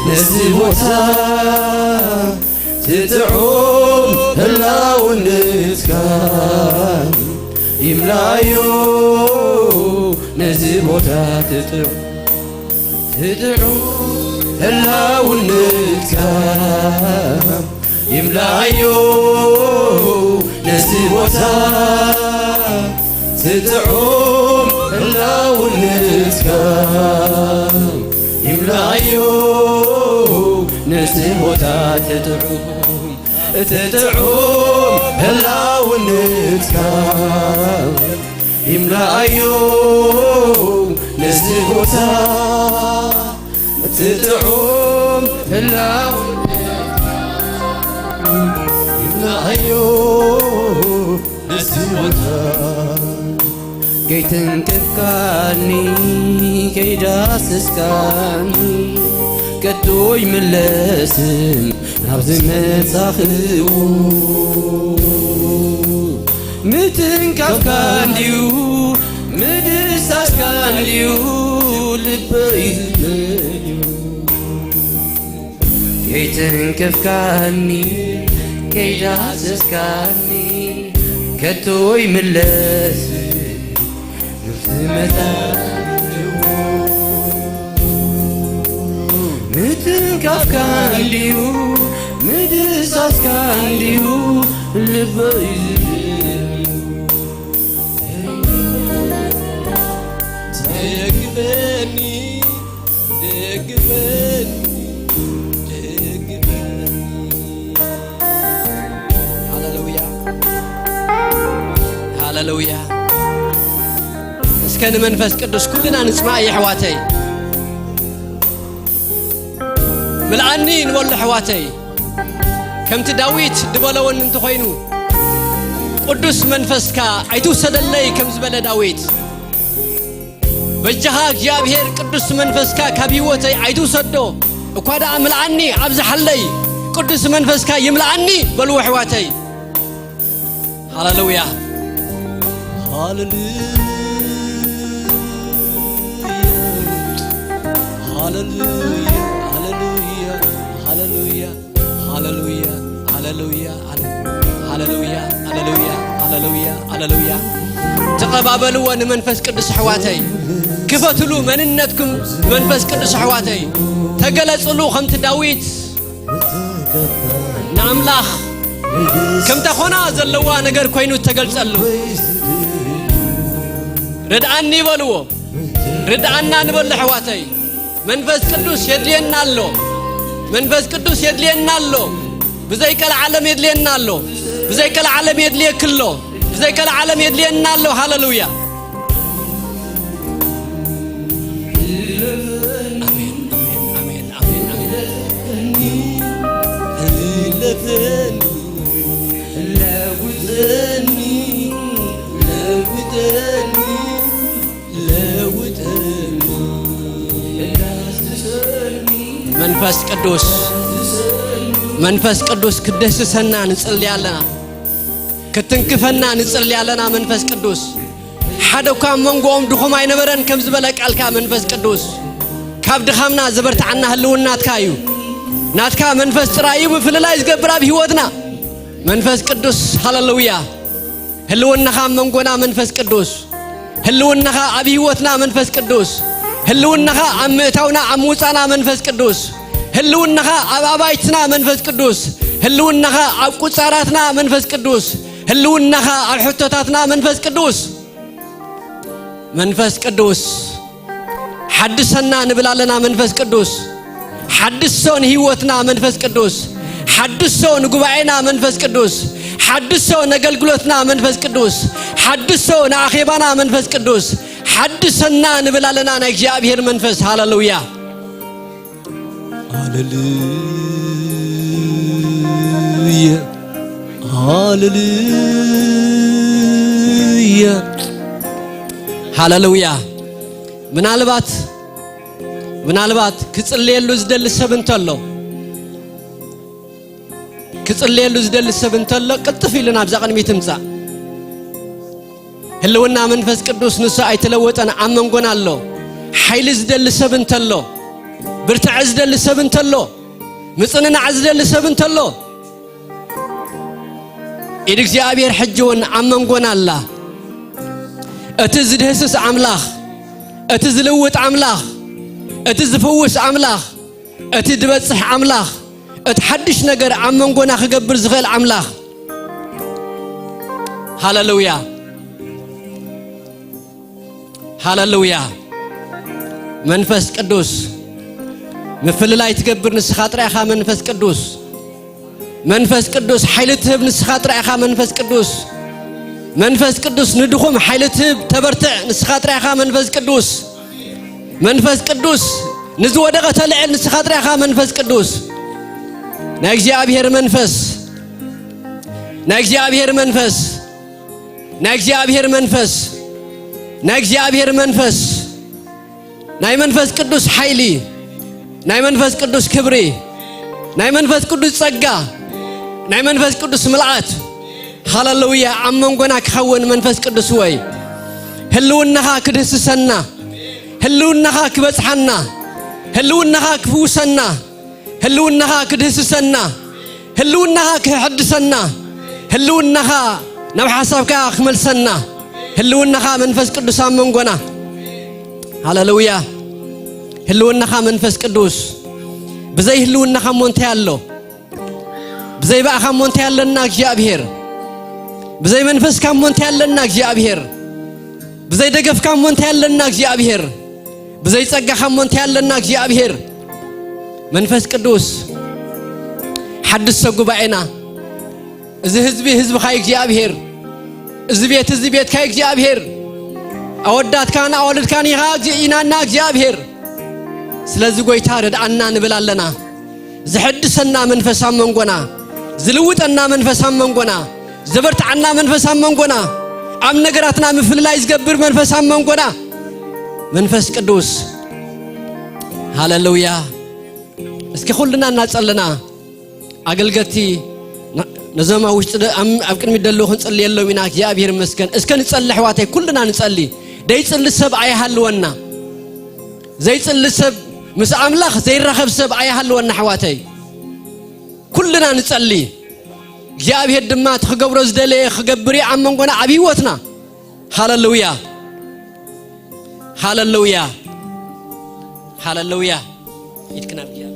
ነዚ ቦታ፣ ትጥዑም ህላውነትካ ይምለኣዮ ነዚ ቦታ፣ ትጥዑም ትጥዑም ህላውነትካ ይምለኣዮ ነዚ ቦታ፣ ትጥዑም ህላውነትካ ይምለኣዮ ነዚ ቦታ፣ ትጥዑም ትጥዑም ህላውነትካ ይምለኣዮ ነዚ ቦታ፣ ትጥዑም ህላውነትካ ይምለኣዮ ነዚ ቦታ። ከይተንከፍካኒ፣ ከይዳሰስካኒ፣ ከቶ ይምለስን ናብዚ መጻኽዎ። ምትንካፍካ እንድዩ፣ ምድሳስካ እንድዩ፣ ከይተንከፍካኒ፣ ከይዳሰስካኒ፣ ከቶ ይምለስ፣ ምትንካፍካ እንድዩ፣ ምድሳስካ እንድዩ፣ ልበይ ዝብል። ደግፈኒ፣ ደግፈኒ፣ ደግፈኒ። ሃሌሉያ፣ ሃሌሉያ። እስከ ንመንፈስ ቅዱስ ኩልና ንጽማዕ የሕዋተይ። ምልኣኒ ንበሎ ኣሕዋተይ። ከምቲ ዳዊት ድበለወን እንተኾይኑ፣ ቅዱስ መንፈስካ ኣይትውሰደለይ ከም ዝበለ ዳዊት፣ በጃኻ እግዚኣብሔር ቅዱስ መንፈስካ ካብ ህይወተይ ኣይትውሰዶ፣ እኳ ደኣ ምልኣኒ፣ ኣብዝሓለይ፣ ቅዱስ መንፈስካ ይምልኣኒ በልዎ ኣሕዋተይ። ሃሌሉያ። ሃሌሉያ። ሃሌሉያ። ሃሌሉያ። ሃሌሉያ። ሃሌሉያ። ሃሌሉያ። ሃሌሉያ። ሃሌሉያ። ሃሌሉያ። ሃሌሉያ። ተቐባበልዎ ንመንፈስ ቅዱስ ኣሕዋተይ። ክፈትሉ መንነትኩም መንፈስ ቅዱስ ኣሕዋተይ። ተገለጽሉ ከምቲ ዳዊት ንኣምላኽ ከምታ ኾና ዘለዋ ነገር ኮይኑ ተገልጸሉ። ርድኣኒ በልዎ፣ ርድኣና ንበሉ ኣሕዋተይ። መንፈስ ቅዱስ የድልየና ኣሎ፣ መንፈስ ቅዱስ የድልየና ኣሎ። ብዘይ ቀልዓለም የድልየና ኣሎ፣ ብዘይ ቀልዓለም የድልየኪ ኣሎ፣ ብዘይ ቀልዓለም የድልየና ኣሎ። ሃሌሉያ። ኣሜን፣ ኣሜን፣ ኣሜን፣ ኣሜን፣ ኣሜን። ለውጠኒ፣ ለውጠኒ፣ ለውጠኒ፣ ለውጠኒ፣ ዳስሰኒ። መንፈስ ቅዱስ፣ መንፈስ ቅዱስ ክደስሰና ንጽሊ ኣለና፣ ክትንክፈና ንጽሊ ኣለና። መንፈስ ቅዱስ ሓደ እኳ ኣብ መንጎኦም ድኹም ኣይነበረን ከም ዝበለ ቃልካ መንፈስ ቅዱስ፣ ካብ ድኻምና ዘበርትዓና ህልውና ናትካ እዩ። ናትካ መንፈስ ጥራይ እዩ ምፍልላይ ዝገብር ኣብ ህይወትና። መንፈስ ቅዱስ፣ ሃሌሉያ። ህልውናኻ ኣብ መንጎና መንፈስ ቅዱስ፣ ህልውናኻ ኣብ ህይወትና መንፈስ ቅዱስ፣ ህልውናኻ ኣብ ምእታውና ኣብ ምውጻና መንፈስ ቅዱስ፣ ህልውናኻ ኣብ ኣባይትና መንፈስ ቅዱስ፣ ህልውናኻ ኣብ ቁጻራትና መንፈስ ቅዱስ፣ ህልውናኻ ኣብ ሕቶታትና መንፈስ ቅዱስ። መንፈስ ቅዱስ ሓድሰና ንብል ኣለና። መንፈስ ቅዱስ ሓድሶ ንህይወትና መንፈስ ቅዱስ፣ ሓድሶ ንጉባኤና መንፈስ ቅዱስ፣ ሓድሶ ነገልግሎትና መንፈስ ቅዱስ፣ ሓድሶ ንኣኼባና መንፈስ ቅዱስ ሓድሰና ንብል ኣለና። ናይ እግዚኣብሔር መንፈስ። ሃሌሉያ። ሃሌሉያ፣ ሃሌሉያ፣ ሃሌሉያ። ምናልባት፣ ምናልባት ክጽልየሉ ዝደሊ ሰብ እንተሎ፣ ክጽልየሉ ዝደሊ ሰብ እንተሎ፣ ቅልጥፍ ኢሉ ናብዛ ቅድሚት ይምጻእ። ህልውና መንፈስ ቅዱስ ንሱ ኣይተለወጠን፣ ኣብ መንጎና ኣሎ። ሓይሊ ዝደሊ ሰብ እንተሎ፣ ብርትዐ ዝደሊ ሰብ እንተሎ፣ ምጽንናዕ ዝደሊ ሰብ እንተሎ፣ ኢድ እግዚኣብሔር ሕጂ እውን ኣብ መንጎና ኣላ። እቲ ዝድህስስ ኣምላኽ፣ እቲ ዝልውጥ ኣምላኽ፣ እቲ ዝፍውስ ኣምላኽ፣ እቲ ዝበጽሕ ኣምላኽ፣ እቲ ሓድሽ ነገር ኣብ መንጎና ክገብር ዝኽእል ኣምላኽ። ሃሌሉያ፣ ሃሌሉያ። መንፈስ ቅዱስ ምፍልላይ ትገብር ንስኻ ጥራይ ኢኻ። መንፈስ ቅዱስ፣ መንፈስ ቅዱስ ሓይሊ ትህብ ንስኻ ጥራይ ኢኻ። መንፈስ ቅዱስ፣ መንፈስ ቅዱስ ንድኹም ሓይሊ ትህብ፣ ተበርትዕ ንስኻ ጥራይ ኢኻ። መንፈስ ቅዱስ፣ መንፈስ ቅዱስ ንዝወደቐ ተልዕል ንስኻ ጥራይ ኢኻ። መንፈስ ቅዱስ፣ ናይ እግዚኣብሔር መንፈስ፣ ናይ እግዚኣብሔር መንፈስ፣ ናይ እግዚኣብሔር መንፈስ፣ ናይ እግዚኣብሔር መንፈስ፣ ናይ መንፈስ ቅዱስ ሓይሊ፣ ናይ መንፈስ ቅዱስ ክብሪ፣ ናይ መንፈስ ቅዱስ ጸጋ፣ ናይ መንፈስ ቅዱስ ምልኣት። ሃሌሉያ። ኣብ መንጎና ክኸውን መንፈስ ቅዱስ ወይ ህልውናኻ ክድህስሰና፣ ህልውናኻ ክበጽሓና፣ ህልውናኻ ክፍውሰና፣ ህልውናኻ ክድህስሰና፣ ህልውናኻ ክሕድሰና፣ ህልውናኻ ናብ ሓሳብካ ክመልሰና፣ ህልውናኻ መንፈስ ቅዱስ ኣብ መንጎና። ሃሌሉያ። ህልውናኻ መንፈስ ቅዱስ። ብዘይ ህልውናኻ እሞ እንታይ ኣሎ? ብዘይ ብኣኻ እሞ እንታይ ኣለና እግዚኣብሔር? ብዘይ መንፈስካ እሞ እንታይ ኣለና እግዚኣብሔር? ብዘይ ደገፍካ እሞ እንታይ ኣለና እግዚኣብሔር? ብዘይ ጸጋኻ እሞ እንታይ ኣለና እግዚኣብሔር? መንፈስ ቅዱስ ሓድሶ ጉባኤና። እዚ ህዝቢ ህዝብኻ እግዚኣብሔር፣ እዚ ቤት እዚ ቤትካ እግዚኣብሔር፣ ኣወዳትካን ኣዋልድካን ኢኻ፣ ኢናና እግዚኣብሔር። ስለዚ ጎይታ ረድኣና ንብል ኣለና። ዝሕድሰና መንፈስ ኣብ መንጎና፣ ዝልውጠና መንፈስ ኣብ መንጎና፣ ዘበርትዓና መንፈስ ኣብ መንጎና፣ ኣብ ነገራትና ምፍልላይ ዝገብር መንፈስ ኣብ መንጎና። መንፈስ ቅዱስ። ሃሌሉያ። እስኪ ኩልና እናጸለና ኣገልገልቲ ና-፣ ነዞም ኣብ ውሽጢ ደ-፣ ኣብ፣ ኣብ ቅድሚት ደለዉ ክንጽልየሎም ኢና። እግዚኣብሔር ይመስገን። እስከ ንጸሊ ኣሕዋተይ፣ ኩልና ንጸሊ። ደይጽሊ ሰብ ኣይሃልወና። ዘይጽሊ ሰብ፣ ምስ ኣምላኽ ዘይራኸብ ሰብ ኣይሃልወና ኣሕዋተይ። ኩልና ንጸሊ። እግዚኣብሔር ድማ እቲ ክገብሮ ዝደለየ ክገብር እዩ ኣብ መንጎና ኣብ ህይወትና። ሃሌሉያ። ሃሌሉያ። ሃሌሉያ። ኢድክና ኣብ እግዚኣብሔር።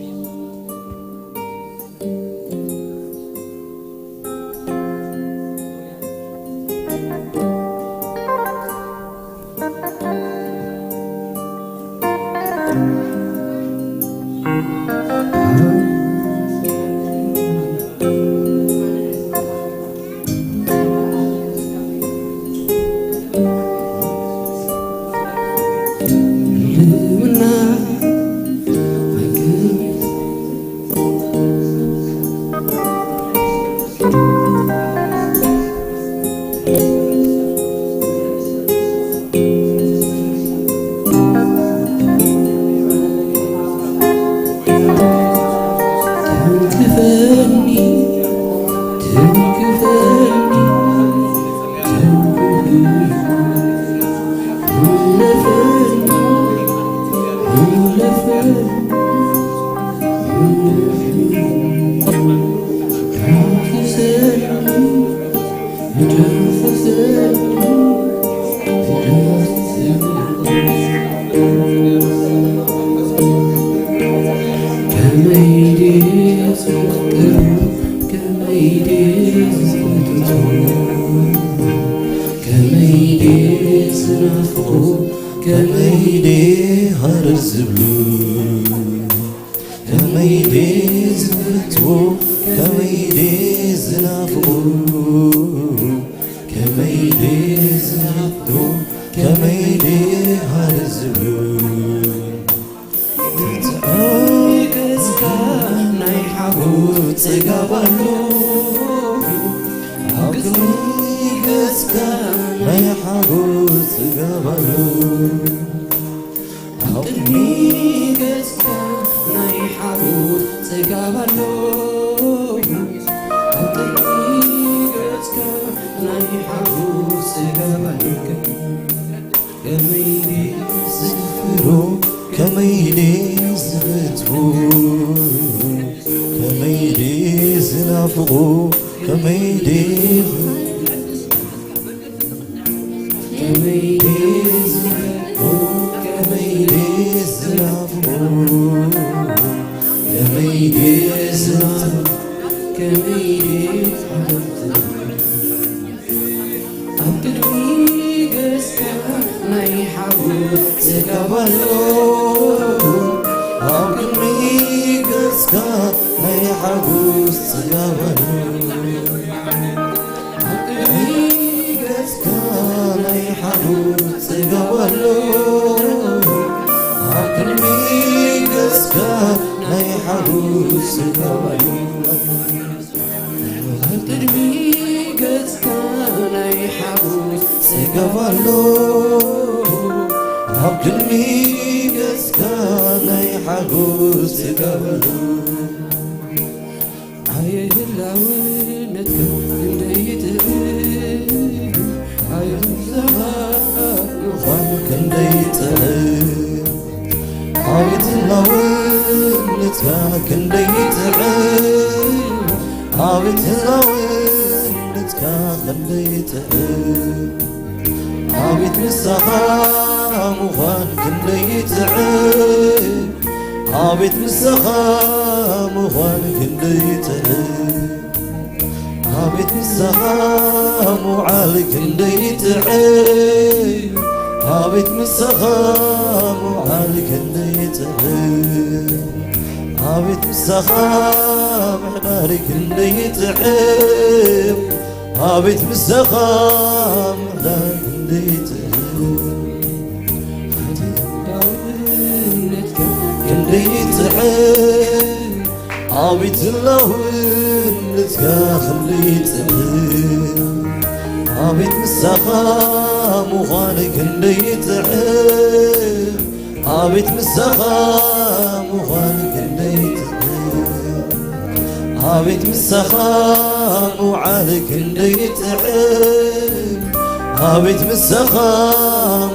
ከመይ ድየ ዝናፍቆ፣ ከመይ ድየ ሃረር ዝብሉ፣ ከመይ ድየ ዝፈትዎ፣ ከመይ ድየ ዝናፍቆ፣ ከመይ ድየ ዝናፍቆ፣ ከመይ ድየ ሃረር ዝብሉ። ትጽዕር ገጽካ ናይ ሓጎስ ጽጋብ ኣሎ፣ ኣብ ቅድሚ ገጽካ ናይ ሓጎስ ጽጋብ ኣሎ። ኣብ ቅድሚ ገጽካ ናይ ሓጎስ ጽጋብ ኣሎ። ኣብ ቅድሚ ገጽካ ናይ ሓጎስ ጽጋብ ኣሎ። ከመይ ድየ ዘፍቅሮ፣ ከመይ ድየ ዝፈትዎ፣ ከመይ ድየ ዝናፍቆ፣ ከመይ ድየ ከመይ ድየ ዝፈትዎ፣ ከመይ ድየ ዝናፍቆ፣ ከመይ ድየ ዝናፍቆ፣ ከመይ ድየ ሓጎስ ኣብ ቅድሚ ገጽካ ናይ ሓጎስ ጽጋብ ኣሎ። ኣብ ቅድሚ ገጽካ ናይ ሓጎስ ጽጋብ ኣሎ። ኣብ ቅድሚ ገጽካ ናይ ሓጎስ ጽጋብ ኣሎ። ኣብ ቅድሚ ገጽካ ናይ ሓጎስ ጽጋብ ኣሎ። ኣብ ቅድሚ ገጽካ ናይ ሓጎስ ጽጋብ ኣሎ። ኣብ ቅድሚ ገጽካ ናይ ሓጎስ ጽጋብ ኣሎ። ኣየ ህላውነትካ ክንደይ ይጥዕም፣ ኣየ ምሳኻ ምዃን ክንደይ ይጥዕም። ኣቤት ህላውነትካ ክንደይ ጥዑም፣ ኣቤት ህላውነትካ ክንደይ ጥዑም፣ ኣቤት ምሳኻ ምዃን ክንደይ ጥዑም፣ ኣቤት ምሳኻ ምዃን ክንደይ ጥዑም፣ ኣቤት ምሳኻ ምውዓል ክንደይ ጥዑም፣ ኣቤት ምሳኻ ምውዓል ክንደይ ጥዑም፣ ኣቤት ምሳኻ ምሕዳር ክንደይ ጥዑም፣ ኣቤት ምሳኻ ምሕዳር ክንደይ ጥዑም፣ ክንደይ ጥዑም፣ ኣቤት ህላውነትካ ክንደይ ጥዑም፣ ኣቤት ምሳኻ ምዃን ክንደይ ጥዑም፣ ኣቤት ምሳኻ ምዃን ክንደይ ጥዑም፣ ኣቤት ምሳኻ ምውዓል ክንደይ ጥዑም፣ ኣቤት ምሳኻ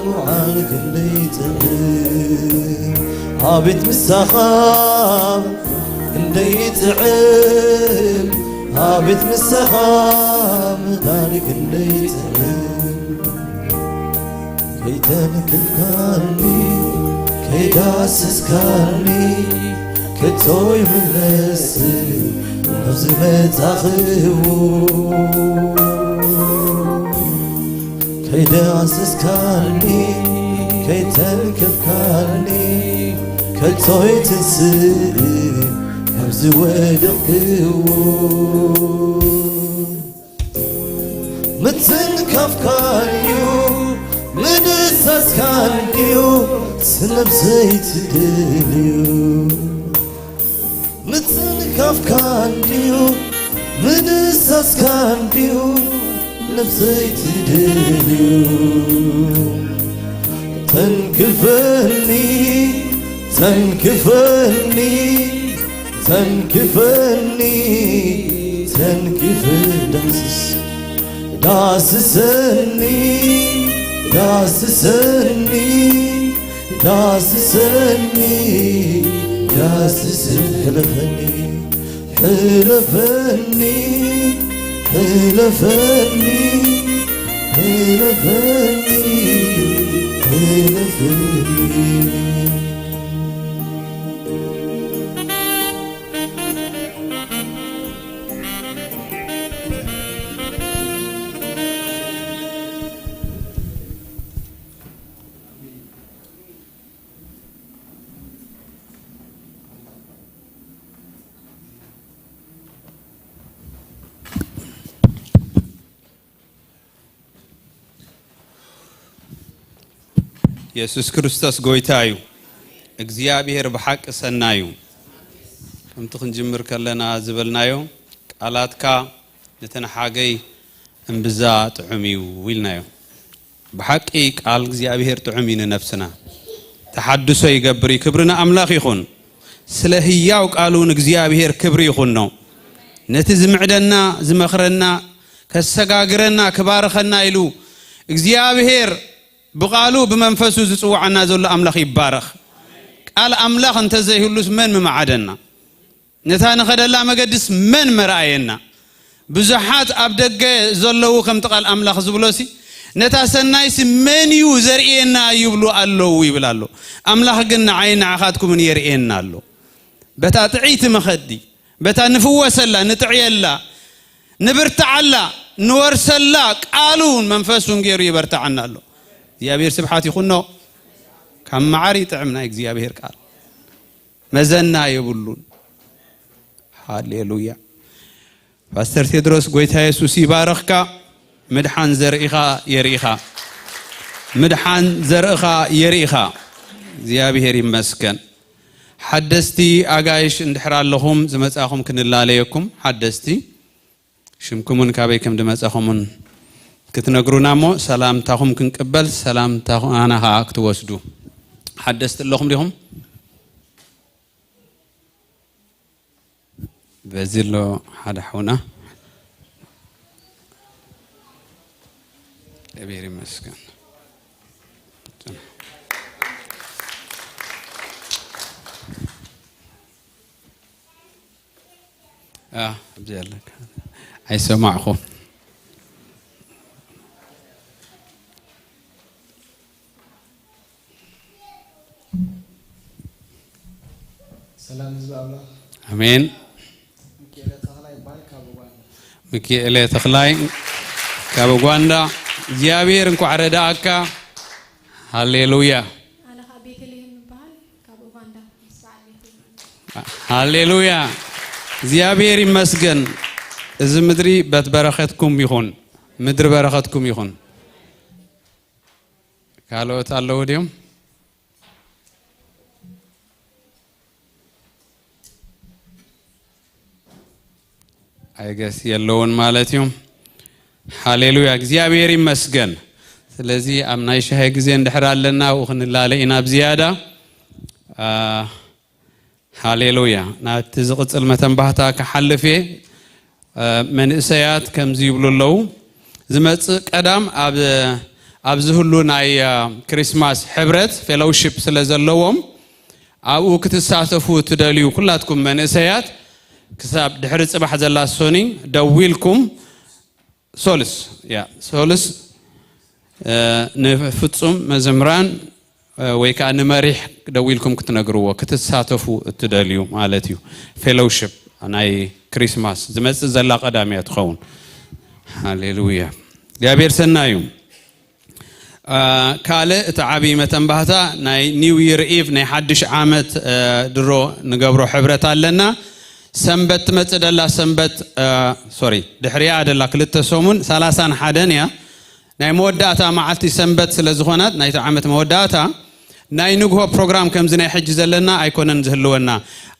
ምውዓል ክንደይ ጥዑም፣ ኣቤት ምሳኻ ክንደይ ጥዑም፣ ኣቤት ምሳኻ ምዳን ክንደይ ጥዑም። ከይተንክፍካኒ፣ ከይዳሰስካኒ፣ ከቶ ይምለስ ናብ ዝመጻኽዎ። ከይዳሰስካኒ፣ ከይተንክፍካኒ፣ ከቶ ይትንስእ ካብ ዝወደቕክዎ። ምትንካፍካንዩ፣ ምድሳስካንዩ፣ ስነብሰይ ትደልዩ። ምትንካፍካንዩ፣ ምድሳስካንዩ፣ ነብሰይ ትደልዩ። ተንክፈኒ፣ ተንክፈኒ፣ ተንክፈኒ፣ ተንክፈ ዳስስ፣ ዳስሰኒ፣ ዳስሰኒ፣ ዳስሰኒ፣ ዳስሰኒ፣ ሕለፈኒ፣ ሕለፈኒ፣ ሕለፈኒ፣ ሕለፈኒ፣ ሕለፈኒ። የሱስ ክርስቶስ ጎይታ እዩ። እግዚኣብሔር ብሓቂ ሰናይ እዩ። ከምቲ ክንጅምር ከለና ዝበልናዮ፣ ቃላትካ ንተነሓገይ እምብዛ ጥዑም እዩ ኢልናዮ። ብሓቂ ቃል እግዚኣብሔር ጥዑም እዩ ንነፍስና። ተሓድሶ ይገብር እዩ። ክብሪ ንኣምላኽ ይኹን። ስለ ህያው ቃሉ ንእግዚኣብሔር ክብሪ ይኹኖ። ነቲ ዝምዕደና፣ ዝመኽረና፣ ከሰጋግረና፣ ክባርኸና ኢሉ እግዚኣብሔር ብቓሉ ብመንፈሱ ዝጽውዓና ዘሎ ኣምላኽ ይባረኽ። ቃል ኣምላኽ እንተዘይህሉስ መን ምመዓደና? ነታ ንኸደላ መገድስ መን መርኣየና? ብዙሓት ኣብ ደገ ዘለዉ ከምቲ ቃል ኣምላኽ ዝብሎሲ፣ ነታ ሰናይሲ መን እዩ ዘርእየና ይብሉ ኣለዉ ይብል ኣሎ። ኣምላኽ ግን ንዓይን ንዓኻትኩምን የርእየና ኣሎ። በታ ጥዕይቲ መኸዲ፣ በታ ንፍወሰላ፣ ንጥዕየላ፣ ንብርትዓላ፣ ንወርሰላ ቃሉን መንፈሱን ገይሩ ይበርትዓና ኣሎ። እግዚኣብሔር ስብሓት ይኹኖ። ካብ መዓር ይጥዕም ናይ እግዚኣብሔር ቃል። መዘና የብሉን። ሃሌሉያ። ፓስተር ቴድሮስ፣ ጎይታ የሱስ ይባረኽካ። ምድሓን ዘርእኻ የርእኻ። ምድሓን ዘርእኻ የርእኻ። እግዚኣብሔር ይመስገን። ሓደስቲ ኣጋይሽ እንድሕር ኣለኹም ዝመጻኹም ክንላለየኩም። ሓደስቲ ሽምኩምን ካበይ ከም ድመጻኹምን ክትነግሩና እሞ ሰላምታኹም ክንቅበል፣ ሰላምታና ኸኣ ክትወስዱ። ሓደስቲ ኣለኹም ዲኹም? በዚ ኣሎ ሓደ ሓውና። እግዚኣብሔር ይመስገን። ኣብዚ ኣለካ ኣይሰማዕኹ። ሰላም ህዝቢ ኣምላኽ። ኣሜን። ሚካኤለ ተኽላይ ይባል ካብ ኡጋንዳ። ሚካኤለ ተኽላይ ካብ ኡጋንዳ። እግዚኣብሔር እንኳዕ ረዳእካ። ሃሌሉያ። ኣነ ከዓ ቤተልሔም ይበሃል ካብ ኡጋንዳ። ምስ በዓል ቤተልሔም። ሃሌሉያ። እግዚኣብሔር ይመስገን። እዚ ምድሪ በት በረኸትኩም ይኹን። ምድሪ በረኸትኩም ይኹን። ካልኦት ኣለዉ ድዮም? ኣይገስ የለውን ማለት እዩ። ሃሌሉያ፣ እግዚኣብሔር ይመስገን። ስለዚ ኣብ ናይ ሻሂ ግዜ እንድሕር ኣለና ኣብኡ ክንላለ ኢና ብዝያዳ። ሃሌሉያ። ናብቲ ዝቕጽል መተንባህታ ክሓልፍ እየ። መንእሰያት ከምዚ ይብሉ ኣለዉ። ዝመጽእ ቀዳም ኣብ ዝህሉ ናይ ክሪስማስ ሕብረት ፌሎውሺፕ ስለ ዘለዎም ኣብኡ ክትሳተፉ ትደልዩ ኩላትኩም መንእሰያት ክሳብ ድሕሪ ጽባሕ ዘላ ሶኒ ደዊልኩም ሶልስ ያ ሶልስ ንፍጹም መዘምራን ወይ ከዓ ንመሪሕ ደዊልኩም ክትነግርዎ ክትሳተፉ እትደልዩ ማለት እዩ። ፌሎውሺፕ ናይ ክሪስማስ ዝመፅእ ዘላ ቀዳም እያ ትኸውን። ሃሌሉያ እግዚኣብሔር ሰናይ እዩ። ካልእ እቲ ዓብዪ መተንባህታ ናይ ኒው ይር ኢቭ ናይ ሓድሽ ዓመት ድሮ ንገብሮ ሕብረት ኣለና። ሰንበት ትመፅእ ደላ ሰንበት ሶሪ ድሕሪኣ ደላ ክልተ ሰሙን ሰላሳን ሓደን እያ። ናይ መወዳእታ መዓልቲ ሰንበት ስለ ዝኾነት ናይቲ ዓመት መወዳእታ ናይ ንግሆ ፕሮግራም ከምዚ ናይ ሕጂ ዘለና ኣይኮነን ዝህልወና።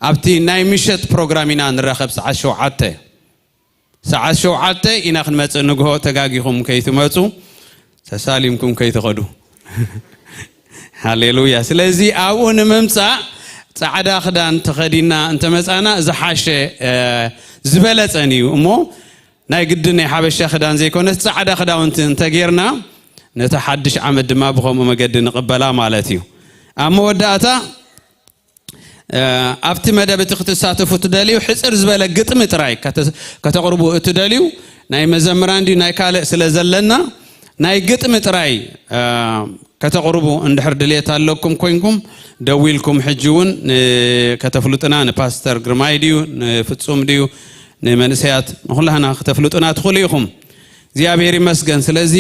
ኣብቲ ናይ ምሸት ፕሮግራም ኢና ንራኸብ ሰዓት ሸውዓተ። ሰዓት ሸውዓተ ኢና ክንመጽእ ንግሆ ተጋጊኹም ከይትመጹ ተሳሊምኩም ከይትኸዱ። ሃሌሉያ። ስለዚ ኣብኡ ንምምጻእ ጻዕዳ ክዳን ተኸዲና እንተመጻና ዝሓሸ ዝበለጸን እዩ እሞ ናይ ግድን ናይ ሓበሻ ክዳን ዘይኮነስ ጻዕዳ ክዳውንቲ እንተጌርና ነቲ ሓድሽ ዓመት ድማ ብኸምኡ መገዲ ንቕበላ ማለት እዩ። ኣብ መወዳእታ ኣብቲ መደብ እቲ ክትሳተፉ ትደልዩ ሕፅር ዝበለ ግጥሚ ጥራይ ከተቕርቡ እትደልዩ ናይ መዘምራን ድዩ ናይ ካልእ ስለ ዘለና ናይ ግጥሚ ጥራይ ከተቕርቡ እንድሕር ድልየት ኣለኩም ኮይንኩም ደዊልኩም ሕጂ እውን ከተፍልጡና ንፓስተር ግርማይ ድዩ ንፍፁም ድዩ ንመንእሰያት ንኩላህና ክተፍልጡና ትኽእሉ ኢኹም። እግዚኣብሔር ይመስገን። ስለዚ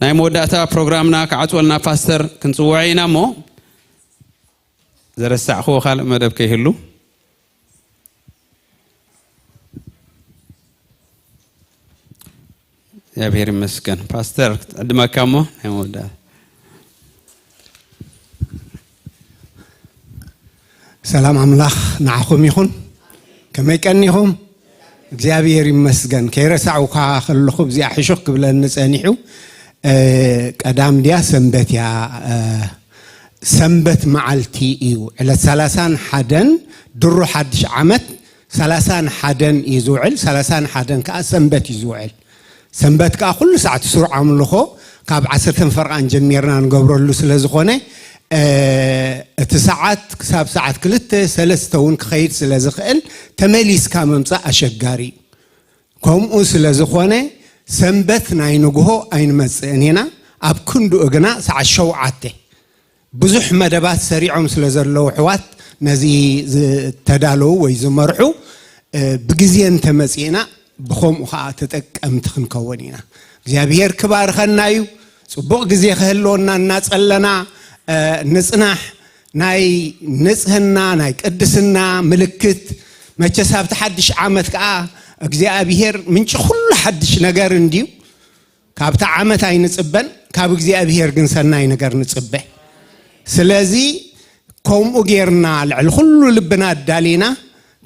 ናይ መወዳእታ ፕሮግራምና ክዓፅወልና ፓስተር ክንፅውዖ ኢና እሞ ዘረሳዕክዎ ካልእ መደብ ከይህሉ እግዚኣብሔር ይመስገን። ፓስተር ዕድመካ እሞ ናይ መወዳእታ ሰላም ኣምላኽ ንዓኹም ይኹን። ከመይ ቀኒኹም? እግዚኣብሔር ይመስገን። ከይረሳዕኩካ ከለኹ እዚኣ ሕሹኽ ክብለኒ ጸኒሑ። ቀዳም ድያ ሰንበት እያ። ሰንበት መዓልቲ እዩ። ዕለት ሰላሳን ሓደን ድሮ ሓድሽ ዓመት ሰላሳን ሓደን እዩ ዝውዕል። ሰላሳን ሓደን ከዓ ሰንበት እዩ ዝውዕል። ሰንበት ከዓ ኩሉ ሰዓት ስሩዕ ኣምልኾ ካብ ዓሰርተ ፈረቓን ጀሚርና ንገብረሉ ስለ ዝኾነ እቲ ሰዓት ክሳብ ሰዓት ክልተ ሰለስተ እውን ክኸይድ ስለ ዝኽእል ተመሊስካ ምምፃእ ኣሸጋሪ እዩ። ከምኡ ስለ ዝኾነ ሰንበት ናይ ንግሆ ኣይንመፅእን ኢና። ኣብ ክንድኡ ግና ሰዓት ሸውዓተ ብዙሕ መደባት ሰሪዖም ስለ ዘለዉ ኣሕዋት ነዚ ዝተዳለዉ ወይ ዝመርሑ ብግዜ እንተመፂእና ብኸምኡ ከዓ ተጠቀምቲ ክንከውን ኢና። እግዚኣብሔር ክባርኸና እዩ። ፅቡቕ ግዜ ክህልወና እናፀለና ንፅናሕ። ናይ ንፅህና ናይ ቅድስና ምልክት መቸስ ኣብቲ ሓድሽ ዓመት ከዓ እግዚኣብሔር ምንጪ ኩሉ ሓድሽ ነገር እንድዩ። ካብቲ ዓመት ኣይንጽበን፣ ካብ እግዚኣብሔር ግን ሰናይ ነገር ንጽበ። ስለዚ ከምኡ ጌርና ልዕሊ ኩሉ ልብና ኣዳሊና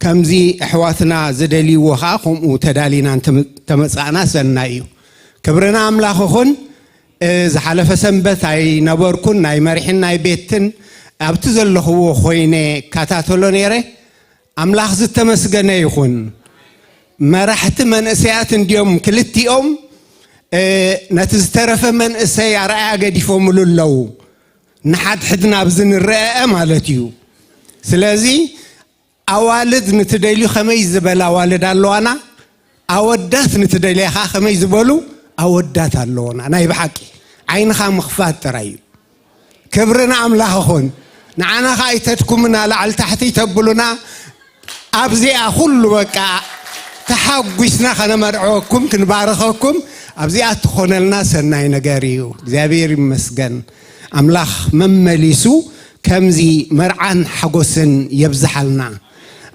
ከምዚ ኣሕዋትና ዝደልይዎ ኸዓ ከምኡ ተዳሊና እንተመጻእና ሰናይ እዩ። ክብሪ ንኣምላኽ ይኹን። ዝሓለፈ ሰንበት ኣይነበርኩን፣ ናይ መሪሕን ናይ ቤትን ኣብቲ ዘለኽዎ ኮይነ እከታተሎ ነይረ። ኣምላኽ ዝተመስገነ ይኹን። መራሕቲ መንእሰያት እንድዮም ክልቲኦም ነቲ ዝተረፈ መንእሰይ ኣርኣያ ገዲፎምሉ ኣለዉ። ንሓድሕድና ኣብዚ ንረኣአ ማለት እዩ። ስለዚ ኣዋልድ ንትደልዩ ከመይ ዝበላ ኣዋልድ ኣለዋና፣ ኣወዳት ንትደልያ ኸዓ ከመይ ዝበሉ ኣወዳት ኣለዎና። ናይ ብሓቂ ዓይንኻ ምኽፋት ጥራይ እዩ። ክብሪ ንኣምላኽ ይኹን። ንዓና ኸዓ ኣይተድኩምና፣ ላዕሊ ታሕቲ ይተብሉና። ኣብዚኣ ኩሉ በቃ ተሓጒስና ከነመርዐወኩም ክንባረኸኩም ኣብዚኣ እትኾነልና ሰናይ ነገር እዩ። እግዚኣብሔር ይመስገን። ኣምላኽ መመሊሱ ከምዚ መርዓን ሓጎስን የብዝሓልና።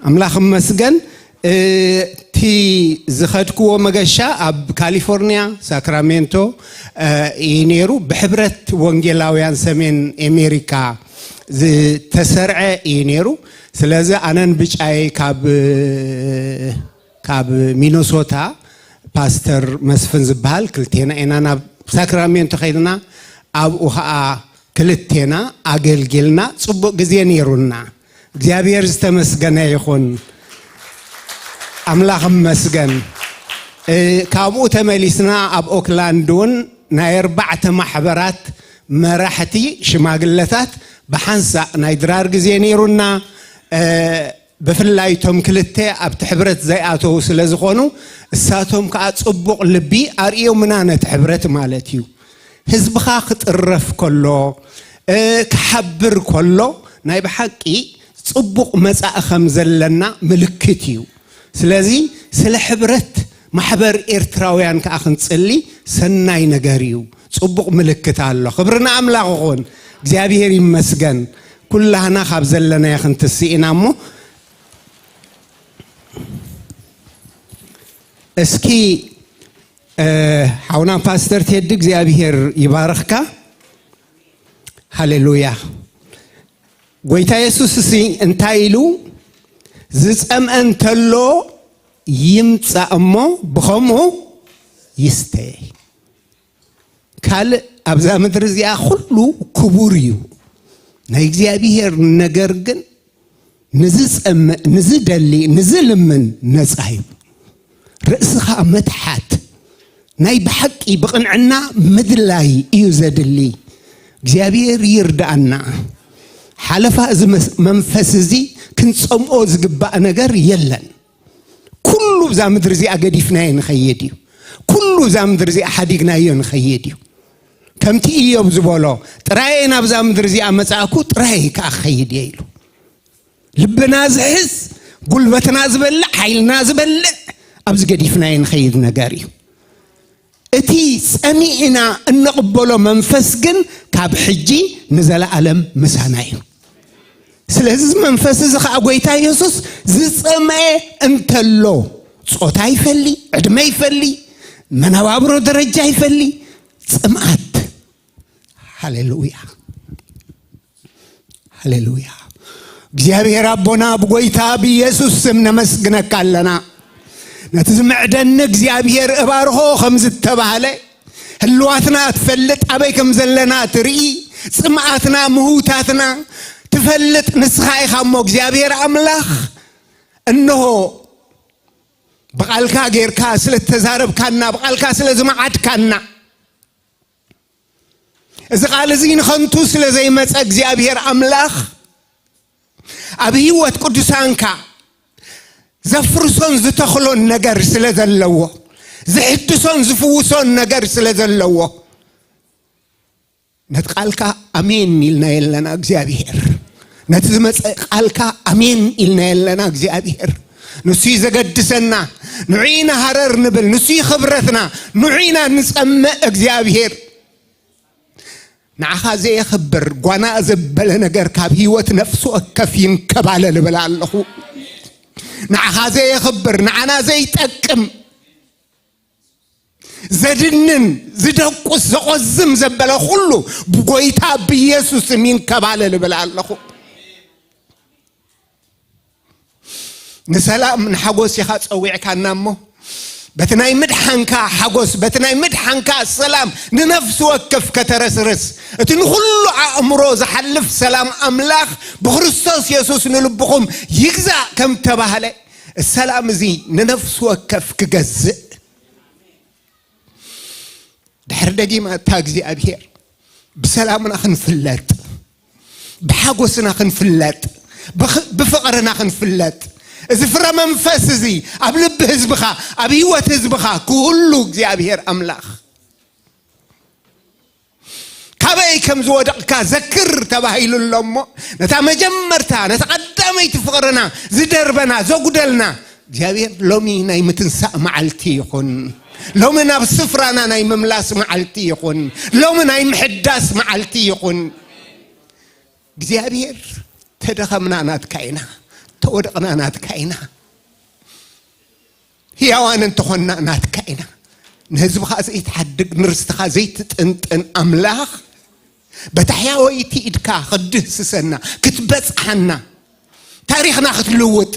ኣምላኽ ይመስገን። እቲ ዝኸድክዎ መገሻ ኣብ ካሊፎርኒያ ሳክራሜንቶ እዩ ነይሩ። ብሕብረት ወንጌላውያን ሰሜን ኣሜሪካ ዝተሰርዐ እዩ ነይሩ። ስለዚ ኣነን ብጫይ ካብ ካብ ሚኖሶታ ፓስተር መስፍን ዝበሃል ክልቴና ኢና ናብ ሳክራሜንቶ ከይድና፣ ኣብኡ ኸዓ ክልቴና ኣገልጊልና። ጽቡቕ ግዜ ነይሩና። እግዚኣብሔር ዝተመስገነ ይኹን። ኣምላኽ ይመስገን። እ፣ ካብኡ ተመሊስና ኣብ ኦክላንድ እውን ናይ ኣርባዕተ ማሕበራት መራሕቲ ሽማግለታት ብሓንሳእ ናይ ድራር ግዜ ነይሩና። እ፣ ብፍላይ እቶም ክልተ ኣብቲ ሕብረት ዘይኣተዉ ስለ ዝኾኑ፣ እሳቶም ከኣ ጽቡቕ ልቢ ኣርእዮምና ነቲ ሕብረት ማለት እዩ። ህዝብኻ ክጥረፍ ከሎ፣ እ፣ ክሓብር ከሎ፣ ናይ ብሓቂ ጽቡቕ መጻኢ ከም ዘለና ምልክት እዩ። ስለዚ ስለ ሕብረት ማሕበር ኤርትራውያን ከኣ ክንጽሊ ሰናይ ነገር እዩ። ጽቡቕ ምልክት ኣሎ። ክብሪ ንኣምላኽ ይኹን። እግዚኣብሔር ይመስገን። ኩላህና ካብ ዘለናዮ ክንትስእ ኢና እሞ፣ እስኪ፣ እ፣ ሓውና ፓስተር ቴዲ እግዚኣብሔር ይባርኽካ። ሃሌሉያ። ጎይታ የሱስ እሲ እንታይ ኢሉ? "ዝጸምአ እንተሎ ይምጻእ እሞ ብኸምኡ ይስተ." ካልእ ኣብዛ ምድሪ እዚኣ ኩሉ ክቡር እዩ። ናይ እግዚኣብሔር ነገር ግን ንዝጸምእ፣ ንዝደሊ፣ ንዝልምን ነጻ እዩ። ርእስኻ ምትሓት፣ ናይ ብሓቂ ብቕንዕና ምድላይ እዩ ዘድሊ። እግዚኣብሔር ይርድኣና። ሓለፋ እዚ መስ-፣ መንፈስ እዚ ክንጸምኦ ዝግባእ ነገር የለን። ኩሉ እዛ ምድሪ እዚኣ ገዲፍናዮ ንኸይድ እዩ። ኩሉ እዛ ምድሪ እዚኣ ሓዲግናዮ ንኸይድ እዩ። ከምቲ ኢዮብ ዝበሎ፣ "ጥራየ ናብዛ ምድሪ እዚኣ መጻእኩ፣ ጥራየ ከኣ ክኸይድ እየ" ኢሉ። ልብና ዝሕዝ፣ ጉልበትና ዝበልዕ፣ ሓይልና ዝበልዕ፣ ኣብዚ ገዲፍናዮ ንኸይድ ነገር እዩ። እቲ ጸሚእና እንቕበሎ መንፈስ ግን ካብ ሕጂ ንዘለኣለም ምሳና እዩ። ስለዚ እዚ መንፈስ እዚ ኸኣ ጎይታ የሱስ ዝጸምአ እንተሎ፣ ጾታ ይፈሊ፣ ዕድመ ይፈሊ፣ መነባብሮ ደረጃ ይፈሊ፣ ጽምኣት። ሃሌሉያ። ሃሌሉያ። እግዚኣብሔር ኣቦና፣ ብጎይታ ብኢየሱስ ስም ነመስግነካ ኣለና። ነቲ ዝምዕደኒ እግዚኣብሔር እባርኾ ከም ዝተባህለ፣ ህልዋትና ትፈልጥ፣ ኣበይ ከም ዘለና ትርኢ፣ ጽምኣትና፣ ምህውታትና ትፈልጥ ንስኻ ኢኻ እሞ እግዚኣብሔር ኣምላኽ፣ እንሆ ብቓልካ ጌርካ ስለ እተዛረብካና፣ ብቓልካ ስለ ዝመዓድካና፣ እዚ ቃል እዚ ንኸንቱ ስለ ዘይመጸ እግዚኣብሔር ኣምላኽ ኣብ ህይወት ቅዱሳንካ ዘፍርሶን ዝተኽሎን ነገር ስለ ዘለዎ፣ ዝሕድሶን ዝፍውሶን ነገር ስለ ዘለዎ፣ ነቲ ቃልካ ኣሜን ኢልና የለና እግዚኣብሔር። ነቲ ዝመጸ ቃልካ ኣሜን ኢልና የለና እግዚኣብሔር። ንሱ እዩ ዘገድሰና፣ ንዑ ኢና ሃረር ንብል፣ ንሱ እዩ ክብረትና፣ ንዑ ኢና ንጸምእ እግዚኣብሔር። ንዓኻ ዘየኽብር ጓና ዘበለ ነገር ካብ ህይወት ነፍሲ ወከፍ ይንከባለል እብል ኣለኹ። ንዓኻ ዘየኽብር፣ ንዓና ዘይጠቅም፣ ዘድንን ዝደቁስ ዘቖዝም ዘበለ ኩሉ ብጎይታ ብኢየሱስ ስም ይንከባለል እብል ኣለኹ። ንሰላም ንሓጎስ ኢኻ ጸዊዕካና እሞ፣ በቲ ናይ ምድሓንካ ሓጎስ፣ በቲ ናይ ምድሓንካ ሰላም ንነፍሲ ወከፍ ከተረስርስ፣ እቲ ንኹሉ ኣእምሮ ዝሓልፍ ሰላም ኣምላኽ ብክርስቶስ የሱስ ንልብኹም ይግዛእ ከም ተባህለ፣ ሰላም እዚ ንነፍሲ ወከፍ ክገዝእ ድሕሪ ደጊም ኣታ እግዚኣብሔር፣ ብሰላምና ክንፍለጥ፣ ብሓጎስና ክንፍለጥ፣ ብኽ-፣ ብፍቕርና ክንፍለጥ፣ እዚ ፍረ መንፈስ እዚ ኣብ ልቢ ህዝብኻ፣ ኣብ ህይወት ህዝብኻ ክህሉ እግዚኣብሔር ኣምላኽ። ካበይ ከም ዝወደቕካ ዘክር ተባሂሉ ኣሎ እሞ፣ ነታ መጀመርታ፣ ነታ ቀዳመይቲ ፍቕርና ዝደርበና፣ ዘጉደልና፣ እግዚኣብሔር ሎሚ ናይ ምትንሳእ መዓልቲ ይኹን። ሎሚ ናብ ስፍራና ናይ ምምላስ መዓልቲ ይኹን። ሎሚ ናይ ምሕዳስ መዓልቲ ይኹን። እግዚኣብሔር፣ ተደኸምና ናትካ ኢና፣ ተወደቕና ናትካ ኢና፣ ህያዋን እንተኾንና ናትካ ኢና። ንህዝብኻ ዘይትሓድግ፣ ንርስትኻ ዘይትጥንጥን ኣምላኽ፣ በታ ሕያወይቲ ኢድካ ክትድህስሰና፣ ክትበጽሓና፣ ታሪኽና ክትልውጥ፣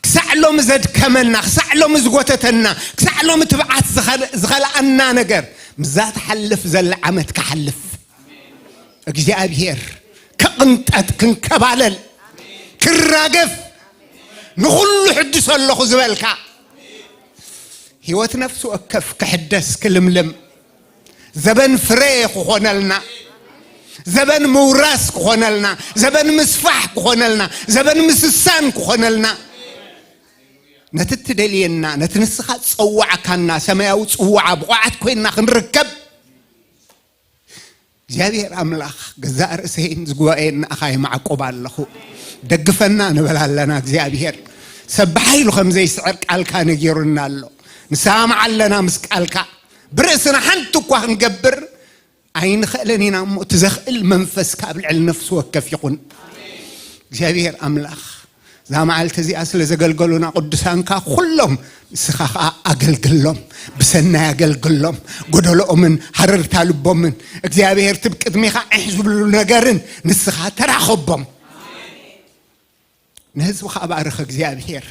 ክሳዕ ሎሚ ዘድከመና፣ ክሳዕ ሎሚ ዝጎተተና፣ ክሳዕ ሎሚ ትብዓት ዝኸል-፣ ዝኸልኣና ነገር፣ ምስዛ ትሓልፍ ዘላ ዓመት ክሓልፍ፣ እግዚኣብሔር፣ ክቕንጠጥ፣ ክንከባለል፣ ክራገፍ፣ ንኹሉ ሕድሶ ኣለኹ ዝበልካ፣ ህይወት ነፍሲ ወከፍ ክሕደስ፣ ክልምልም፣ ዘበን ፍረ ክኾነልና፣ ዘበን ምውራስ ክኾነልና፣ ዘበን ምስፋሕ ክኾነልና፣ ዘበን ምስሳን ክኾነልና፣ ነቲ እትደልየና፣ ነቲ ንስኻ ዝጸዋዕካና ሰማያዊ ጽዋዓ ብቑዓት ኮይንና ክንርከብ፣ እግዚኣብሔር ኣምላኽ፣ ገዛእ ርእሰይን ዝጉባኤን ንኣኻ የማዕቁብ ኣለኹ። ደግፈና ንብል ኣለና። እግዚኣብሔር ሰብ ብሓይሉ ከም ዘይስዕር ቃልካ ነጊሩና ኣሎ። ንሰማማዕ ኣለና ምስ ቃልካ። ብርእስና ሓንቲ እኳ ክንገብር ኣይንኽእልን ኢና እሞ፣ እቲ ዘኽእል መንፈስካ ኣብ ልዕሊ ነፍሲ ወከፍ ይኹን። እግዚኣብሔር ኣምላኽ፣ እዛ መዓልቲ እዚኣ ስለ ዘገልገሉና ቅዱሳንካ ኩሎም፣ ንስኻ ኸኣ ኣገልግሎም፣ ብሰናይ ኣገልግሎም፣ ጎደሎኦምን ሃረርታ ልቦምን እግዚኣብሔር ትብ ቅድሜኻ ዕሕ ዝብሉ ነገርን ንስኻ ተራኸቦም። ንህዝብኻ ባርኽ እግዚኣብሔር።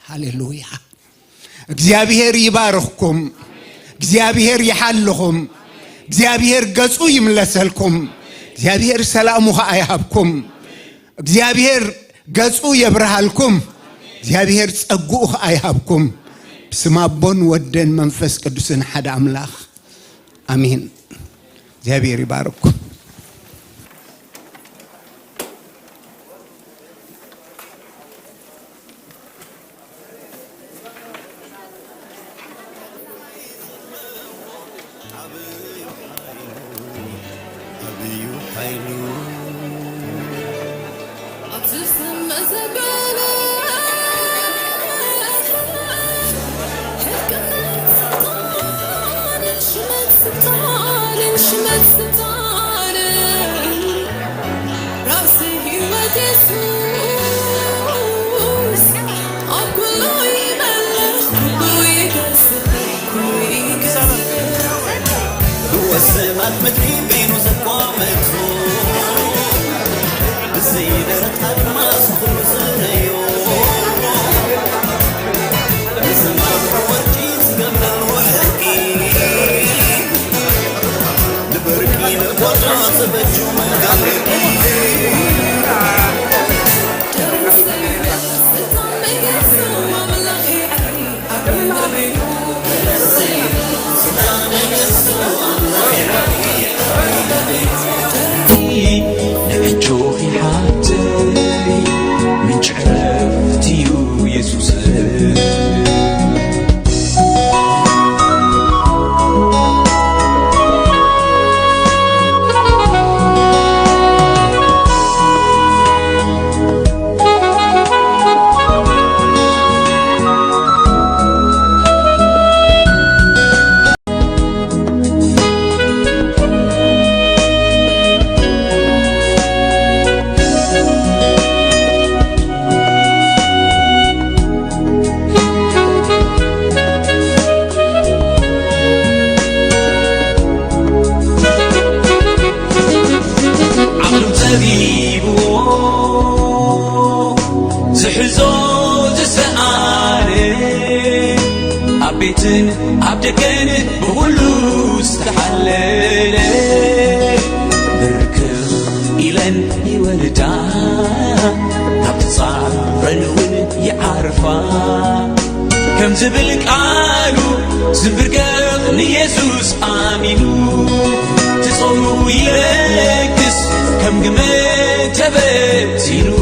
ሃሌሉያ። እግዚኣብሔር ይባርኽኩም። እግዚኣብሔር ይሓልኹም። እግዚኣብሔር ገጹ ይምለሰልኩም። እግዚኣብሔር ሰላሙ ኸኣ ይሃብኩም። እግዚኣብሔር ገጹ የብርሃልኩም። እግዚኣብሔር ጸግኡ ኸኣ ይሃብኩም። ብስም ኣቦን ወደን መንፈስ ቅዱስን ሓደ ኣምላኽ ኣሜን። እግዚኣብሔር ይባርኩም። ወሰናት ምድሪ በይኑ ዘቋመቶ፣ ብዘይ ደረት ኣድማስ ኩሉ ዝረዮ፣ ንዝናብ ወርቂ ዝገበሮ ሕርቂ፣ ንበርቂ ንጎዶ ተበጁ መጋርዲ። ንዕጆኺ ሓብተይ፣ ምንጪ ዕረፍቲ እዩ የሱስ። ዓቕሉ ጸቢብዎ ዝሕዞ ዝሰኣነ፣ ኣብ ቤትን ኣብ ደገን ብኹሉ ዝተሓለለ፣ ብርክኽ ኢለን ይወርዳ፣ ካብ ተጻረን እውን ይዓርፋ። ከም ዝብል ቃሉ ዝንብርከኽ ንየሱስ ኣሚኑ፣ ትጾሩ ይለግስ ከም ግመ ተበቲኑ